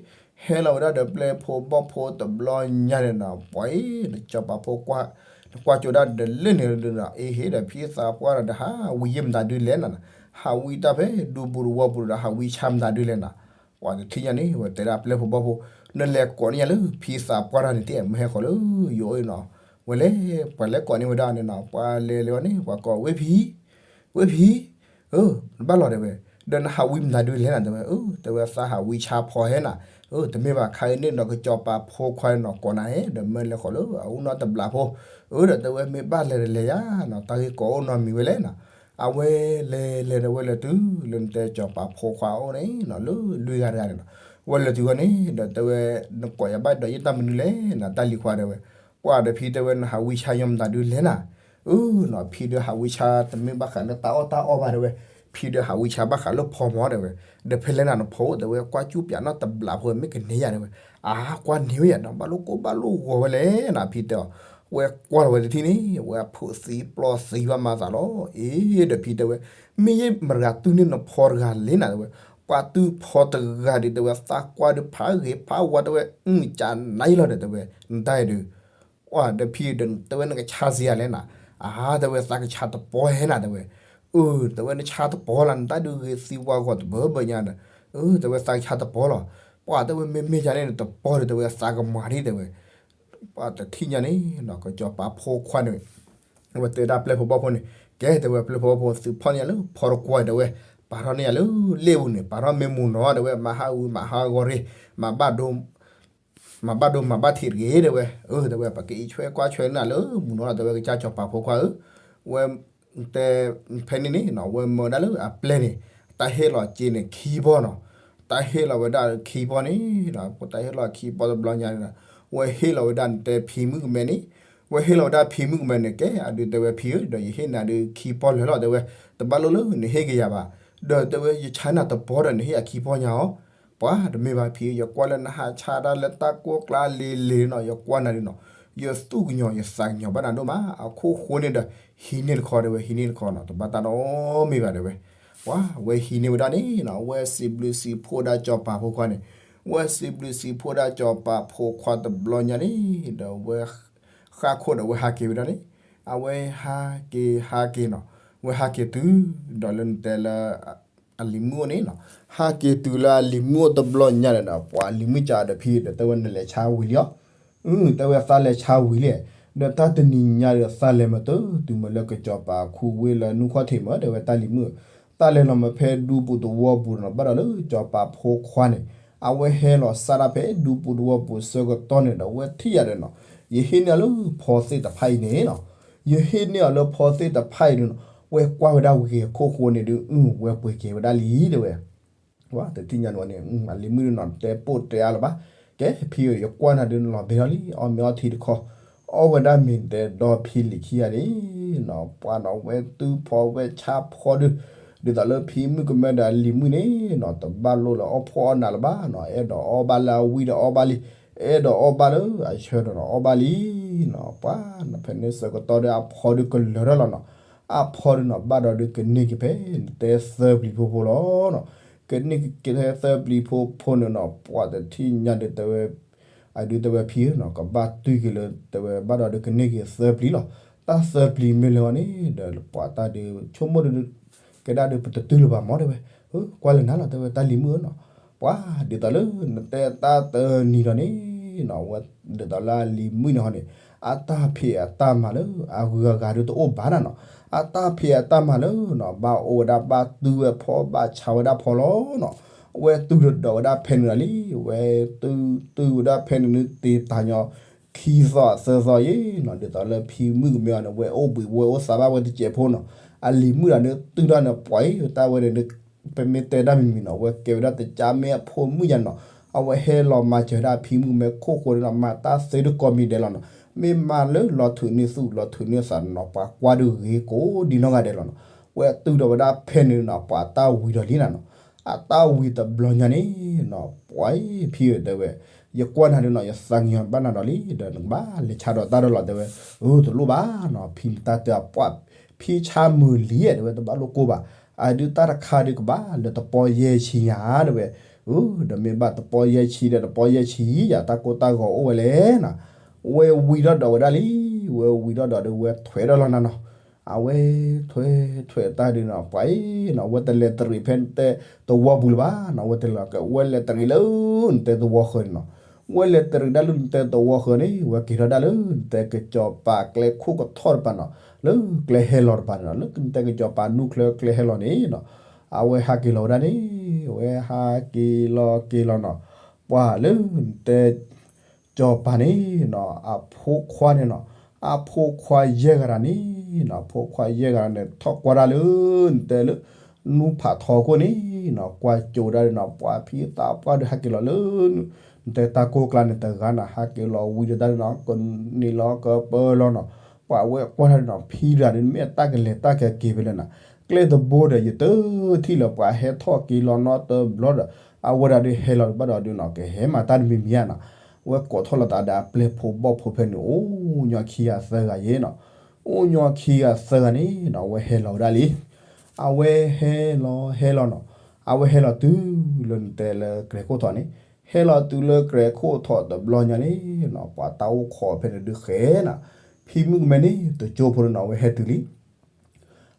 ဟဲလီၤဝဲဒၣ်ဒီးပျဲၢ်ဖိဘီၣ်ဖိတဘျီညါန့ၣ်နီၤ, ပှၤအံၤ စီၤပၤဖိခွါ နကွၢ်ကၠိဒၣ်ဒီးလၢန့ၣ်ဒုးနီၤ, အ့ဟ့ဒီးဖံသးပှၢ်ဒီး ဟးဝံယဲၢ်မတၤဒုးလဲၣ်နီၤ, ဟးဝံတၢ်ဖဲဒူပူၤတဝီပူၤဒီးဟးဝံဆါမတၤဒုးလဲၣ်နီၤ, ပှၤတထံၣ်ညါန့ၣ် ဝဲတဲဒၣ်ပျဲၢ်ဖိဘီၣ်ဖိ နလဲၤကိးန့ၢ်ယၤလၢဖံသးပှၢ်တၢ်န့ၣ်တမ့ၢ်ဟဲဃီၤလၢယအိၣ်အံၤနီၤ, ဝဲလဲၤ ပှၤလဲၤကိးန့ၢ်ဝဲဒၣ်န့ၣ်နီၤ, ပှၤလဲၤလဲၤဝဲန့ၣ် ပှၤကိးဝ့ၢ်ဖံ ဝ့ၢ်ဖံ, နဘၣ်လီၤတဲဝဲ, ဒီးနဟးဝံမတၤဒုးလဲၣ်နီၤ တဲဝဲ, တဲဝဲသးဟးဝံဆါဖီဟဲနီၤ, တမ့ၢ်ဘၣ်ခါအံၤန့ၣ်နီၤ ကစီၤပၤဖိခွါန့ၣ်နီၤ ကိးနၤဧဲ ဒီးမၢလဲၤဃီၤလၢအအိၣ်နီတဘျီဖိ, အၢ ဒီးတဲဝဲမ့ၢ်ဘၣ်လဲၤဒီးလဲၤယၤနီၤ တၢ်ဂ့ၢ်ကိးအိၣ်နီတမံၤဝဲလဲၣ်နီၤ, အဝဲလဲၤလဲၤဒီးဝဲလဲၤတုၤလၢနတဲစီၤပၤဖိခွါအိၣ်န့ၣ်နီၤ လၢလွံၢ်ဂၤတဂၤန့ၣ်နီၤ, ဝဲလဲၤတုၤဝဲန့ၣ် ဒီးတဲဝဲ နကိးယၤဘၣ်ဒီးယတၢ်မနုၤလဲၣ်နီၤ တၢ်လံၤခွါတဲဝဲ, ပှၤဒီးဖံတဲဝဲနဟးဝံဆါညီမတၤဒုးလဲၣ်နီၤ, အၢနီၤ ဖံဒီးဟးဝံဆါ တမ့ၢ်ဘၣ်ဃးလၢတၢ်အီၣ်တၢ်အီဘၣ်တဲဝဲ, ဖံဒီးဟးဝံဆါဘၣ်ဃးလၢဖီမီၤတဲဝဲ, ဒီးဖဲလဲၣ်နၤနဖီအိၣ်တဲဝဲ ကွၢ်ကူၣ်ပၠးနီတဘျီဖိမ့ၢ်ကန့ၢ်ယၤတဲဝဲ, အါ ကွၢ်န့ၢ်ဝဲယၤနီၤ ဘၣ်လိၣ်ကိၢ်ဘၣ်လိၣ်ဂီၤဝဲလဲၣ်နီၤ ဖံတဲအီၤ, ဝဲကွၢ်လီၤဝဲတထံၣ်န့ၣ် ဝဲအဖိးသံပျီၢ်သံဘၣ်မၤသးလီၤ, အ့ ဒီးဖံတဲဝဲ, မ့ၢ်ယဲၢ်မတၤတဂၤတုၤန့ၢ်နဖီတဂၤလဲၣ်နၤတဲဝဲ, ပှၤတုၤဖီတဂၤဒုးတဲဝဲ သးကွၢ်ဒုးဖးဂ့ၤဖးဝါတဲဝဲ အကနါယံလီၤဒီးတဲဝဲ, နတၢ်အံၤဒုး ပှၤဒီးဖံဒီးတဲဝဲနကဆါစံးယၤလဲၣ်နၤ, အါ တဲဝဲသးကဆါတပီၢ်ဟဲနၤတဲဝဲ, အၢ တဲဝဲနဆါတပီၢ်လီၤ နတၢ်ဒုးဂ့ၤသံဝါဂီၤတဘၢဘၢညါဒီး, အၢ တဲဝဲသးကဆါတပီၢ်လီၤ, ပှၤတဲဝဲမ့မ့ၢ်ယၤန့ၣ်နတပီၢ်ဒီးတဲဝဲသးကမၤဒ်တဲဝဲ, ပှၤတထံၣ်ညါန့ၣ်နီၤ ကစီၤပၤဖိခွါန့ၣ် အဝဲတဲဒၣ်ပျဲၢ်ဖိဘီၣ်ဖိန့ၣ်, ကဲတဲဝဲပျဲၢ်ဖိဘီၣ်ဖိ သုဖီၣ်န့ၢ်ယၤလၢဖီတကွီၤတဲဝဲ, ပာ်ထီၣ်န့ၢ်ယၤလၢလ့ၣ်ပူၤန့ၣ် ပာ်ထီၣ်မ့ၢ်မူၤနီၤတဲဝဲ မၤဟးဂူာ်မၤဟးဂီၤရ့ၣ်, မၤဘၣ်ဒိ မၤဘၣ်ဒိမၤဘၣ်ထံးတဂ့ၤတဲဝဲ, အၢ တဲဝဲ ပကအံးဆွဲကွၢ်ဆွဲနၤလၢမူၤနီၤတဲဝဲ ကစၢ်စီၤပၤဖိခွါဧၢ, ဝဲ တဲ ဖဲန့ၣ်န့ၣ်နီၤ ဝဲမၢဒၣ်လၢအပျဲၢ်န့ၣ် တၢ်ဟ့ၣ်လီၤစ့န့ၣ်ခံပီၢ်နီၤ, တၢ်ဟ့ၣ်လီၤဝဲဒၣ်ခံပီၢ်န့ၣ်နီၤ တၢ်ဟ့ၣ်လီၤခံပီၢ်တဘျီညါန့ၣ်နီၤ, ဝဲဟ့ၣ်လီၤဝဲဒၣ်နတဲဖံမုၣ်ကမဲန့ၣ်, ဝဲဟ့ၣ်လီၤဝဲဒၣ်ဖံမုၣ်ကမဲန့ၣ် ကဲအဒုးတဲဝဲဖံဧၢ ဒီးယဟ့ၣ်နၤဒုးခံပီၢ်လၢာ်လီၤတဲဝဲ, တဘၣ်လိၣ်လၢနဟ့ၣ်က့ၤယၤဘၣ်, ဒီးတဲဝဲယဆါနၤတပီၢ်ဒီးနဟ့ၣ်ယၤခံပီၢ်ညါအီၤ, ပှၤတမ့ၢ်ဘၣ်ဖံဧၢ ယကွၢ်လၢနဟးဆါတၢ်လၢတၢ်ကိၢ်ကျါလံၤလံၤနီၤ ယကွၢ်နၤဒုးနီၤ, ယသူၣ်ကညီၤယသးကညီၤဘၣ်နၤဒိၣ်မး အခိၣ်ဃိန့ၣ်ဒီး ဟံးန့ၢ်တခီတဲဝဲ ဟံးန့ၢ်တခီနီၤ တဘၣ်တၢ်နီတမံၤဘၣ်တဲဝဲ, ပှၤဝဲဟံးန့ၢ်ဝဲဒၣ်န့ၣ်နီၤ ဝဲစံးဘျုးစံးဖှိၣ်ဒၣ်စီၤပၤဖိခွါန့ၣ်, ဝဲစံးဘျုးစံးဖှိၣ်ဒၣ်စီၤပၤဖိခွါတဘျီညါန့ၣ် ဒီးဝဲ ဃၣ်ခိၣ်ဒီးဝဲဟးက့ၤဝဲဒၣ်န့ၣ်, အဝဲဟးက့ၤဟးက့ၤနီၤ, ဝဲဟးက့ၤတုၤ ဒီးလၢနတဲလၢ အလံၤမုၣ်အိၣ်န့ၣ်နီၤ, ဟးက့ၤတုၤလၢအလံၤမုၣ်အိၣ်တဘျီညါဒီး ပှၤအလံၤမုၣ်ကဒီးဖံဒီး တဲဝဲနလဲၤဆါဝံၤလံဧါ, အ တဲဝဲသးလဲၤဆါဝံၤလံ, ဒီးတၢ်တနံၤညါဒီးသးလဲၤမးတုၤမးလၢကစီၤပၤခူ ဝ့ၢ်လၢနူၢ်ခီၣ်ထံးမး တဲဝဲတၢ်လံၤမုၣ်, သးလဲၤလီၤမးဖဲဒူပူၤတဝီပူၤနီၤ ဘၣ်ဒီးလၢစီၤပၤဖိခွါန့ၣ်, အဝဲဟဲလီၤစၢ်ဒၣ်ဖဲဒူပူၤတဝီပူၤဆၢကတီၢ်န့ၣ်ဒီး ဝဲထံၣ်ယၤဒီးနီၤ, ယဟ့ၣ်န့ၢ်အီၤလၢဖီသ့ၣ်တဖၣ်အံၤန့ၣ်နီၤ, ယဟ့ၣ်န့ၢ်အီၤလၢဖီသ့ၣ်တဖၣ်အံၤန့ၣ်နီၤ, ဝဲကွၢ်ဝဲဒၣ်ဝံၤဂ့ၤခိၣ်ဃိန့ၣ်ဒုး အ ဝဲပှ့ၤက့ၤဝဲဒၣ်လံတဲဝဲ ပှၤတထံၣ်ညါန့ၣ်ဝဲန့ၣ် အလံၤမုၣ်န့ၣ်နီၤ တဲပိာ်တဲအါလၢၤဘၣ်, ကဲဖံဧၢ ယကွၢ်နၤဒုးနလီၤဘဲထီၣ်လံ အီၣ်မ့ၤအီထံတခီ, အီၣ်ဝဲဒၣ်မ့ၤတဲဒီဖံလံၤခံဂၤန့ၣ်နီၤ, ပှၤနီၤဝဲတုၤဖီဝဲဆါဖီဒုး, ဒ်သိးလၢဖံမုၣ်ကမဲဒီးအလံၤမုၣ်န့ၣ်နီၤ တဘၣ်လိၣ်လၢအီၣ်ဖှီၣ်အီၣ်နးလၢၤဘၣ်နီၤ, အဲၣ်ဒိးအီၣ်ဘၣ်လၢအဝံဒီးအီၣ်ဘၣ်လံ, အဲၣ်ဒိးအီၣ်ဘၣ်လၢအဆၢဒီးနီၤ အီၣ်ဘၣ်လံနီၤ, ပှၤနီၤဖဲန့ၣ်ဆၢကတီၢ်ဒီးအဖီဒုးကလၢၤထီၣ်လီၤနီၤ, အဖီဒုးနီၤ ဘၣ်ဒီးဒုးကန့ၢ်က့ၤဖဲနတဲသၢပျံၤဖိဖိလီၤနီၤ, ကန့ၢ်က့ၤသၢပျံၤဖိဖိန့ၣ်နီၤ ပှၤတထံၣ်ညါဒုးတဲဝဲ, အဒုးတဲဝဲဖံဧၢနီၤ ကဘၣ်တွံၢ်က့ၤလၢတဲဝဲဘၣ်ဒီးဒုးကန့ၢ်က့ၤသၢပျံၤလီၤ, တၢ်သၢပျံၤမ့ၢ်လၢအီၤန့ၣ် ဒီးပှၤတၢ်ဒုးဆိကမိၣ်ဒုး ကဲဒၣ်ဒုးပတတုၤလၢၤဘၣ်မးတဲဝဲ, ကွၢ်လၢနၤလီၤတဲဝဲတၢ်လံၤမုၣ်ဧၢနီၤ, ပှၤဒ်သိးလၢနတဲတၢ်တနံၤဒီးန့ၣ်နီၤ ဝဲဒ်သိးလၢအလံၤမုၣ်န့ၣ်ဟီန့ၣ် အတၢ်ဖံးအတၢ်မၤလၢအဂုၤအဂၤဒုးတအိၣ်ဘၣ်နၤနီၤ, အတၢ်ဖံးအတၢ်မၤလၢနီၤ ဘၣ်အိၣ်ဝဲဒၣ်ဘၣ်တုၤဝဲဖီဘၣ်ဆါဝဲဒၣ်ဖီလီၤနီၤ, ဝဲတုၤဒီးဒီးဝဲဒၣ်ဖဲန့ၣ်လီၤလံ, ဝဲတုၤတုၤဝဲဒၣ်ဖဲန့ၣ်နုၤတ့ၢ်တၢ်ညီ ခံသီသၢသီယဲနီၤ ဒ်သိးလၢဖံမုၣ်ကမဲအီၤန့ၣ် ဝဲအိၣ်ဘှံးဝဲအိၣ်သးဘၣ်ဝဲတစဲးဖိနီၤ, အလံၤမုၣ်ဒီးန့ၣ်တုၤဒၣ်န့ၣ်ပှၤအံၤ တၢ်ဝဲန့ၣ် ပမ့ၢ်တဲဒၣ်မံၤမံၤနီၤ ဝဲကဲဝဲဒၣ်တကၠၢ်မ့ၢ်အဖိမုၣ်ညါနီၤ, အဝဲဟဲလီၤမၤစၢၤဝဲဒၣ်ဖံမုၣ်ကမဲခိၣ်ဃိန့ၣ်နီၤ မၤတၢ်သ့တကိးမံၤဒဲးလီၤနီၤ, မ့ၢ်မးလၢလီၤထုးန့ၢ်သူၣ်လီၤထုးန့ၢ်သးနီၤ ပှၤကွၢ်ဒုးဂ့ၤကိးဒံနီၢ်ဂၤဒဲးလီၤနီၤ. ဝဲတုၤဒီးဝဲဒၣ်ဖဲန့ၣ်နီၤ ပှၤတၢ်ဝံၤဒီးလံနၤနီၤ. အတၢ်ဝံၤတဘျီညါန့ၣ်နီၤ ပှၤဖံဧၢတဲဝဲ, ယကွၢ်နၤဒုးနီၤ ယသးကညီၤဘၣ်နၤဒီးလံ ဒီးနကဘၣ်လဲၤဆါဒီးတၢ်ဒီးလီၤတဲဝဲ. အၢ တလိၣ်ဘၣ်နီၤ ဖံန့ၣ်တၢ်တဲအပှၢ် ဖံဆါမုာ်လံဧါတဲဝဲ တဘၣ်လိၣ်ကိၢ်ဘၣ်. အဒုးတၢ်တခါဒုးကဘၣ်လၢတပီၢ်ယဲၢ်ဆံညါတဲဝဲ. အၢ ဒီးမ့ၢ်ဘၣ်တပီၢ်ယဲၢ်ဆံဒီးတပီၢ်ယဲၢ်ဆံယၤ တၢ်ကိၢ်တၢ်ဂီၤအိၣ်ဝဲလဲၣ်နီၤ. ဝဲဝံၤထီၣ်ဒီးဝဲဒၣ်လံ, ဝဲဝံၤထီၣ်ဒီးဒုးဝဲထွဲဒီးလီၤနၤနီၤ. အဝဲထွဲထွဲတၢ်ဒုးနီၤ ပှၤအံၤနီၤ ဝဲတလဲၤတရံးဖဲတဲသဝီပူၤလၢၤဘၣ်နီၤ ဝဲတလဲၤကဝဲလဲၤတရံးလၢနတဲသဝီဃၢၤန့ၣ်နီၤ. ဝဲလဲၤတရံးဒၣ်လၢနတဲသဝီဃၢၤန့ၣ် ဝဲက့ၤထီၣ်ဒၣ်လၢနတဲကစီၤပၤကျဲခိၣ်ကထီၣ်တပၤနီၤ လၢကျဲဟဲလီၤတပၤန့ၣ်နီၤ လၢနတဲကစီၤပၤနူၢ်ချၢကျဲဟဲလီၤန့ၣ်နီၤ. အဝဲဟးက့ၤလီၤဝဲဒၣ်န့ၣ် ဝဲဟးက့ၤလီၤက့ၤလီၤနီၤ ပှၤလၢနတဲ ကစီၤပၤန့ၣ်နီၤ အဖိခွါန့ၣ်နီၤ အဖိခွါယဲၢ်ဂၤတၢ်န့ၣ်နီၤ အဖိခွါယဲၢ်ဂၤတၢ်န့ၣ် ထီၣ်ကွၢ်ဒၣ်လၢနတဲလၢ နူၢ်ဖးထီခိၣ်န့ၣ်နီၤ ကွၢ်ကၠိဒၣ်န့ၣ်နီၤ ပှၤဖံသးပှၢ်ဒုးဟးက့ၤလီၤလၢ နတဲတၢ်ကိၢ်ကျါန့ၣ်တဂၤနီၤ ဟးက့ၤလီၤဝံၤဒီးတၢ်န့ၣ်နီၤ ကန့ၢ်လီၤကပၢလီၤနီၤ. ပှၤဝဲကွၢ်တၢ်န့ၣ်နီၤ ဖံဒၣ်န့ၣ် မ့ၢ်အတၢ်ကလဲၤတၢ်ကက့ၤဖဲလဲၣ်နီၤ ကျဲတဘိဒီး ယတထံၣ်လၢၤပှၤဟဲထီၣ်က့ၤလီၤနီတဘျီဒီး အဝဲဒၣ်ဒုးဟဲလီၤတဘၣ်ဒီးဒုးနီၤ ကဟဲမၤတၢ်တမံၤမံၤဧါနီၤ. ဝဲကိးထီၣ်လီၤသးဒီးအပျဲၢ်ဖိဘီၣ်ဖိဖဲန့ၣ် အိၣ်ညီခံဂၤသၢဂၤယဲနီၤ. အိၣ်ညီခံဂၤသၢဂၤန့ၣ်နီၤ အဝဲဟဲလီၤဝဲဒၣ်လံ. အဝဲဟဲလီၤဟဲလီၤနီၤ အဝဲဟဲလီၤတုၤလၢနတဲလၢကြဲၤခိၣ်ထီးန့ၣ် ဟဲလီၤတုၤလၢကြဲၤခိၣ်ထီးတဘျီညါန့ၣ်နီၤ ပှၤတၢ်အိၣ်ခိးဖဲန့ၣ်ဒုးဃဲနီၤ ဖံမုၣ်ကမဲန့ၣ် တကၠိဖိန့ၣ်နီၤ အဝဲဟဲတုၤလံ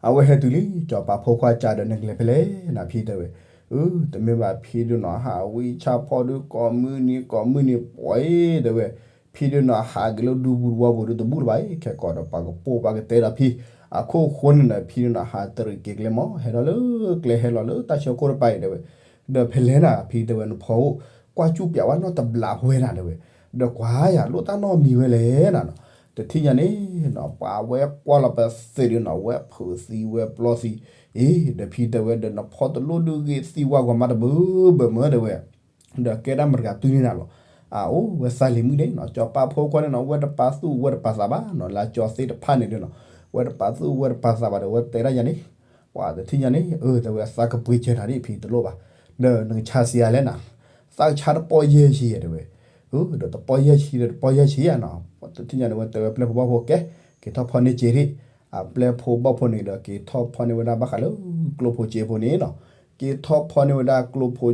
အဝဲဟဲတုၤလံ စီၤပၤဖိခွါကးဒီး နကလဲၤဖဲလဲၣ်နီၤ ဖံတဲဝဲ. အၢ တမ့ၢ်ဘၣ်ဖံဒုးနီၤ ဟးဝံဆါဖီဒုးကိးမုၢ်နံၤကိးမုၢ်နံၤပှဲၤတဲဝဲ. ဖံဒုးနီၤ ဟးက့ၤလၢဒူပူၤတဝီပူၤဒုးတဘူၣ်လၢၤဘၣ်အံၤ ခဲကိးဒီးပှၤကပိာ်ပှၤကတဲဒီးဖံ အခိၣ်ဃိန့ၣ်ဒီး ဖံဒုးနီၤ ဟးတရံးက့ၤကျဲမး ဟဲထီၣ်လၢကျဲဟဲလီၤလၢတၢ်ဆၢခိၣ်တပၤအံၤတဲဝဲ. ဒီးဖဲလဲၣ်နီၤ ဖံတဲဝဲ နဖီအိၣ် ကွၢ်စူၣ်ပၠးဝဲနီတဘျီဝဲနၤတဲဝဲ. ဒီးကွၢ်ယၤလိၣ်တၢ်နီတမံၤဝဲလဲၣ်နၤနီၤ. တထံၣ်ညါန့ၣ်နီၤ ပှၤဝဲကွၢ်လီၤပသ့ၣ်ဒုးနီၤ ဝဲဖုးသံဝဲပျီသံ အ့ ဒီးဖံတဲဝဲ ဒီးနဖီတလိၣ်ဒုးဂ့ၤသံဝါဂီၤမးတဘၢဘၢမၢတဲဝဲ. ဒီးကဲဒၣ်မတၤတဂၤတုၤန့ၣ်နၤလီၤ. အအိၣ်ဝဲသးလံၤမုၣ်န့ၣ်နီၤ စီၤပၤဖိခွါန့ၣ်နီၤ ဝဲတပာ်သူၣ်ဝဲတပာ်သးဘၣ်နီၤ လၢကၠီသ့ၣ်တဖၣ်န့ၣ်ဒုးနီၤ ဝဲတပာ်သူၣ်ဝဲတပာ်သးဘၣ်ဒီး ဝဲတဲဒၣ်ယၤန့ၣ် ပှၤတထံၣ်ညါန့ၣ် အၢ တဲဝဲ သးကပှ့ၤစၢၤနၤဒ်ဖံတလိၣ်ဘၣ်. ဒီးနကဆါစံးယၤလဲၣ်နၤ သးကဆါတပီၢ်ယဲၢ်ဆံတဲဝဲ. အၢ ဒီးတပီၢ်ယဲၢ်ဆံဒီးတပီၢ်ယဲၢ်ဆံဧါနီၤ တထံၣ်ညါန့ၣ် ဝဲတဲဝဲပျဲၢ်ဖိဘီၣ်ဖိကဲ က့ၤထီၣ်ဖီန့ၢ်စ့ၤဒံး အပျဲၢ်ဖိဘီၣ်ဖိန့ၣ်ဒီး က့ၤထီၣ်ဖီန့ၢ်ဝဲဒၣ်ဘၣ်ဃးလၢ ကျိဖိစ့ဖိန့ၣ်နီၤ. က့ၤထီၣ်ဖီန့ၢ်ဝဲဒၣ်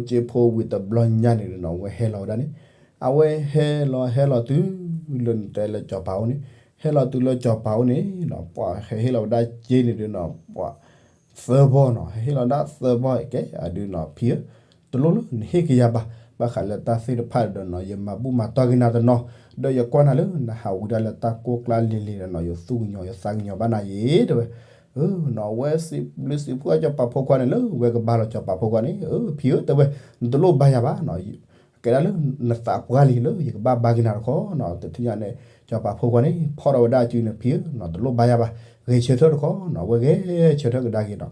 ကျိဖိစ့ဖိဝံၤတဘျီညါန့ၣ်နီၤ ဝဲဟဲလီၤဝဲဒၣ်န့ၣ် အဝဲဟဲလီၤဟဲလီၤတုၤလၢနတဲလၢစီၤပၤအိၣ်န့ၣ် ဟဲလီၤတုၤလၢစီၤပၤအိၣ်န့ၣ်နီၤ ပှၤဟဲဟ့ၣ်လီၤဝဲဒၣ်စ့န့ၣ်ဒုးနီၤ ပှၤ သၢဘီနီၤ ဟဲဟ့ၣ်လီၤဒၣ်သၢဘီ ကဲအဒုးနီၤ ဖံဧၢ တလိၣ်လၢနဟ့ၣ်ကယၤဘၣ် ဘၣ်ဃးလၢတၢ်သ့ၣ်တဖၣ်ဒီးနီၤ ယမၤဘူၣ်မၤတီၢ်က့ၤနၤတနီၤ ဒီးယကွၢ်နၤလၢနဟးဝံၤဒၣ်လၢတၢ်ကိၢ်ကျါလံၤလံၤဒီးနီၤ ယသူၣ်ကညီၤယသးကညီၤဘၣ်နၤယ့ၤတဲဝဲ. အၢ နီၤ ဝဲစံးဘျုးစံးဖှိၣ်စီၤပၤဖိခွါန့ၣ် လၢဝဲကဘါလီၤစီၤပၤဖိခွါန့ၣ် အၢ ဖံဧၢ တဲဝဲ နတလိၣ်ဘါယၤဘၣ်နီၤ ကဲဒၣ်လၢနသးပှၢ်လံလၢယကဘၣ်ဘါက့ၤနၤတခီနီၤ တထံၣ်ညါန့ၣ် စီၤပၤဖိခွါန့ၣ် ဖီၣ်ထီၣ်ဝဲဒၣ်အစုန့ၣ် ဖံဧၢ နီၤ တလိၣ်ဘါယၤဘၣ် ဂဲၤဆၢထၢၣ်တခီနီၤ ဝဲဂဲၤဆၢထၢၣ်ကဒါက့ၤနီၤ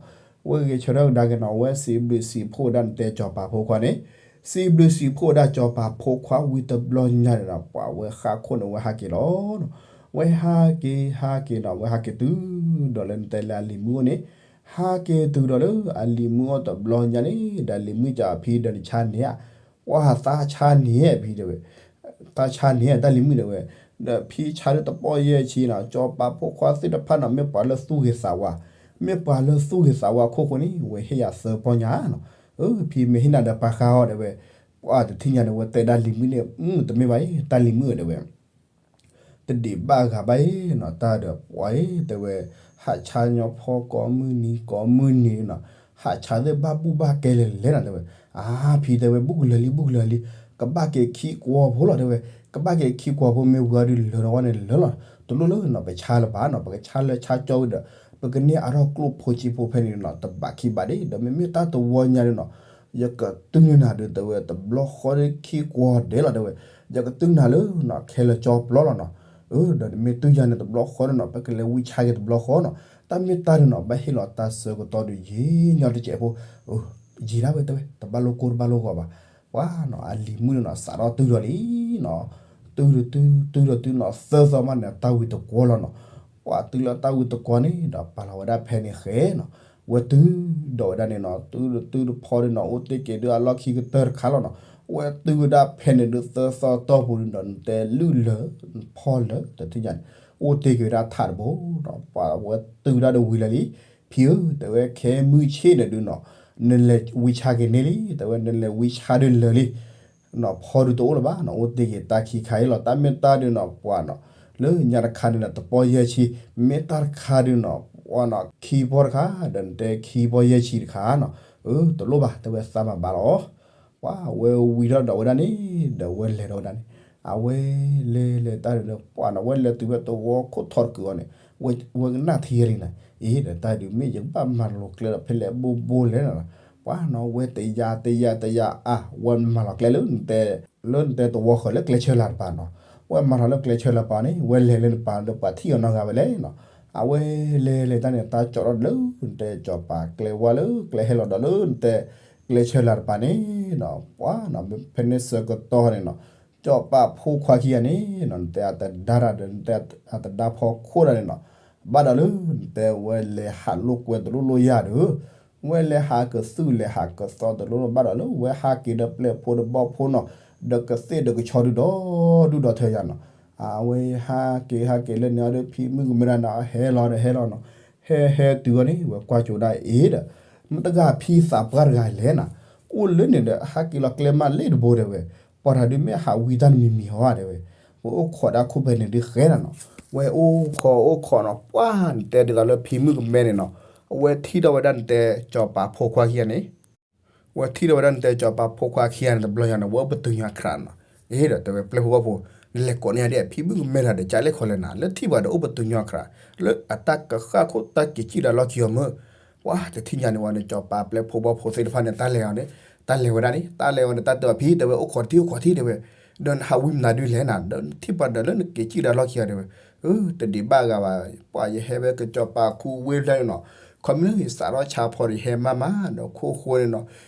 ဝဲဂဲၤဆၢထၢၣ်ကဒါက့ၤနီၤ ဝဲစံးဘျုးစံးဖှိၣ်ဒၣ်နတဲစီၤပၤဖိခွါန့ၣ် စံးဘျုးစံးဖှိၣ်ဒၣ်စီၤပၤဖိခွါဝံၤတဘျီညါန့ၣ်နီၤ ပှၤဝဲဃါခိၣ်န့ၣ် ဝဲဟးက့ၤလီၤနီၤ ဝဲဟးက့ၤဟးက့ၤနီၤ ဝဲဟးက့ၤတုၤဒီးလၢနတဲလၢအလံၤမုၣ်အိၣ်န့ၣ် ဟးက့ၤတုၤဒီးလၢအလံၤမုၣ်အိၣ်တဘျီညါန့ၣ် ဒီးလံၤမုၣ်ကးဖံဒီးနဆါန့ၢ်ဧါ ပှၤသးဆါန့ၢ်ဧါဖံတဲဝဲ သးဆါန့ၢ်ဧါတၢ်လံၤမုၣ်တဲဝဲ ဒီးဖံဆါဒၣ်တပီၢ်ယဲၢ်ဆံနီၤ စီၤပၤဖိခွါသ့ၣ်တဖၣ်နီၤ မ့ၢ်ပှၤလၢသူၣ်ဂ့ၤသးဝါ မ့ၢ်ပှၤလၢသူၣ်ဂ့ၤသးဝါခိၣ်ဃိန့ၣ် ဝဲဟ့ၣ်ယၤသၢပီၢ်ညါနီၤ အၢ ဖံမ့ၢ်ဟ့ၣ်နၤဒီးပာ်ဃါအီၤတဲဝဲ ပှၤတထံၣ်ညါန့ၣ် ဝဲတဲဒၣ်လံၤမုၣ်န့ၣ် တမ့ၢ်ဘၣ်အံၤ တၢ်လံၤမုၣ်တဲဝဲ တဒံးဘၣ်ဂၤဘၣ်အံၤနီၤ တၢ်ဒီးပှၤအံၤတဲဝဲ ဟးဆါညီဖီကိးမုၢ်နံၤကိးမုၢ်နံၤနီၤ ဟးဆါသ့ၣ်ဘၣ်ဘူၣ်ဘၣ်ကဲလဲၣ်လဲၣ်နီၤတဲဝဲ အါ ဖံတဲဝဲ ဘူၣ်ကလၢာ်လံ ဘူၣ်ကလၢာ်လံ ကဘၣ်က့ၤခံကွီၤဖိလီၤတဲဝဲ ကဘၣ်က့ၤခံကွီၤဖိ မ့ၢ်ဝံၤအီၤဒုးလၢာ်ဝဲန့ၣ်လၢာ်လီၤ တလိၣ်လၢနီၤ ပဆါလၢၤဘၣ်နီၤ ပကဆါလၢဆါကၠီဝံၤဒီး ပကန့ၢ်အါထီၣ်ကျိၣ်ဖိစ့ဖိဖဲန့ၣ်နီၤ တဘးခံဘးဒ့ ဒီးမ့မ့ၢ်တၢ်တဝီညါန့ၣ်နီၤ ယကတုၤန့ၢ်နၤဒုးတဲဝဲ တဘျီဃီဒုးခံကွီၤဒဲးလီၤတဲဝဲ ယကတုၤနၤလၢနီၤ ခဲလၢာ်ကၠီပျီလီၤနီၤ အၢ ဒီးမ့ၢ်တုၤယၤန့ၣ် တဘျီဃီန့ၣ်နီၤ ပကလဲၤဝံဆါက့ၤတဘျီဃီနီၤ တၢ်မ့ၢ်တၢ်ဒုးနီၤ ဘၣ်ဟ့ၣ်လီၤတၢ်ဆၢကတီၢ်ဒုးယံာ်ညီတစဲးဖိ ယံာ်ဒၣ်ဝဲတဲဝဲ တဘၣ်လိၣ်ကိၢ်တဘၣ်လိၣ်ဂီၤဘၣ် ပှၤနီၤ အလံၤမုၣ်န့ၣ်နီၤ စးထီၣ်တုၤဒီးလံနီၤ တုၤဒီးတုၤ တုၤဒီးတုၤနီၤ သၢသီမးန့ၣ် တၢ်ဝံၤတကွီၤလီၤနီၤ. ပှၤတုၤလၢတၢ်ဝံၤတကွီၤန့ၣ်ဒီး ပာ်လီၤဝဲဒၣ်ဖဲန့ၣ်ဃဲနီၤ. ဝဲတုၤဒီးဝဲဒၣ်န့ၣ်နီၤ တုၤဒီးတုၤတဖီဒုးနီၤ အိၣ်တ့ၢ်က့ၤဒုးအလီၢ်ခံကတၢၢ်တခါလီၤနီၤ. ဝဲတုၤဝဲဒၣ်ဖဲန့ၣ်ဒုး သၢသီတီၢ်ပူၤဒုးနီၤ နတဲလုၢ်လၢာ် ဖီလၢာ် တထံၣ်ညါန့ၣ် အိၣ်တ့ၢ်က့ၤဝဲဒၣ်ထးတဘိနီၤ. ပှၤဝဲတုၤဝဲဒၣ်ဒီးဝံၤလၢာ်လံ, ဖံဧၢ တဲဝဲ ခဲမုၢ်ဆ့ၣ်န့ၣ်ဒုးနီၤ နလဲၤဝံဆါက့ၤန့ၢ်လံ တဲဝဲ နလဲၤဝံဆါဒုးလၢာ်လံ နီၤ ဖီဒုးတအိၣ်လၢၤဘၣ်နီၤ အိၣ်တ့ၢ်က့ၤတၢ်ခံခါအံၤလီၤ. တၢ်မ့ၢ်တၢ်ဒုးနီၤ ပှၤနီၤ လၢညါတခါဒုးနီၤ တပီၢ်ယဲၢ်ဆံ, မ့ၢ်တၢ်တခါဒုးနီၤ ပှၤနီၤ ခံပီၢ်တခါ ဒီးနတဲခံပီၢ်ယဲၢ်ဆံတခါနီၤ. အၢ တလိၣ်ဘၣ် တဲဝဲသးမၤဘၣ်လီၤ. ပှၤဝဲဝံၤထီၣ်ဒီးဝဲဒၣ်န့ၣ် ဒီးဝဲလဲၤဒီးဝဲဒၣ်န့ၣ် အဝဲလဲၤလဲၤတၢ်ဒုးဒီး ပှၤနီၤ ဝဲလဲၤတုၤဖဲသဝီခိၣ်ထီတကုာ်အီၤန့ၣ် ဝဲကနၣ်ထံဂဲၤလံနီၤ အ့ ဒီးတၢ်ဒုးမ့ၢ်ယကဘၣ်မၤလီၤကျဲဒီးဖဲလဲၣ်ဘိဘိလဲၣ်နီၤ. ပှၤနီၤ ဝဲတယၤတယၤတယၤအါ ဝဲမၤလီၤကျဲလၢနတဲ လၢနတဲသဝီဃၢၤလၢကျဲဆၢလၢ်တပၤနီၤ. ဝဲမၤလီၤလၢကျဲဆၢလၢ်ပၤန့ၣ် ဝဲလဲၤလၢနပၤဒီးပှၤထံၣ်အီၤနီတဂၤဝဲလဲၣ်နီၤ. အဝဲလဲၤလဲၤတၢ်န့ၣ် တၢ်ကၠီၣ်ထီၣ်လၢနတဲကၠီၤပၤကျဲဝါလၢကျဲဟဲလီၤဒီးလၢနတဲ ကျဲဆၢလၢ်တပၤန့ၣ်နီၤ ပှၤနီၤ ဖဲန့ၣ်ဆၢကတီၢ်န့ၣ်နီၤ ကၠီၤပၤဖိခွါခံဂၤန့ၣ်နီၤ နတဲအတဒါတၢ်ဒီး နတဲအတဒါဖီခိၣ်တၢ်န့ၣ်နီၤ ဘၣ်ဒီးလၢနတဲဝဲလဲၤဟးလိာ်ကွဲတလိၣ်လိာ်ယၤဒီး ဝဲလဲၤဟးကသုၣ်လဲၤဟးကသီတလိၣ်လိာ် ဘၣ်ဒီးလၢဝဲဟးက့ၤဒီးပျဲၢ်ဖိဒီးဘီၣ်ဖိနီၤ ဒီးကသ့ၣ်ဒီးကဆီဒုဒီဒူၣ်ဒီထၢယၤနီၤ. အဝဲဟးက့ၤဟးက့ၤလၢန့ၣ်အီၤဒီး ဖံမုၣ်ကမဲဒၣ်န့ၣ် ဟဲလီၤဒီးဟဲလီၤနီၤ ဟဲဟဲတုၤအီၤန့ၣ် ဝဲကွၢ်ကၠိဒၣ်အ့ဒီး မတဂၤဖံသးပှၢ်တဂၤ လဲၤနၤ အိၣ်လၢန့ၣ်ဒီး ဟးက့ၤလီၤကျဲမးလ့တဘိတဲဝဲ, ပှၤတၢ်ဒုးမ့ၢ်ဟးဝံတၢ်တမံၤမံၤဟီတဲဝဲ, ပအိၣ်ခိးဒၣ်ခိၣ်ဖဲန့ၣ်ဒုးဃဲနၤနီၤ, ဝဲအိၣ်ခိးအိၣ်ခိးနီၤ ပှၢ်နတဲဒ်သိးလၢဖံမုၣ်ကမဲန့ၣ်နီၤ, အဝဲထံၣ်ထီၣ်ဝဲဒၣ်နတဲကၠီၤပၤဖိခွါခံဂၤန့ၣ် ဝဲထံၣ်ထီၣ်ဝဲဒၣ်နတဲကၠီၤပၤဖိခွါခံဂၤန့ၣ် တဘျီညါန့ၣ် ဝဲအိၣ်ပတုာ်ညီခရးနီၤ, အ့ဒီးတဲဝဲ ပျဲၢ်ဖိဘီၣ်ဖိ, နလဲၤကိးန့ၢ်ယၤဒ်အဖံမုၣ်ကမဲတၢ်ဒီး ကလဲၤခိးလဲၣ်နၤ လၢထံၣ်ပှၤဒီးအိၣ်ပတုာ်ညီခရး, လၢအတၢ်ကဃၣ်ခိၣ်တၢ်က့ၤစံၣ်တၢ်လီၢ်ခံအီၤမ့ၢ်, ပှၤတထံၣ်ညါန့ၣ်ဝဲန့ၣ် ကၠီၤပၤပျဲၢ်ဖိဘီၣ်ဖိသ့ၣ်တဖၣ်န့ၣ် တၢ်လဲၤအီၤန့ၣ်, တၢ်လဲၤဝဲဒၣ်န့ၣ် တၢ်လဲၤအီၤန့ၣ် တၢ်တဲအီၤဖံတဲဝဲ အိၣ်ခိးတထံၣ်အိၣ်ခိးထံၣ်တဲဝဲ, ဒီးနဟးဝံမနုၤဒုးလဲၣ်နၤ ဒီးထံၣ်ပှၤဒီးလၢနက့ၤစံၣ်တၢ်လီၢ်ခံအီၤတဲဝဲ, အၢ တဒံးဘၣ်ဂၤဘၣ်, ပှၤယဟဲဝဲကၠီၤပၤခူဝ့ဖျဲၣ်န့ၣ်နီၤ, ခီမ့ၢ်လၢယစးထီၣ်ဆါဖီဒီးယဟဲမးမး ဒီးခိၣ်ဃိန့ၣ်နီၤ,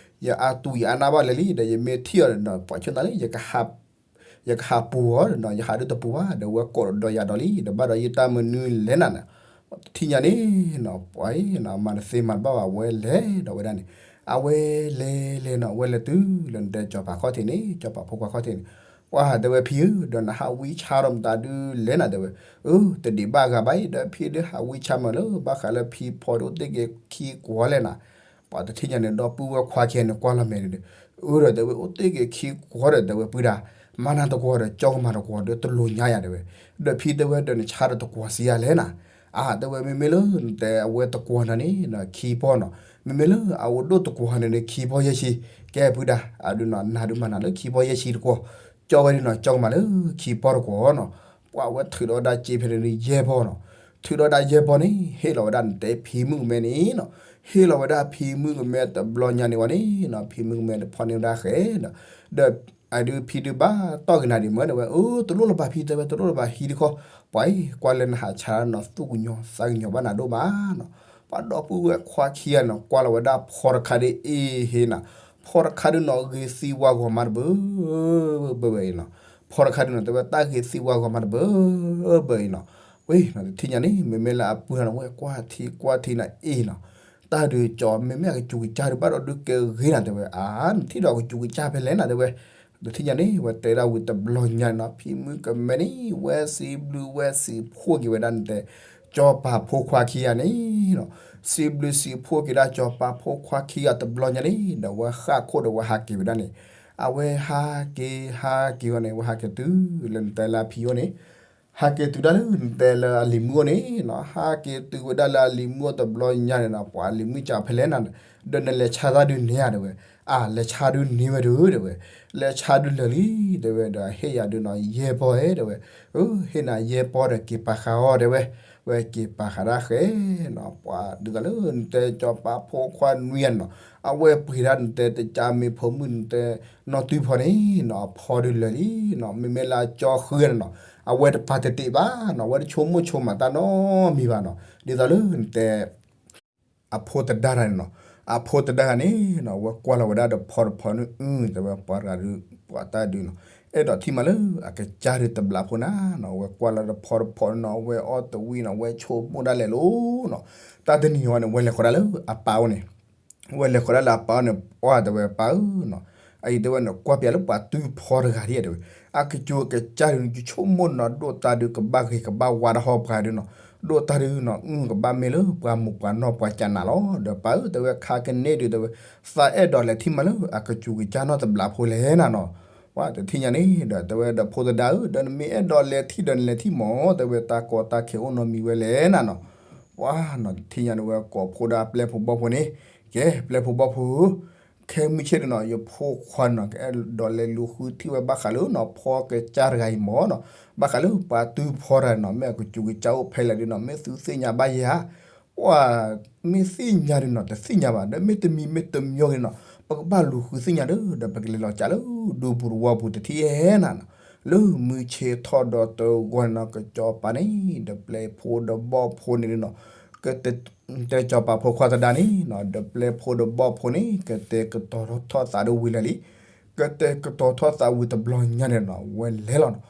ယအါတူၢ်ယအါနၢ်ဘၣ်လဲၣ်လံ ဒီးယမ့ၢ်ထံၣ်အီၤဒီးနီၤ ပှၤဆိသးလၢ ယကဟးပူၤအီၤဒီးနီၤ ယဟးဒုးတပူၤဘၣ် ဒီးဝဲကိးဒီးယၤဒီးလံ ဒီးဘၣ်ဒီးယတၢ်မနုၤလဲၣ်နၤန့ၣ်, တထံၣ်ညါန့ၣ်နီၤ ပှၤအံၤနီၤ မၤတသ့မၤတဘၣ်ဘၣ် ဝဲလဲၤဒီးဝဲဒၣ်န့ၣ်, အဝဲလဲၤလဲၤနီၤ အဝဲလဲၤတုၤလၢနတဲကၠီၤပၤခီၣ်ထံးန့ၣ် ကၠီၤပၤဖိခွါခီၣ်ထံးန့ၣ်, ပှၤတဲဝဲဖံဧၢ ဒီးနဟးဝံဆါဒီးမတၤဒုးလဲၣ်နၤတဲဝဲ, အၢ တဒံးဘၣ်ဂၤဘၣ်အံၤ ဒီးဖံဒုးဟးဝံဆါမးလၢ ဘၣ်ဃးလၢဖံဖီဒုးအိၣ်တ့ၢ်က့ၤခံကွီၤလဲၣ်နၤ, ပှၤတထံၣ်ညါန့ၣ် ဒီပုၢ်ဝဲၢ်ခွါခံဂၤန့ၣ် ကွၢ်လီၤမဲာ်န့ၣ်ဒီး, အၢ ဒီးတဲဝဲအိၣ်တ့ၢ်က့ၤခံကွီၤဒီးတဲဝဲ ပုၢ်ဒၣ်, မၤနၤတကွီၤဒီး ကၠီကမၤတကွီၤဒီး တလိၤညါယၤတဲဝဲ, ဒီးဖံတဲဝဲဒီးနဆါဒီးတကွီၤစံးယၤလဲၣ်နၤ, အါ တဲဝဲ မ့မ့ၢ်လၢနတဲအဝဲတကွီၤနၤန့ၣ် ခံပီၢ်နီၤ, မ့မ့ၢ်လၢအအိၣ်ဒိၣ်တကွီၤန့ၣ်န့ၣ် ခံပီၢ်ယဲၢ်ဆံ, ကဲပုၢ်ဒၣ် အဒုးနီၤ နၤဒုးမၤနၤလၢခံပီၢ်ယဲၢ်ဆံတကွီၤ, ကၠီဝဲဒုးနီၤ ကၠီကမၤလၢခံပီၢ်တကွီၤနီၤ, ပှၤဝဲထုးဒီးဝဲဒၣ်စ့ဖဲန့ၣ်ဒုးယဲၢ်ပီၢ်နီၤ, ထုးဒီးဝဲဒၣ်ယဲၢ်ပီၢ်န့ၣ် ဟ့ၣ်လီၤဝဲဒၣ်နတဲဖံမုၣ်ကမဲန့ၣ်နီၤ, ဟ့ၣ်လီၤဝဲဒၣ်ဖံမုၣ်ကမဲတဘျီညါန့ၣ်ဝဲန့ၣ်နီၤ ဖံမုၣ်ကမဲန့ၣ်ဖီၣ်န့ၢ်ဝဲဒၣ်ဃဲဒီး, ဒီး အဒုးဖံဒုးဘၣ်တီၢ်က့ၤနၤဒံးမ့ၢ်တဲဝဲ အၢ တလိၣ်လၢၤဘၣ်ဖံတဲဝဲ တလိၣ်လၢၤဘၣ်ဟံးတခီ, ပှၤအံၤ ကွၢ်လၢနဟးဆါနီၤ သူၣ်ကညီၤသးကညီၤဘၣ်နၤဒိၣ်မးနီၤ, ပှၤဒီပုၢ်ဝဲၢ်ခွါခံဂၤနီၤ ကွၢ်လီၤဝဲဒၣ်ဖီတခါဒ်အ့ဟ့နီၤ, ဖီတခါဒုးနီၤ ဂ့ၤသံဝါဂီၤမးတဘၢဘၢအံၤနီၤ, ဖီတခါဒုးနီၤ တဲဝဲတၢ်ဂ့ၤသံဝါဂီၤမးတဘၢဘၢအံၤနီၤ, ဝဲ တထံၣ်ညါန့ၣ် မ့မ့ၢ်လၢအပုၢ်နီၤ ဝဲကွၢ်ထံကွၢ်ထံနီၤအ့ၣ်နီၤ, တၢ်ဒုးကၠီ မ့မ့ၢ်အကစူးကစၢ်ဒုးဘၣ်ဒီးဒုးကဲဂ့ၤနၤတဲဝဲ အါ နထံၣ်ဒီးကစူးကစၢ်ဖဲလဲၣ်နၤတဲဝဲ, တထံၣ်ညါန့ၣ် ဝဲတဲဒၣ်ဝံၤတဘျီညါန့ၣ်နီၤ ဖံမုၣ်ကမဲန့ၣ် ဝဲစံးဘျုးဝဲစံးဖှိၣ်က့ၤဝဲဒၣ်နတဲ ကၠီၤပၤဖိခွါခံဂၤန့ၣ်နီၤ, စံးဘျုးစံးဖှိၣ်က့ၤဒၣ်ကၠီၤပၤဖိခွါခံဂၤတဘျီညါန့ၣ် ဒီးဝဲဃၣ်ခိၣ်ဒီးဝဲဟးက့ၤဝဲဒၣ်န့ၣ်, အဝဲဟးက့ၤဟးက့ၤဝဲန့ၣ် ဝဲဟးက့ၤတုၤလၢနတဲလၢအဖံအိၣ်န့ၣ် ဟးက့ၤတုၤဒၣ်လၢနတဲလၢအလံၤမုၣ်အိၣ်န့ၣ်နီၤ, ဟးက့ၤတုၤဝဲဒၣ်လၢအလံၤမုၣ်အိၣ်တဘျီညါန့ၣ်နီၤ ပှၤအလံၤမုၣ်စံးဖဲလဲၣ်နၤ, ဒီးနလဲၤဆါတၢ်ဒုးန့ၢ်ဧါတဲဝဲ, အါ လဲၤဆါဒုးန့ၢ်ဝဲဒုးတဲဝဲ, လဲၤဆါဒုးလၢာ်လံတဲဝဲ ဒီးဟ့ၣ်ယၤဒုးနီၤ ယဲၢ်ပီၢ်ဧၢတဲဝဲ, အၢ ဟ့ၣ်နၤယဲၢ်ပီၢ်ဒီးက့ၤပာ်ဃာ်အီၤတဲဝဲ, ဝဲက့ၤပာ်ဃာ်ဒၣ်ဃဲနီၤ ပှၤဒ်သိးလၢနတဲကၠီၤပၤဖိခွါနွံဂၤန့ၣ်နီၤ, အဝဲပှ့ၤဒၣ်နတဲတကးမ့ၢ်ဖိမုၣ်နတဲ နီၢ်တုၤဖီန့ၣ်နီၤ အဖီဒုးလၢာ်လံနီၤ, မ့မ့ၢ်လၢအကၠီဃုန့ၣ်နီၤ, အဝဲတပာ်တတ့ၢ်ဘၣ်နီၤ, အဝဲတဆိကမိၣ်ဆိကမးတၢ်နီတမံၤဘၣ်နီၤ, ဒ်သိးလၢနတဲ အဖိတဒါတၢ်န့ၣ်နီၤ, အဖိတဒါတၢ်န့ၣ်နီၤ အဝဲကွၢ်လီၤဝဲဒၣ်ဒီးဖီတဖီန့ၣ် အု တဲဝဲပှၤတဂၤဒုး ပှၤတၢ်ဒုးနီၤ, အဲၣ်ဒိးထံၣ်မးလၢအကစၢ်ဒုးတဘျးဖိနၤနီၤ, ဝဲကွၢ်လၢတဖီတဖီနီၤ, ဝဲအီၣ်တဝံၤနီၤ, ဝဲဆိကမိၣ်ဒၣ်လဲာ်လီၤနီၤ. တၢ်တနံၤဝဲန့ၣ် ဝဲလဲၤဃီၤဒၣ်လၢအပၢ်အိၣ်န့ၣ်, ဝဲလဲၤဃီၤဒၣ်လၢအပၢ်အိၣ်န့ၣ်, အီၣ်တဲဝဲပၢ်ဧၢနီၤ, အအံၤတဲဝဲန့ၣ် ကွၢ်ပၠးလၢပှၤတုၤဖီတဂၤဒ်တဲဝဲ, အကစူၤအကစၢ်ဒုး ယဆိကမိၣ်နီၤ ဒိၣ်တၢ်ဒုးကဘၣ်ဂ့ၤ ကဘၣ်ဝါတၢ်ဟီၣ်ပှၤဒုးနီၤ, ဒိၣ်တၢ်ဒုးနီၤ အုၣ်ကဘၣ်မ့ၢ်လၢပှၤမိၢ်ပှၤနီၢ်ပှၤကနးလီၤ. ဒီးပၢ်ဧၢ တဲဝဲ ခါကန့ၣ်ဒုး တဲဝဲ သးအဲၣ်ဒိးလဲၤထံၣ်မးလၢအကစူၤကစၢ်နီၢ်တဘျးဖိလဲၣ်နၤနီၤ. ပှၤတထံၣ်ညါန့ၣ်ဒီး တဲဝဲဒီးဖိသဒါဧၢ, ဒီးနမ့ၢ်အဲၣ်ဒိးလဲၤထံၣ်ဒီးနလဲၤထံၣ်မး, တဲဝဲ တၢ်ကီတၢ်ခဲအိၣ်နီတမံၤဝဲလဲၣ်နၤနီၤ. ပှၤနီၤ တထံၣ်ညါန့ၣ် ဝဲကိးဖှိၣ်ဒၣ်ပျဲၢ်ဖိဘီၣ်ဖိန့ၣ်, ကဲ ပျဲၢ်ဖိဘီၣ်ဖိဧၢ, ခဲမုၢ်ဆ့ၣ်ဒုးနီၤ ယဖိခွါနီၤ ကအဲၣ်ဒိးလဲၤလူၤဃုထံၣ်ဝဲဘၣ်ဃးလၢနီၤ ဖီကစၢ်တဂၤအံၤမးနီၤ, ဘၣ်ဃးလၢပှၤတုၤဖီတဂၤနီၤ မ့ၢ်အကစူၤကစၢ်အိၣ်ဖဲလဲၣ်ဒုးနီၤ မ့ၢ်သုသ့ၣ်ညါဘၣ်ယဲဧါ. ပှၤ မ့ၢ်သ့ၣ်ညါဒုးနီၤ တသ့ၣ်ညါဘၣ်, ဒီးမ့တမံၤမ့တမံၤဂ့ၤနီၤ ပကဘၣ်လူၤဃုသ့ၣ်ညါဒီး ဒီးပကလဲၤလီၤကးလၢဒူပူၤတဝီပူၤတထံၣ်ဧဲနၤနီၤ. လၢမုၢ်ဆ့ၣ်ထီၣ်ဒီးတဂီၤန့ၣ်နီၤ ကစီၤပၤန့ၣ် ဒီးပျဲၢ်ဖိဒီးဘီၣ်ဖိန့ၣ်ဒုးနီၤ ကတဲ တဲကစီၤပၤဖိခွါသဒါန့ၣ်နီၤ ဒီးပျဲၢ်ဖိဒီးဘီၣ်ဖိန့ၣ် ကတဲာ်ကတီၤထီၣ်သးဒီးဝံၤလၢာ်လံ. ကတဲာ်ကတီၤထီၣ်သးဝံၤတဘျီညါန့ၣ်နီၤ ဝဲလဲၤလီၤနီၤ.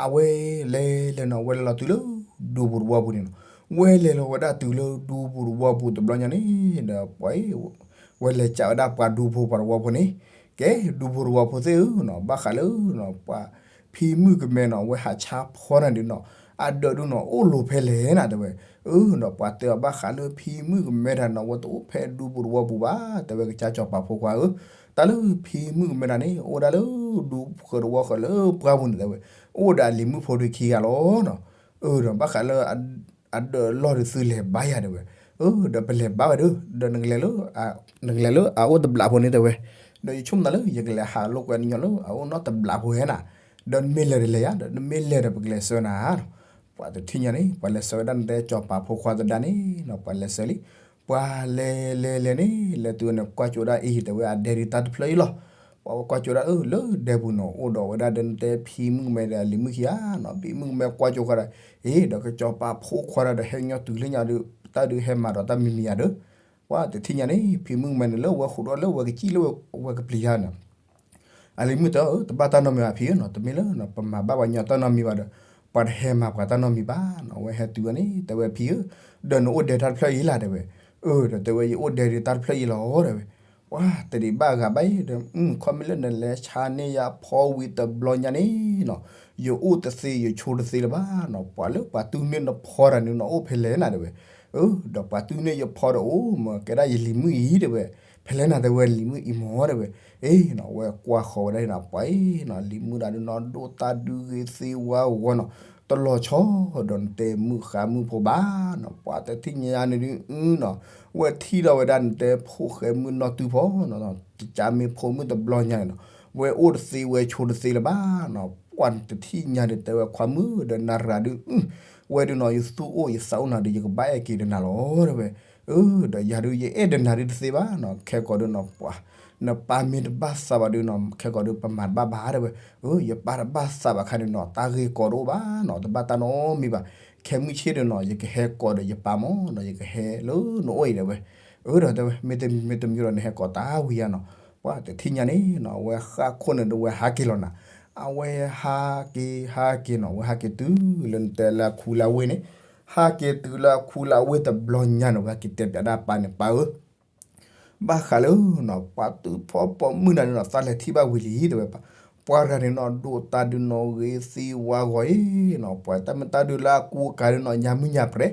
အဝဲလဲၤလဲၤနီၤ ဝဲလဲၤလီၤတုၤလၢဒူပူၤတဝီပူၤန့ၣ်နီၤ, ဝဲလဲၤလီၤဝဲဒၣ်တုၤလၢဒူပူၤတဝီပူၤတဘျီညါန့ၣ်ဒီး ပှၤ ဝဲလဲၤကးဝဲဒၣ်ပှၤဒူဖိပှၤတဝီဖိန့ၣ်, ကဲ ဒူဖိတဝီဖိသ့ၣ်ဧၢနီၤ ဘၣ်ဃးလၢနီၤ ပှၤဖံမုၣ်ကမဲနီၤ ဝဲဟးဆါဖီနၤဒုးနီၤ အဒၢးဒုးနီၤ အိၣ်လိၤဖဲလဲၣ်နၤတဲဝဲ. အၢနီၤ ပှၤတဲအီၤဘၣ်ဃးလၢဖံမုၣ်ကမဲတဂၤနီၤ ဝဲတအိၣ်ဖဲဒူပူၤတဝီပူၤဘၣ် တဲဝဲ ကစၢ်စီၤပၤဖိခွါဧၢ, တၢ်လၢဖံမုၣ်ကမဲတဂၤန့ၣ် အိၣ်ဒၣ်လၢဒူဃၢၤတဝီဃၢၤလၢပှၢ်ပူၤန့ၣ်တဲဝဲ, အိၣ်ဒီးအလံၤမုၣ်ဖိဒီးခံဂၤလီၤနီၤ. အၢဒီးဘၣ်ဃးလၢ အဒၢးအလီၢ်ဒုးသုလဲၤဘါယၤတဲဝဲ, အၢဒီးပလဲၤဘါဝဲဒီး ဒီးနကလဲၤလၢ နကလဲၤလၢအအိၣ်တဘျးဖိန့ၣ်တဲဝဲ, ဒီးယဆိကမိၣ်သးလၢ ယကလဲၤဟးလိာ်ကွဲနညီလၢအအိၣ်နီတဘျးဖိဧဲနၤ, ဒီးနမ့ၢ်လဲၤဒီးလဲၤယၤ ဒီးနမ့ၢ်လဲၤဒီးပကလဲၤဆှၢနၤနီၤ. ပှၤတထံၣ်ညါန့ၣ် ပှၤလဲၤဆှၢဝဲဒၣ်နတဲကစီၤပၤဖိခွါသဒါန့ၣ်နီၤ ပှၤလဲၤဆှၢလံ. ပှၤလဲၤလဲၤလဲၤန့ၣ် လဲၤတုၤန့ၣ် ကွၢ်ကၠိဒၣ်အံၤ တဲဝဲအဒဲဒုးတၢ်တဖျၢၣ်အံၤလီၤ. ပှၤဝဲကွၢ်ကၠိဒၣ်အၢ လၢဒဲပူၤနီၤ အိၣ်ဒီးဝဲဒၣ်ဒီးနတဲဖံမုၣ်ကမဲဒီးအလံၤမုၣ်ခံဂၤနီၤ, ဖံမုၣ်ကမဲကွၢ်ကၠိဃီဒီး အ့ ဒီးကစီၤပၤဖိခွါဒီး ဟဲညီတုၤလၢညါဒီး တၢ်ဒုးဟဲမၤဒီးတၢ်မံၤမံၤယၤဒီး, ပှၤတထံၣ်ညါန့ၣ် ဖံမုၣ်ကမဲန့ၣ် လၢဝဲဃိးဒီးလၢဝဲကစံၣ်လၢဝဲကပျံၤယၤန့ၣ် အလံၤမုၣ်တဲအီၤ တဘၣ်တၢ်နီတမံၤဘၣ်ဖံဧၢနီၤ, တမ့ၢ်လၢပမၤဘၣ်ပှၤညီတၢ်နီတမံၤဘၣ်ဒီး ပှၤတဟဲမၤပှၤတၢ်နီတမံၤဘၣ်နီၤ. ဝဲဟဲတုၤဝဲန့ၣ် တဲဝဲဖံဧၢ, ဒီးနအိၣ်ဒဲတၢ်တဖျၢၣ်အံၤလၢ်တဲဝဲ, အၢ ဒီးတဲဝဲ ယအိၣ်ဒဲဒုးတၢ်တဖျၢၣ်အံၤလီၤ တဲဝဲ, ပှၤတဒံးဘၣ်ဂၤဘၣ်အံၤဒီး ခီမ့ၢ်လၢနလဲၤဆါန့ၢ်ယၤဖီဝံၤတဘျီညါန့ၣ်နီၤ, ယအိၣ်တသ့ယဆိးတသ့လၢၤဘၣ်နီၤ, ပှၤလၢပှၤတူၢ်န့ၢ်နဖီတဂၤန့ၣ်နီၤ အိၣ်ဖဲလဲၣ်နၤတဲဝဲ, အၢ ဒီးပှၤတူၢ်န့ၢ်ယဖီဒီးအိၣ်မ့ၢ်ကဲဒၣ်ယလံၤမုၣ်အံၤတဲဝဲ, ဖဲလဲၣ်နၤတဲဝဲလံၤမုၣ်အံၤမ့ၢ်တဲဝဲ, အ့နီၤ ဝဲကွၢ်ဃီၤဝဲဒၣ်နီၤ ပှၤအံၤနီၤ လံၤမုၣ်တဂၤဒုးနီၤ ဒိၣ်တၢ်ဒုးဂ့ၤသ့ဝါဂီၤနီၤ, တလီၤဆီဒီးနတဲမုၣ်ဃါမုၣ်ဖိဘၣ်နီၤ, ပှၤတထံၣ်ညါန့ၣ်ဒုးနီၤ, ဝဲထံၣ်ထီၣ်ဝဲဒၣ်နတဲဖိၣ်ဃဲမုၣ်နီၢ်တုဖီနီၤ, တကးမ့ၢ်ဖိမုၣ်တဘျီညါန့ၣ်နီၤ, ဝဲအိၣ်တသ့ဝဲဆိးတသ့လၢၤဘၣ်နီၤ, ပှၤတထံၣ်ညါန့ၣ် တဲဝဲခွါမုၣ်ဒီးနၤရၤဒုး ဝဲဒုးနီၤ ယသူၣ်အိၣ်ယသးအိၣ်နၤဒီး ယကဘၣ်အဲၣ်က့ၤဒီးနၤလီၤတဲဝဲ, အၢ ဒီးယၤဒုးယအဲၣ်ဒီးနၤဒုးတသ့ဘၣ်နီၤ, ခဲကိာ်ဒုးနီၤ ပှၤ နပၢ်မ့ၢ်တဘၣ်သးဘၣ်ဒုးနီၤ ခဲကိာ်ဒုးပမၤတဘၣ်ဘၣ်တဲဝဲ, အၢ ယပၢ်တဘၣ်သးဘၣ်ခါန့ၣ်နီၤ တၢ်ဂ့ၢ်ကီတအိၣ်ဘၣ်နီၤ တဘၣ်တၢ်နီတမံၤဘၣ်, ခဲမုၢ်ဆ့ၣ်ဒုးနီၤ ယကဟဲကိးဒီးယပၢ်မ့ၢ်နီၤ ယကဟဲလၢနအိၣ်အံၤတဲဝဲ, အၢ ဒီးတဲဝဲ မ့တမ့ၢ်မ့တမ့ၢ်ဒီးနဟဲကိးတၢ်ဝံၤယါနီၤ, ပှၤတထံၣ်ညါန့ၣ်နီၤ အဝဲဃၣ်ခိၣ်န့ၣ်ဒီးဝဲဟးက့ၤလီၤနၤ, အဝဲဟးက့ၤဟးက့ၤနီၤ ဝဲဟးက့ၤတုၤလၢနတဲလၢအခူလၢအဝ့ၢ်န့ၣ်, ဟးက့ၤတုၤလၢအခူလၢအဝ့ၢ်တဘျီညါန့ၣ် ဝဲဟဲက့ၤတဲပၠးဒၣ်ပၢ်န့ၣ် ပၢ်ဧၢ ဘၣ်ဃးလၢနီၤ ပှၤတုၤဖီပိာ်မုၣ်နၤန့ၣ်နီၤ သးလဲၤထံၣ်ဘၣ်ဝံၤလံတဲဝဲ, ပှၤတဂၤန့ၣ်နီၤ ဒိၣ်တၢ်ဒုးနီၤ ဂ့ၤသ့ဝါဂီၤအံၤနီၤ ပှၤတၢ်မ့ၢ်တၢ်ဒုးလၢအကူအကၤဒုးနီၤ ညါမုၢ်ညါပြဲး,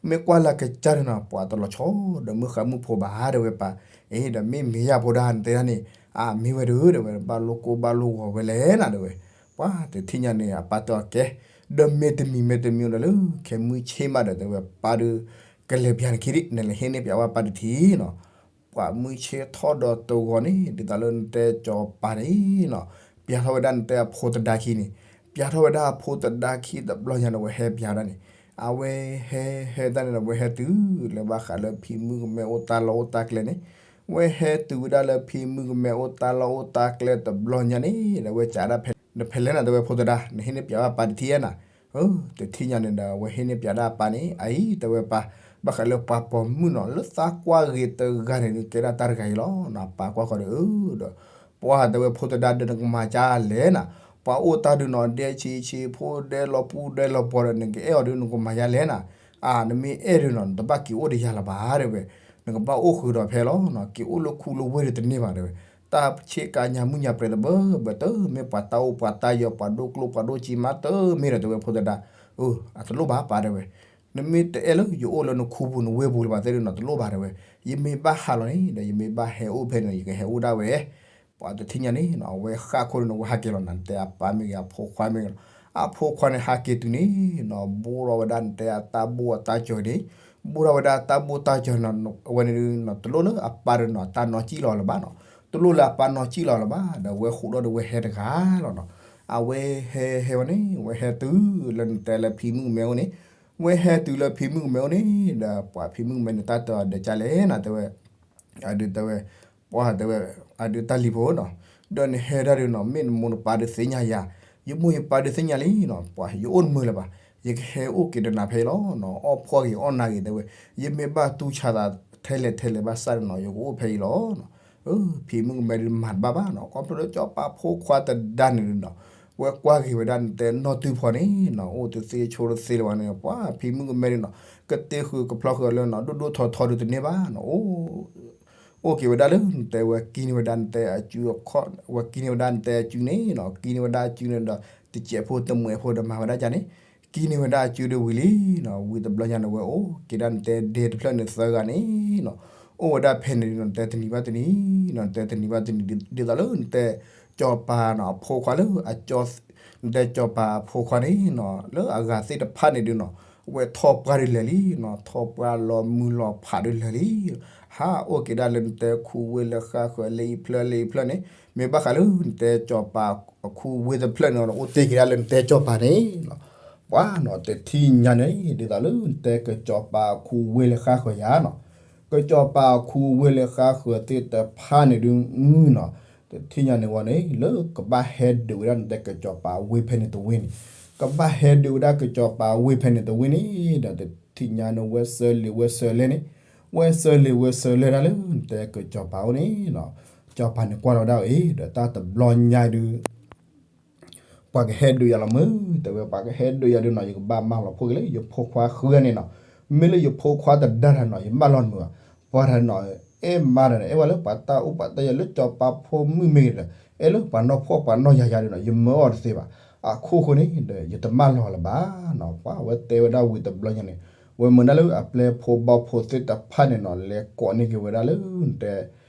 မ့ၢ်ကွၢ်လၢကစၢ်ဒုးနီၤ ပှၤတလီၤဆီဒီးမုၣ်ဃါမုၣ်ဖိဘၣ်တဲဝဲပၢ်, အ့ ဒီးမ့ၢ်မ့ၢ်ယၤဖိဒၣ်နတဲဒၣ်န့ၣ်, အမ့ၢ်ဝဲဒုးတဲဝဲ ဘၣ်လိၣ်ကိၢ်ဘၣ်လိၣ်ဂီၤဝဲလဲၣ်နၤတဲဝဲ, ပှၤတထံၣ်ညါန့ၣ် အပၢ်တဲအီၤကဲ, ဒီးမ့တမံၤမ့တမံၤဒီးလၢ ခဲမုၢ်ဆ့ၣ်မးဒီးတဲဝဲ ပၢ်ဒုး ကလဲၤပၠးနခံဒံး နလဲၤဟ့ၣ်န့ၢ်ပၠးဝဲပၢ်တထံၣ်နီၤ, ပှၤမုၢ်ဆ့ၣ်ထီၣ်ဒီးတဂီၤန့ၣ် ဒ်သိးလၢနတဲကစီၤပၤန့ၣ်နီၤ, ပၠးထီၣ်ဝဲဒၣ်နတဲအဖိသဒါခံန့ၣ်, ပၠးထီၣ်ဝဲဒၣ်အဖိသဒါခံတဘျီညါန့ၣ် ဝဲဟဲပၠးဝဲဒၣ်န့ၣ်, အဝဲဟဲဟဲတၢ်န့ၣ်ဒီး ဝဲဟဲတုၤလၢဘၣ်ဃးလၢဖံမုၣ်ကမဲအိၣ်တၢ်လီၢ်အိၣ်တၢ်ကျဲန့ၣ်, ဝဲဟဲတုၤဝဲဒၣ်လၢဖံမုၣ်ကမဲအိၣ်တၢ်လီၢ်အိၣ်တၢ်ကျဲတဘျီညါန့ၣ်ဒီး ဝဲကးဒၣ်ဖဲ နဖဲလဲၣ်နၤတဲဝဲဖိသဒါ နဟ့ၣ်န့ၢ်ပၠးဝဲပၢ်တထံၣ်ဧါနၤ, အၢ တထံၣ်ညါန့ၣ်ဒီး ဝဲဟ့ၣ်န့ၢ်ပၠးဒၣ်အပၢ်န့ၣ် အအံၤတဲဝဲပၢ်, ဘၣ်ဃးလၢပှၤပိာ်မုၣ်နီၤ လၢသးကွၢ်ဂ့ၤတဂၤန့ၣ် ကဲဒၣ်တၢ်တဂၤအံၤလီၤနီၤ, ပၢ်ကွၢ်ဃီဒီး အၢ ဒီး ပှၤတဲဝဲဖိသဒါဒီးနကမၤကၢ်လဲၣ်နၤ, ပှၤအိၣ်တၢ်ဒုးနီၤ ဒဲဆံးဆံးဖိဒဲလီၤပူၤဒဲလီၤပှီၤဒီး နကအဲၣ်အီၤဒုး နကမၤယါလဲၣ်နၤ, အါ နမ့ၢ်အဲၣ်ဒုးနီၤ နတဘၣ်က့ၤအိၣ်ဒီးယၤလၢၤဘၣ်တဲဝဲ, နကဘၣ်အိၣ်ဃုာ်ဒီးဖဲလီၤ, က့ၤအိၣ်လၢခူလၢဝ့ၢ်ဒီးတန့ၢ်ဘၣ်တဲဝဲ, တၢ်ဆ့ကၤညါမုၢ်ညါပြဲးတဘၢဘၢ တမ့ၢ်ပှၤတၢ်အိၣ်ပှၤတၢ်ယၢၤ ပှၤဒိၣ်ကျိၣ်ပှၤဒိၣ်စ့မးတမ့ၢ်ဒီးတဲဝဲ ဖိသဒါ, အတလိၣ်ဘၣ်ပၢ်တဲဝဲ, နမ့ၢ်တအဲၣ်လၢယအိၣ်လၢနခူပူၤနဝ့ၢ်ပူၤလၢၤဘၣ်တဲဒုးနီၤ တလိၣ်ဘၣ်တဲဝဲ, ယမ့ၢ်ဘၣ်ဟးလီၤန့ၣ်ဒီး ယမ့ၢ်ဘၣ်ဟဲအိၣ်ဖဲန့ၣ် ယကဟဲအိၣ်ဒၣ်ဝဲ ပှၤတထံၣ်ညါန့ၣ်နီၤ အဝဲဃၣ်ခိၣ်န့ၣ် အဝဲဟးက့ၤလီၤနၤ နတဲအပၢ်မ့ၢ်ဂ့ၤ အဖိခွါမ့ၢ်ဂ့ၤနီၤ, အဖိခွါန့ၣ်ဟးက့ၤတုၤန့ၣ်နီၤ ဘိၣ်ထီၣ်ဝဲဒၣ်နတဲအတၢ်ဘိၣ်အတၢ်စၢၤန့ၣ်, ဘိၣ်ထီၣ်ဝဲဒၣ်တၢ်ဘိၣ်တၢ်စၢၤနီၤ အဝဲန့ၣ်ဒုးနီၤ တလိၣ်လၢအပၢ်ဒုးနီၤ တၢ်နီၢ်ကံၣ်လီၤလၢၤဘၣ်နီၤ, တလိၣ်လၢအပၢ်နီၢ်ကံၣ်လီၤလၢၤဘၣ် ဒီးအဝဲဃိးဒီးဝဲဟဲတဂၤလီၤနီၤ, အဝဲဟဲဟဲဝဲန့ၣ် ဝဲဟဲတုၤလၢနတဲလၢဖံမုၣ်ကမဲအိၣ်န့ၣ်, ဝဲဟဲတုၤလၢဖံမုၣ်ကမဲအိၣ်န့ၣ် ဒီးပှၤဖံမုၣ်ကမဲန့ၣ် တၢ်တဲအီၤဒီးကလဲၣ်နၤတဲဝဲ အဒုးတဲဝဲ, ပှၤတဲဝဲ, အဒုးတၢ်လံၤဖိနီၤ, ဒီးနဟဲဒၣ်ဒုးနီၤ မ့ၢ်နမိၢ်နပၢ်ဒုးသ့ၣ်ညါယၤ, ယမိၢ်ယပၢ်ဒုးသ့ၣ်ညါလံနီၤ ပှၤယအိၣ်တမုာ်လၢၤဘၣ်, ယကဟဲအိၣ်က့ၤဒီးနၤဖဲအံၤလီၤနီၤ, အီၣ်ဖှီၣ်ဂ့ၤအီၣ်နၤဂ့ၤတဲဝဲ, ယမ့ၢ်ဘၣ်တူၢ်ဆါသးထဲလဲၣ်ထဲလဲၣ်ဘၣ်ဆၣ်ဒီးနီၤ ယကအိၣ်ဖဲအံၤလီၤနီၤ, ဖံမုၣ်ကမဲဒုးမၤတဘၣ်ဘၣ်နီၤ, ခီဖျိလၢစီၤပၤဖိခွါတဒါန့ၣ်ဒုးနီၤ, ဝဲကွၢ်က့ၤဝဲဒၣ်နတဲနီၢ်တုၢ်ဖီန့ၣ်နီၤ အိၣ်တသ့ဆိတသ့လၢၤဘၣ်န့ၣ် ပှၤဖံမုၣ်ကမဲဒုးနီၤ, ကတ့ဃုာ်ကဖျီဃုာ်အီၤလၢနီၤ ဒိၣ်ဒိၣ်ထီထီဒုးတန့ၢ်ဘၣ်နီၤ, အိၣ် အိၣ်က့ၤဝဲဒၣ်လၢနတဲဝဲကံန့ၢ်ဝဲဒၣ်နတဲအစုအခီၣ် ဝဲကံန့ၢ်ဝဲဒၣ်နတဲအစုန့ၣ်နီၤ ကံန့ၢ်ဝဲဒၣ်အစုန့ၣ်ဒီး တစဲးဖိတမှဲးဖိဒီးမၤဝဲဒၣ်ကန့ၣ်, ကံန့ၢ်ဝဲဒၣ်အစုဒုးဝံၤလံနီၤ ဝံၤတဘျီညါန့ၣ် ဝဲအိၣ်က့ၤဒၣ်နတဲဒဲတဖျၢၣ်န့ၣ်သၢဂၤန့ၣ်နီၤ, အိၣ်ဝဲဒၣ်ဖဲန့ၣ်ဒုးနီၤ နတဲတနံၤဘၣ်တနံၤနီၤ နတဲတနံၤဘၣ်တနံၤ ဒ်သိးလၢနတဲ စီၤပၤနီၤ အဖိခွါလၢ နတဲစီၤပၤအဖိခွါန့ၣ်နီၤ လၢအဂၤသ့ၣ်တဖၣ်န့ၣ်ဒုးနီၤ ဝဲထီၣ်ပှၢ်ဒုးလဲၤလံနီၤ ထီၣ်ပှၢ်လီၤမုၢ်လီၤဖးဒုးလဲၤလံ, ဟးအိၣ်က့ၤဒၣ်လၢနတဲခူဝ့ၢ်လၢဃၣ်ဃၢၤလၢအံၤဖျၢၣ်လၢအံၤဖျၢၣ်န့ၣ် မ့ၢ်ဘၣ်ဃးလၢနတဲစီၤပၤအခူဝ့ၢ်တဖျၢၣ်န့ၣ် အိၣ်တ့ၢ်က့ၤဒၣ်လၢနတဲစီၤပၤန့ၣ်နီၤ, ပှၤနီၤ တထံၣ်ညါန့ၣ် ဒ်သိးလၢနတဲကစီၤပၤအခူဝ့ၢ်လၢဃၣ်ဃၢၤယၤနီၤ, ကစီၤပၤအခူဝ့ၢ်လၢဃၣ်ဃၢၤသ့ၣ်တဖၣ်န့ၣ်ဒုးနီၤ, တထံၣ်ညါန့ၣ်ဝဲန့ၣ် လၢကဘၣ်ဟဲဒုးဝဲဒၣ်နတဲကစီၤပၤဝ့ၢ်ဖဲန့ၣ်တဝ့ၢ်န့ၣ်, ကဘၣ်ဟဲဒုးဝဲဒၣ်ကစီၤပၤဝ့ၢ်ဖဲန့ၣ်တဝ့ၢ်န့ၣ်ဒီး တထံၣ်ညါန့ၣ် ဝဲဆၢလံာ်ဝဲဆၢလဲၣ်န့ၣ်, ဝဲဆၢလံာ်ဝဲဆၢလဲၣ်ဒၣ်လၢနတဲကစီၤပၤအိၣ်န့ၣ်နီၤ, စီၤပၤန့ၣ်ကွၢ်လီၤဒၣ်အံၤ ဒီးတၢ်တဘျီညါဒုး ပှၤကဟဲဒုးယၤလီၤမုၢ်, တဲဝဲပှၤကဟဲဒုးယၤဒုးနီၤ ယကဘၣ်မၢလီၤဖှိၣ်က့ၤလၢယဖိခွါဃုဂၤန့ၣ်နီၤ, မ့ၢ်လၢယဖိခွါတဒါတၢ်နီၤ ယမၢလီၤမုၢ်ဘၣ်, ပှၤတနီၤ အဲၣ်မါတနီၤ အဲၣ်ဝဲလၢပှၤတၢ်အိၣ်ပှၤတၢ်ယၤလၢစီၤပၤဖိမုၣ်မ့ၢ်ဂ့ၤဒီး အဲၣ်လၢပှၤနီၢ်ဖှီၣ်ပှၤနီၢ်ယၤယၤဒုးနီၤ ယမၢအီၤတသ့ဘၣ်, အခိၣ်ဃိန့ၣ်ဒီး ယတမၢလီၤလၢၤဘၣ်နီၤ, ပှၤဝဲတဲဝဲဒၣ်ဝံၤတဘျီညါန့ၣ်, ဝဲမၢဒၣ်လၢအပျဲၢ်ဖိဘီၣ်ဖိသ့ၣ်တဖၣ်န့ၣ်နီၤ လဲၤကိးန့ၢ်က့ၤဝဲဒၣ်လၢနတဲ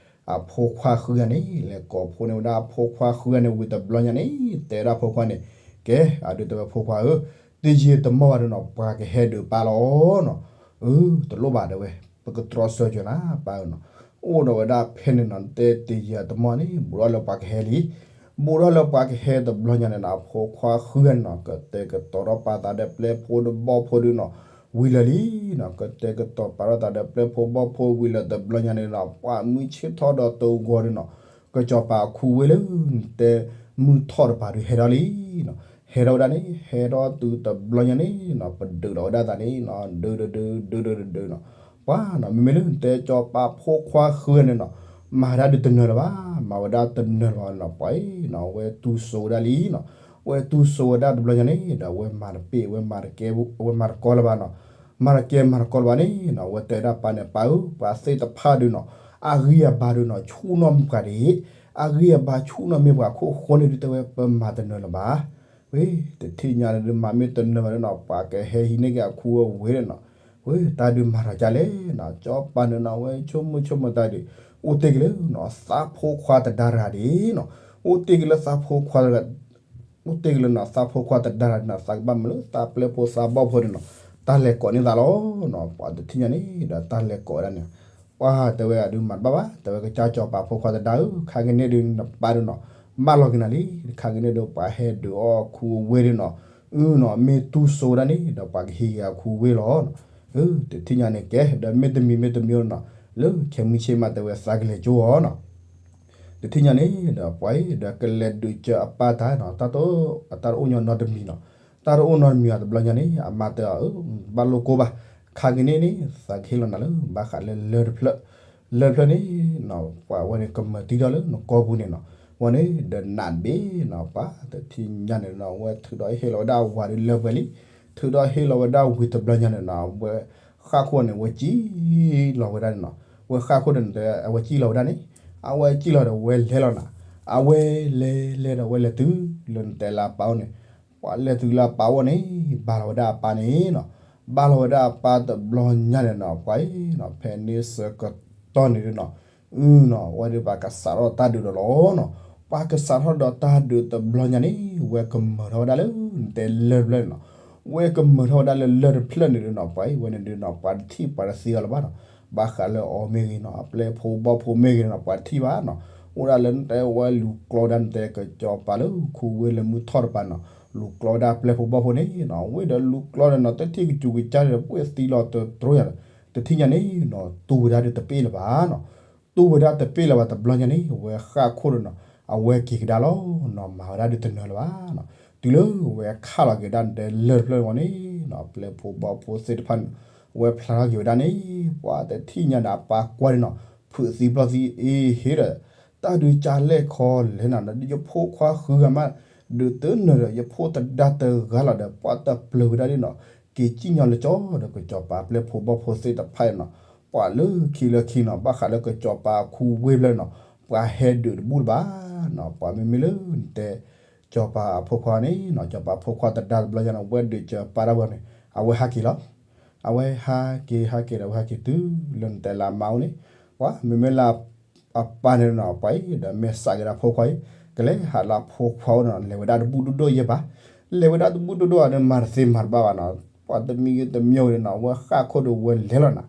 အဖိခွါဃုဂၤန့ၣ် လဲၤကိးဖိန့ၢ်ဝဲဒၣ်အဖိခွါဃုဂၤန့ၣ် ဝံၤတဘျီညါန့ၣ် တဲဝဲဒၣ်ဖိခွါန့ၣ်, ကဲ အဒုးတဲဝဲဖိခွါဧၢ, တယံာ်တမီၢ်ဘၣ်ဒီးနီၤ ပှၤကဟဲဒုးပၢ်လီၤနီၤ, အၢ တလိၣ်ဘၣ်တဲဝဲ, ပကတြီဆၢကၢၤနၤပၢ်ဧၢနီၤ, အိၣ်ဒီးဝဲဒၣ်ဖဲန့ၣ်နီၤ တဲတယံာ်တမီၢ်န့ၣ် ဘူးထီၣ်လၢပှၤကဟဲလံ, ဘူးထီၣ်လၢပှၤကဟဲတဘျီညါန့ၣ်နီၤ အဖိခွါဃုဂၤန့ၣ်နီၤ ကတဲာ်ကတီၤထီၣ်ပာ်သးဒီးပျဲၢ်ဖိဒီးဘီၣ်ဖိဒုးနီၤ ဝံၤလၢာ်လံနီၤ, ကတဲာ်ကတီၤပာ်ထီၣ်သးဒီးပျဲၢ်ဖိဘီၣ်ဖိဝံၤလၢာ်တဘျီညါန့ၣ်နီၤ ပှၤမုၢ်ဆ့ၣ်ထီၣ်ဒီးတဂီၤဒုးနီၤ, ကစီၤပၤအခူဝ့ၢ်လၢ နတဲမုၢ်ထီၣ်တပၤဒုးဟဲထီၣ်လံနီၤ, ဟဲထီၣ်ဝဲဒၣ်န့ၣ် ဟဲထီၣ်တုၤတဘျီညါန့ၣ်နီၤ ပဒုးဒီးဝဲဒၣ်သးန့ၣ်နီၤ ဒုးဒုးဒုး ဒုးဒုးဒုးဒုးနီၤ, ပှၤနီၤ မ့မ့ၢ်လၢနတဲစီၤပၤဖိခွါဃုဂၤန့ၣ်နီၤ မၤဝဲဒၣ်ဒုးတနၢၤလၢၤဘၣ်, မၤဝဲဒၣ်တနၢၤလၢၤဘၣ်နီၤ ပှၤအံၤနီၤ အဝဲတူၢ်စိဝဲဒၣ်လံနီၤ, အဝဲတူၢ်စိဝဲဒၣ်တဘျီညါန့ၣ်ဒီး အဝဲမၤတပ့ၢ် အဝဲမၤတကဲ အဝဲမၤတကီလၢၤဘၣ်နီၤ, မၤတကဲမၤတကီလၢၤဘၣ်န့ၣ်နီၤ အဝဲတဲဝဲဒၣ်ပၢ်န့ၣ် ပၢ်ဧၢ ပှၤသ့ၣ်တဖၣ်ဒုးနီၤ အဂံၢ်အဘါဒုးနီၤ ဆူၣ်နီၢ်မ့ၢ်ပှၤဒံး, အဂံၢ်အဘါဆူၣ်နီၢ်မ့ၢ်ပှၤခိၣ်ဃိန့ၣ်ဒုးတဲဝဲ ပမၤတနၢၤလၢၤဘၣ် ဝဲ တထံၣ်ညါန့ၣ်ဒုး မၤမ့ၢ်တနၢၤဘၣ်န့ၣ်နီၤ ပှၤကဟဲဟံးန့ၢ်က့ၤအခူအဝ့ၢ်န့ၣ်နီၤ, ဝဲ တၢ်ဒုးမၤထီၣ်ကလဲၣ်နီၤ စီၤပၤန့ၣ်နီၤ အဝဲဆိကမိၣ်ဆိကမိၣ်တၢ်ဒုး အိၣ်တ့ၢ်က့ၤလၢနီၤ သးဖိခွါတဒါတဂၤဒံးနီၤ, အိၣ်တ့ၢ်က့ၤလၢသးဖိခွါတဂၤ အိၣ်တ့ၢ်က့ၤလၢနီၤ သးဖိခွါတဒါတဂၤန့ၣ်နီၤ သးကဘၣ်မၤလၢသးပျဲၢ်ဖိသးဘီၣ်ဖိန့ၣ်နီၤ, တၢ်လဲၤကိးန့ၢ်သးလီၤနီၤ, ပှၤတထံၣ်ညါန့ၣ်ဒီးတၢ်လဲၤကိးဝဲဒၣ်န့ၣ် ပှၤတဲဝဲအဒုးမၤတဘၣ်ဘၣ် တဲဝဲကစၢ်စီၤပၤဖိခွါတဒါဧၢ ခါကန့ၣ်ဒုးနပၢ်ဒုးနီၤ မၢလီၤက့ၤနၤလံ, ခါကန့ၣ်ဒုး ပှၤဟဲဒုးအီၣ်ခူအဝ့ၢ်ဒုးနီၤ, အုနီၤ မ့ၢ်တူၢ်စိဝဲဒၣ်န့ၣ် ဒီးပှၤကဟံးက့ၤအခူဝ့ၢ်လီၤနီၤ, တထံၣ်ညါန့ၣ်ကဲ ဒီးမ့တမံၤမ့တမံၤနီၤ, လၢခဲမုၢ်ဆ့ၣ်မးတဲဝဲသးကလဲၤကၠိအီၤနီၤ တထံၣ်ညါန့ၣ်ဒီး ပှၤအံၤဒီးကလဲၤဒုးစၢၤအပၢ်တၢ်နီၤ, တၢ်တအိၣ်ညီနီတမံၤနီၤ, တၢ်တအိၣ်နီတမံၤအတဘျီညါန့ၣ် အမါတဲအီၤ ဘၣ်လိၣ်ကိၢ်ဘၣ်, ခါကန့ၣ်န့ၣ် သးကဟ့ၣ်လီၤနၤလၢ ဘၣ်ဃးလၢလၢၢ်တဖျၢၣ်, လၢၢ်တဖျၢၣ်န့ၣ်နီၤ ပှၤဝဲန့ၣ်ကမၤတံၢ်ထီၣ်လၢနကိာ်ပူၤန့ၣ်နီၤ, ဝဲန့ၣ်ဒီးနးတဘ့ၣ်နီၤ ပှၤတထံၣ်ညါန့ၣ်နီၤ ဝဲထုးဒီးဟ့ၣ်လီၤဝဲဒၣ်ဝၤဒီးလၢပှဲၤလံ, ထုးဒီးဟ့ၣ်လီၤဝဲဒၣ်ဝံၤတဘျီညါန့ၣ်နီၤ ဝဲဃၣ်ခိၣ်န့ၣ် ဝဲစံၣ်လီၤဝဲဒၣ်န့ၣ်နီၤ, ဝဲဃၣ်ခိၣ်န့ၣ်ဒီး အဝဲစံၣ်လီၤဝဲဒၣ်န့ၣ်, အဝဲစံၣ်လီၤဒီးဝဲလဲၤလီၤနၤ, အဝဲလဲၤလဲၤဒီးဝဲလဲၤတုၤလၢနတဲလၢအပၢ်အိၣ်န့ၣ်, ပှၤလဲၤတုၤလၢအပၢ်အိၣ်န့ၣ် ဘါလီၤဝဲဒၣ်အပၢ်န့ၣ်နီၤ, ဘါလီၤဝဲဒၣ်အပၢ်တဘျီညါန့ၣ်နီၤ ပှၤအံၤနီၤ ဖဲန့ၣ်ဆၢကတီၢ်န့ၣ်နီၤ အုနီၤ ဝဲဒၣ်ပှၤကစးထီၣ်တၢ်ဒုးဒီးလီၤနီၤ, ပှၤကစးထီၣ်ဒီးတၢ်ဒုးတဘျီညါန့ၣ် ဝဲကမၤထီၣ်ဝဲဒၣ်လၢနတဲလၢၢ်တဖျၢၣ်န့ၣ်နီၤ, ဝဲကမၤထီၣ်ဝဲဒၣ်လၢလၢၢ်တဖျၢၣ်န့ၣ်ဒီးနီၤ ပှၤအံၤဝဲန့ၣ်ဒီးနီၤ ပှၤတထံၣ်ပှၤတသ့အီၤလၢၤဘၣ်နီၤ, ဘၣ်ဃးလၢအီၤမ့ၢ်ဂ့ၤနီၤ အပျဲၢ်ဖိဘီၣ်ဖိမ့ၢ်ဂ့ၤနီၤ ပှၤတထံၣ်ဘၣ်နီၤ, အိၣ်ဒၣ်လၢနတဲဝဲလူၤကျီဝဲဒၣ်နတဲကစီၤပၤလၢခူဝ့လၢမုၢ်ထီၣ်တပၤနီၤ, လူၤကျီဝဲဒၣ်အပျဲၢ်ဖိဘီၣ်ဖိန့ၣ်နီၤ, ဝ့ၢ်ဒီးလူၤကျီဒီးနီၤ တထံၣ်ကစူၤကစၢ်ဒီး ပှ့ၢ်သံလီၤတတြိယၤဒီး တထံၣ်ညါန့ၣ်နီၤ တူၢ်ဝဲဒၣ်ဒုးတပ့ၢ်လၢၤဘၣ်နီၤ, တူၢ်ဝဲဒၣ်တပ့ၢ်လၢၤဘၣ်တဘျီညါန့ၣ် ဝဲဃၣ်ခိၣ်ဒီးနီၤ အဝဲက့ၤကဒါလီၤနီၤ မၤဝဲဒၣ်ဒုးတနၢၤလၢၤဘၣ်နီၤ, တုၤလၢဝဲခးလီၤက့ၤဝဲဒၣ်နတဲလၢၢ်တဖျၢၣ်န့ၣ်နီၤ ပျဲၢ်ဖိဘီၣ်ဖိသ့ၣ်တဖၣ်န့ၣ် ဝဲဖျါထီၣ်က့ၤဝဲဒၣ်န့ၣ် ပှၤတထံၣ်ညါဒီးအပၢ်ကွၢ်န့ၣ်နီၤ ဖုးသံပျီၢ်သံအ့ဟ့ဒီး တၢ်ဒုးကလဲၢ်ခီလဲၢ်နၤဒီး ယဖိခွါဃုဂၤမး ဒုးတနၢၤဒီး ယဖိတဒါတဂၤလီၤဒီး ပှၤတပျၢၤဝဲဒၣ်ဒ်နီၤ က့ၤစံၣ်ညီၣ်လၢကၠီဒီး ကစီၤပၤပျဲၢ်ဖိဘီၣ်ဖိသ့ၣ်တဖၣ်နီၤ, ပှၤလၢခံလၢခံနီၤ ဘၣ်ဃးလၢကစီၤပၤခူဝ့ဖျၢၣ်နီၤ ပှၤဟဲဒုးတဘူၣ်လၢၤဘၣ်နီၤ, ပှၤမ့မ့ၢ်လၢနတဲ ကစီၤပၤအဖိခွါန့ၣ်နီၤ ကစီၤပၤအဖိခွါတဒါတဘျီညါနီၤ ဝဲဒုးကစီၤပၤဒၣ်ဝဲန့ၣ် အဝဲဟးက့ၤလီၤ အဝဲဟးက့ၤဟးက့ၤဒီး အဝဲဟးက့ၤတုၤလၢနတဲလၢအမါအိၣ်န့ၣ်, ပှၤမ့မ့ၢ်လၢအပၢ်န့ၣ်နီၤ ပှၤအံၤဒီးမ့ၢ်စးက့ၤဒၣ်ဖိခွါအံၤ ကလဲၤဟးလၢအဖိခွါအိၣ်န့ၣ်နီၤ လဲၤဝဲဒၣ်တဘူၣ်ဒိၣ်ဒိၣ်ယဲၢ်ဘၣ်, လဲၤဝဲဒၣ်တဘူၣ်ဒိၣ်ဒိၣ်အန့ၣ် မၤတသ့မၤတဘၣ်ဘၣ်နီၤ, ပှၤတမံၤဂ့ၤတမံၤဂ့ၤနီၤ အဝဲဃၣ်ခိၣ်ဒီးဝဲလဲၤလီၤနၤ,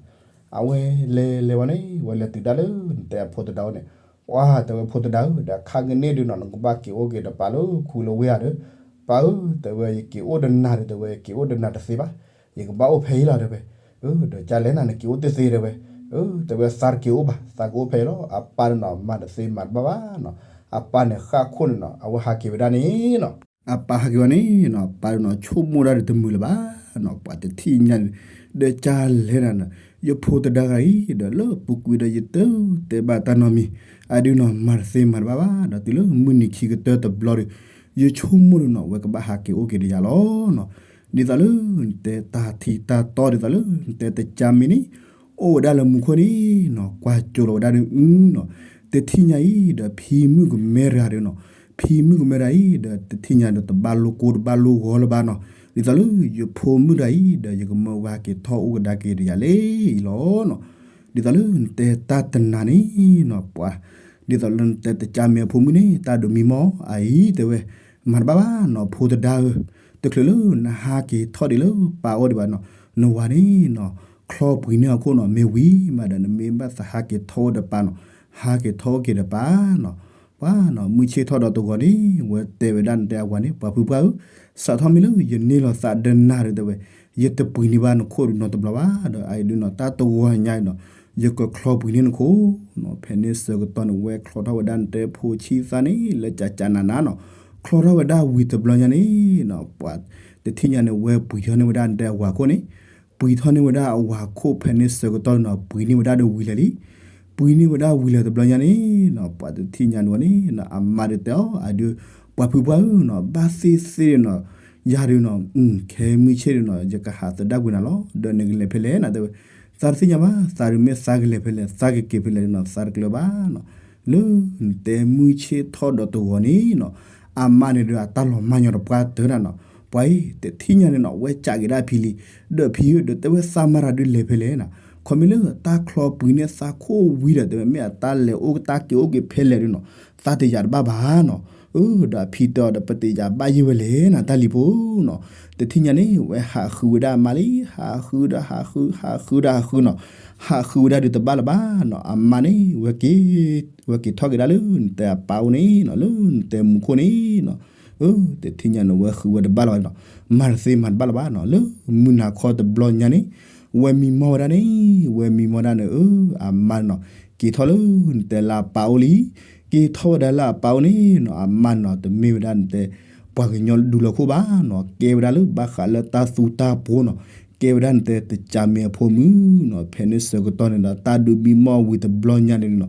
အဝဲလဲၤလဲၤဝဲန့ၣ် ဝဲလဲၤတုၤဒၣ်လၢနတဲအဖိတဒါအိၣ်န့ၣ်, ပှၤတဲဝဲဖိတဒါဧၢ ဒီးခါကန့ၣ်ဒုးနီၤ နကဘၣ်က့ၤအိၣ်က့ၤဒီးပၢ်လၢခူလၢဝ့ၢ်ဧါဒီး, ပၢ်ဧၢ တဲဝဲ ယက့ၤအိၣ်ဒီးနၤဒီး တဲဝဲ ယက့ၤအိၣ်ဒီးနၤတသ့ဘၣ်, ယကဘၣ်အိၣ်ဖဲအံၤလီၤ တဲဝဲ, ဒီးကၢ်လဲၣ်နၤ နက့ၤအိၣ်တသ့တဲဝဲ, တဲဝဲသးတက့ၤအိၣ်ဘၣ် သးကအိၣ်ဖဲအံၤလီၤ, အပၢ်န့ၣ်နီၤ မၤတသ့မၤတဘၣ်ဘၣ်နီၤ, အပၢ်န့ၣ်ဃၣ်ခိၣ်န့ၣ်နီၤ အဝဲဟးက့ၤဝဲဒၣ်န့ၣ်နီၤ, အပၢ်ဟးက့ၤဝဲန့ၣ်နီၤ ပၢ်န့ၣ်နီၤ ဆိကမိၣ်ဒၣ်ဒီးတမုာ်လၢၤဘၣ်နီၤ, ပှၤတထံၣ်ညါန့ၣ်, ဒီးကၢ်လဲၣ်နၤနီၤ, ယဖိတဒါဂၤအံၤ ဒီးလၢပူၤကွံာ်ဒီးယတတဲဘၣ်တၢ်နီတမံၤ, အဒုးနီၤ မၤတသ့မၤတဘၣ်ဘၣ်, ဒီးတုၤလၢမုၢ်နံၤခံကတၢၢ်တဘျီဒီး, ယဆိကမိၣ်ဒီးနီၤ ဝဲကဘၣ်ဟးက့ၤအိၣ်က့ၤဒီးယၤလီၤနီၤ, ဒ်သိးလၢနတဲတၢ်ထံၣ်တၢ်တီဒ်သိးလၢ နတဲတကၢ်မ့ၢ်န့ၣ် အိၣ်ဝဲဒၣ်လၢမူခိၣ်န့ၣ်နီၤ ကွၢ်ကၠိလီၤဝဲဒၣ်ဒီးအုနီၤ, တထံၣ်ညါအံၤ ဒီးဖံမုၣ်ကမဲတဂၤဒီးနီၤ, ဖံမုၣ်ကမဲတဂၤအံၤ ဒီးတထံၣ်ညါဒီးတဘၣ်လိကိတဘၣ်လိဂီၤလၢၤဘၣ်နီၤ, ဒ်သိးလၢယဖိမုၣ်တဂၤအံၤ ဒီးယကမၢဝဲဟးက့ၤထီၣ်အိၣ်ကဒါက့ၤဒီးယၤလၢအံၤလီၤနီၤ, ဒ်သိးလၢနတဲတၢ်တနၤန့ၣ်နီၤ ပှၤ ဒ်သိးလၢနတဲတကၢ်မ့ၢ်အဖိမုၣ်န့ၣ် တၢ်ဒုးမံမီၢ်အအံၤတဲဝဲ, မၤတဘၣ်ဘၣ်နီၤ ဖိတဒါဧၢ, တချုးလၢနဟးက့ၤထီၣ်ဒံးလၢပၢ်အိၣ်ဒံးဘၣ်နီၤ, နဝၤန့ၣ်နီၤ ချီပှံၤန့ၢ်အခိၣ်နီၤ မ့ၢ်ဝံၤမးဒီး နမ့ၢ်ဘၣ်သးဟးက့ၤထီၣ်အိၣ်ဒီးပၢ်နီၤ, ဟးက့ၤထီၣ်အိၣ်က့ၤဒီးပၢ်နီၤ, ပှၤနီၤ မုၢ်ဆ့ၣ်ထီၣ်ဒီးတဂီၤန့ၣ် ဝဲတဲဝဲဒၣ်နတဲအဝၤန့ၣ် ပှၤဖုပှၢ်ဧၢ, စးထီၣ်မ့ၢ်လၢယန့ၢ်လီၤသးဒီးနၤဒီးတဲဝဲ, ယတပှံၤန့ၢ်ဘၣ်နခိၣ်ဒုးနီတဘျီဘၣ်, ဒီးအအံၤဒုးနီၤ တၢ်တဂီၤညါအံၤနီၤ ယကချီပှံၤန့ၢ်နခိၣ်နီၤ, ဖဲန့ၣ်ဆၢကတီၢ်န့ၣ် ဝဲချီထီၣ်ဝဲဒၣ်နတဲဖိဆံးသၣ်န့ၣ် လၢကကနးနးနီၤ, ချီထီၣ်ဝဲဒၣ်ဝံၤတဘျီညါန့ၣ်နီၤ ပှၤတထံၣ်ညါန့ၣ် ဝဲပှံၤထီၣ်န့ၢ်ဝဲဒၣ်နတဲအဝၤခိၣ်န့ၣ်, ပှံၤထီၣ်န့ၢ်ဝဲဒၣ်အဝၤခိၣ်ဖဲန့ၣ်ဆၢကတီၢ်န့ၣ်နီၤ ပှံၤန့ၢ်ဝဲဒၣ်ဒီးဝံၤလၢာ်လံ ပှံၤန့ၢ်ဝဲဒၣ်ဝံၤလၢာ်တဘျီညါန့ၣ်နီၤ ပှၤတထံၣ်ညါန့ၣ်ဝဲန့ၣ်နီၤ အမါဒီးတဲအီၤ အဒုး ပှၤဖုပှၢ်ဧၢနီၤ ဘၣ်သ့ၣ်သ့ၣ်ဒီးနီၤ ယၤဒုးနီၤ ခဲမုၢ်ဆ့ၣ်ဒုးနီၤ ယကဟးသဒၣ်ကွံာ်နၤလီၤ ဒီးနကလဲၤဖဲလဲၣ်နီၤ တဲဝဲ, သးတသ့ၣ်ညါဘၣ် သးဒုးမ့ၢ်သးကလဲၤဖဲလဲၣ် သးကက့ၤဖဲလဲၣ်နီၤ သးတကျၢၤဘၣ်နီၤ, လၢနတဲမုၢ်ဆ့ၣ်ထီၣ်ဒီးတဂီၤန့ၣ်နီၤ အမါန့ၣ်ဒီးအတၢ်လီၤမၢ်ညီတပှၢ်တၢၢ်နၤနီၤ, ပှၤအံၤ တထံၣ်ညါန့ၣ်နီၤ ဝဲကးက့ၤဒၣ်ဖံလံ, ဒီးဖံဧၢ ဒီးတဲဝဲသးမၤတၢ်ဒုးလဲၤဖဲလဲၣ်နီၤ, ခီမ့ၢ်လၢတၢ်ချီပှံၤန့ၢ်သးခိၣ်ဝံၤဒီး တဲဝဲမ့ၢ်အတၢ်လဲၤအိၣ်တၢ်က့ၤအိၣ်က့ၤဖဲလဲၣ်ဒုးနီၤ, သးတယာ်တဘၣ်ဘၣ်နီၤ, အၢ ဒီးအဖံတဲအီၤဒီး ပတယာ်ဘၣ်ယံာ်ဝဲလဲၣ်နီၤ တၢ်လံၤဖိနီၤ, တထံၣ်ညါန့ၣ် ဝဲဟးဃုဝဲဒၣ်အမါလံ, ဟးဃုဒီးဟးဃု ဟးဃုဒီးဟးဃုနီၤ, ဟးဃုဝဲဒၣ်ဒုးတဘၣ်လၢၤဘၣ်နီၤ, အမါန့ၣ် ဝဲက့ၤ ဝဲက့ၤထီၣ်က့ၤဒၣ်လၢနတဲအပၢ်အိၣ်န့ၣ်နီၤ လၢနတဲမူခိၣ်န့ၣ်နီၤ, အၢ တထံၣ်ညါန့ၣ် ဝဲဃုဝဲတဘၣ်လၢၤဘၣ်နီၤ, မၤတသ့မၤတဘၣ်လၢၤဘၣ်နီၤ, လၢမုၢ်နၤခီတဘျီညါန့ၣ် ဝဲမံမီၢ်ဝဲဒၣ်န့ၣ်, ဝဲမံမီၢ်ဒၣ်န့ၣ် အၢ အမါနီၤ, က့ၤထီၣ်လၢနတဲလၢအပၢ်အိၣ်လံ, က့ၤထီၣ်ဝဲဒၣ်လၢအပၢ်အိၣ်န့ၣ်နီၤ, အမါနီၤ တမ့ၢ်ဝဲဒၣ်နတဲ ပှၤကညီဒူလၢခိၣ်ဘၣ်နီၤ, ကဲဝဲဒၣ်လၢဘၣ်ဃးလၢတၢ်သူတၢ်ပှိၤနီၤ, ကဲဝဲဒၣ်နတဲတကၢ်မ့ၢ်အဖိမုၣ်နီၤ, ဖဲန့ၣ်ဆၢကတီၢ်န့ၣ်ဒီး တၢ်ဒုးမံမီၢ်ဝံၤတဘျီညါန့ၣ်နီၤ,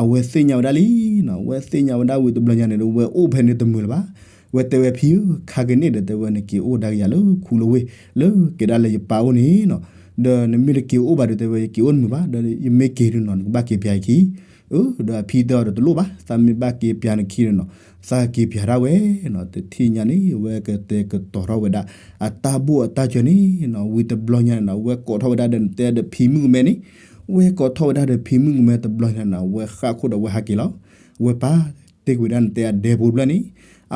အဝဲသ့ၣ်ညါဝဲဒၣ်လံနီၤ, အဝဲသ့ၣ်ညါဝဲဒၣ်ဝံၤတဘျီညါန့ၣ်ဒီး ဝဲအိၣ်ဖဲန့ၣ်တမုာ်လၢၤဘၣ်. ဝဲတဲဝဲဖံဧၢ, ခါက့ၤန့ၣ်ဒီးတဲဝဲ နက့ၤအိၣ်ကဒါက့ၤယၤလၢခူလၢဝ့ၢ် လၢက့ၤဒၣ်လၢယပၢ်အိၣ်န့ၣ်နီၤ, ဒီးနမ့ၢ်တက့ၤအိၣ်ဘၣ်ဒီးတဲဝဲ ယက့ၤအိၣ်တမုာ်ဘၣ်, ဒီးယမ့ၢ်က့ၤဒုးနီၤ နကဘၣ်က့ၤပျးယခံ အၢ ဒီးအဖံတဲအီၤဒီးတလိၣ်ဘၣ်, သးမ့ၢ်ဘၣ်က့ၤပျးနခံဒီးနီၤ, သးက့ၤပျးဒၣ်ဝဲနီၤ. တထံၣ်ညါန့ၣ် အဝဲကတဲာ်ကတီၤထီၣ်ဝဲဒၣ် အတၢ်ဘိၣ်အတၢ်စၢၤန့ၣ်နီၤ, ဝံၤတဘျီညါန့ၣ်နီၤ အဝဲကိးထီၣ်ဝဲဒၣ်ဒီးနတဲဒီးဖံမုၣ်ကမဲန့ၣ်, ဝဲကိးထီၣ်ဝဲဒၣ်ဒီးဖံမုၣ်ကမဲတဘျီညါန့ၣ် အဝဲဃၣ်ခိၣ်ဒီးအဝဲဟးက့ၤလီၤ. အဝဲပာ်တ့ၢ်ကွံာ်ဒၣ်နတဲအဒဲဖိတဖျၢၣ်န့ၣ်,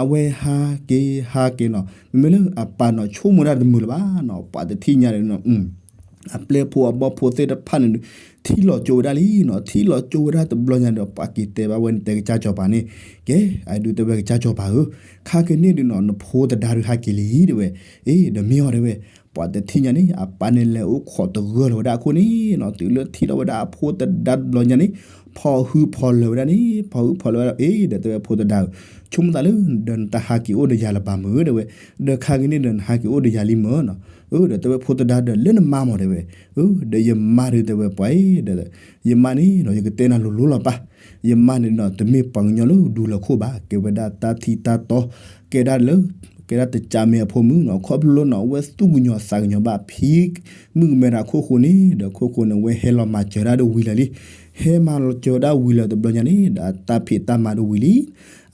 အဝဲဟးက့ၤဟးက့ၤနီၤ, မ့မ့ၢ်လၢအပၢ်နီၤ ဆိကမိၣ်ဒၣ်တမုာ်လၢၤဘၣ်နီၤ, ပှၤတထံၣ်ညါန့ၣ်နီၤ အပျဲၢ်ဖိအဘီၣ်ဖိသ့ၣ်တဖၣ်န့ၣ်ဒီး ထံၣ်လီၤကၠိဝဲဒၣ်လံနီၤ, ထံၣ်လီၤကၠိဝဲဒၣ်တဘျီညါဒီး ပှၤက့ၤတဲဘၣ်ဝဲနတဲကစၢ်စီၤပၤန့ၣ်, ကဲ အဒုးတဲဝဲကစၢ်စီၤပၤဧၢ, ခါက့ၤန့ၣ်ဒုးနီၤ နဖိသဒါဒုးဟးက့ၤလံတဲဝဲ, အ့ ဒီးမ့ၢ်အီၤတဲဝဲ, ပှၤတထံၣ်ညါန့ၣ် အပၢ်န့ၣ်လဲၤအိၣ်ခိးတဂၢၢ်လီၤဝဲဒၣ်အခိၣ်န့ၣ်နီၤ, တုၤလၢထံၣ်လီၤဝဲဒၣ်အဖိသဒါတဘျီညါန့ၣ်, ဖီၣ်ဟုဖီၣ်လၢာ်ဝဲဒၣ်န့ၣ်, ဖီၣ်ဟုဖီၣ်လၢာ်ဝဲဒၣ်, အ့ ဒီးတဲဝဲဖိသဒါဧၢ, ဆိကမိၣ်သးလၢ ဒီးနတၢ်ဟးက့ၤအိၣ်ဒီးယၤလၢၤဘၣ်မ့ၢ်ဧၢတဲဝဲ, ဒီးခါက့ၤန့ၣ်ဒီးနဟးက့ၤအိၣ်ဒီးယၤလံမ့ၢ်နီၤ, အၢ ဒီးတဲဝဲဖိသဒါဒီးလၢနမါမ့ၢ်တဲဝဲ, အၢ ဒီးယမါဒုးတဲဝဲပှၤအံၤဒီး ယမါန့ၣ်နီၤ ယကတဲနၤလိၤလိၤလီၤပၢ်, ယမါန့ၣ်နီၤ တမ့ၢ်ပှၤကညီလၢဒူလၢာ်ခိၣ်ဘၣ်, ကဲဝဲဒၣ်တၢ်ထံတၢ်တီ, ကဲဒၣ်လၢ ကဲဒၣ်တကးမ့ၢ်အဖိမုၣ်နီၤ, ခီဖျိလၢနီၤ အဝဲသူၣ်ကညီၤသးကညီၤဘၣ်ဖံမုၣ်ကမဲဒီးအခိၣ်ဃိန့ၣ်, ဒီးခိၣ်ဃိန့ၣ် အဝဲဟဲလီၤမၤစၢၤဒၣ်ဒီးဝံၤလၢာ်လံ, ဟဲမၤလီၤစၢၤဝဲဒၣ်ဝံၤလၢာ်တဘျီညါန့ၣ် ဒီးအတၢ်ဖံးတၢ်မၤဒီးဝံၤလံ,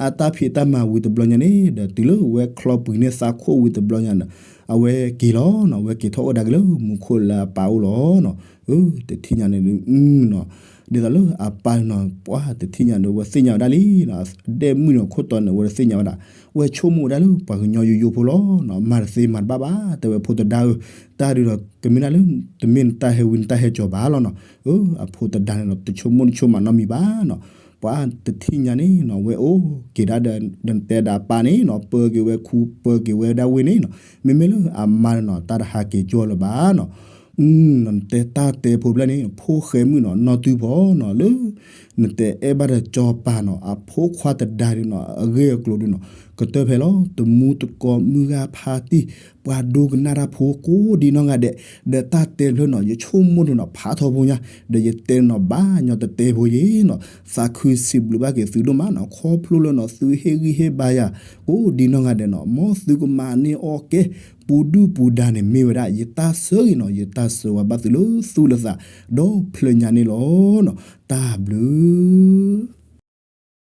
အတၢ်ဖံးတၢ်မၤဝံၤတဘျီညါန့ၣ် ဒီးတုၤလၢဝဲချီပှံာ်န့ၢ်သးခိၣ်ဝံၤတဘျီညါန့ၣ်, အဝဲက့ၤလီၤနီၤ, အဝဲက့ၤထီၣ်အိၣ်ဒၣ်က့ၤလၢမူခိၣ်လၢအပၢ်အိၣ်လီၤနီၤ, အၢ တထံၣ်ညါန့ၣ်နီၤ ဒ်သိးလၢအပၢ်နီၤ ပှၤတထံၣ်ညါဒီး အဝဲသ့ၣ်ညါဝဲဒၣ်လံနီၤ, ဒဲၣ်မုၣ်နီၤခိၣ်တီန့ၣ် အဝဲသ့ၣ်ညါဝဲဒၣ်, အဝဲဆိကမိၣ်ဝဲဒၣ်လၢပှၤကညီယိယိဖိလီၤနီၤ, မၤတသ့မၤတဘၣ်ဘၣ်, တဲဝဲဖိသဒါဧၢ, တၢ်ဒုးဒီး ကမ့ၢ်ဒၣ်လၢ တမ့ၢ်နတၢ်ဟဲဝံနတၢ်ဟဲကၠီၤဘၣ်လီၤနီၤ, အၢ အဖိသဒါန့ၣ်နီၤ တဆိကမိၣ်တဆိကမးနီတမံၤဘၣ်နီၤ, ပှၤတထံၣ်ညါန့ၣ်နီၤ အဝဲအိၣ်က့ၤဒၣ်ဒီး ဒီးနတဲဒီးအပၢ်န့ၣ်နီၤ ပၢက့ၤဝဲခူပၢက့ၤဝဲဒၣ်ဝ့ၢ်န့ၣ်နီၤ, မ့မ့ၢ်လၢအမါန့ၣ်နီၤ တၢ်တဟးက့ၤကၠီလၢၤဘၣ်နီၤ, နတဲတၢ်တဲဖိဖျၢၣ်န့ၣ် ဖိၣ်ဃဲမုၣ်နီၤ နီၢ်တုၤဖီနီၤ လၢ နတဲအဲၣ်ဘၣ်ဒီးစီၤပၤနီၤ အဖိခွါသဒါဒုးနီၤ အဂ့ၢ်အကျိၤဒုးနီၤ ကတၢၢ်ဖဲလီၤ တမူတကိးမုၢ်ဂၤဖါတံၢ် ပှၤဒိကနၣ်တၢ်ဖိကိးဒံနီၢ်ဂၤဒဲး, ဒီးတၢ်တဲတဖျၢၣ်နီၤ ယဆိကမိၣ်ဒုးနီၤ ဖးထီဘိညါ, ဒီးယတဲနီၤဘၣ်ညီတတဲဖိယ့ၤနီၤ, သးခုစံးဘျုးဘၣ်က့ၤသုဒိၣ်မးနီၤ ခီဖျိလၢနီၤ သုဟ့ၣ်ဂံၢ်ဟ့ၣ်ဘါယၤ ကိးဒံနီၢ်ဂၤဒဲးနီၤ မ်သုကမၤန့ၢ်အီၣ်ကဲ ပူၤဒုၣ်ပူၤဒါန့ၣ်မ့ၢ်ဝဲဒၣ် ယတၢ်ဆၢဂ့ၤနီၤ ယတၢ်ဆၢဝါဘၣ်သုလၢသူၣ်လၢသး ဒီဖျၢၣ်ညါန့ၣ်လီၤနီၤ, တၢ်ဘျုး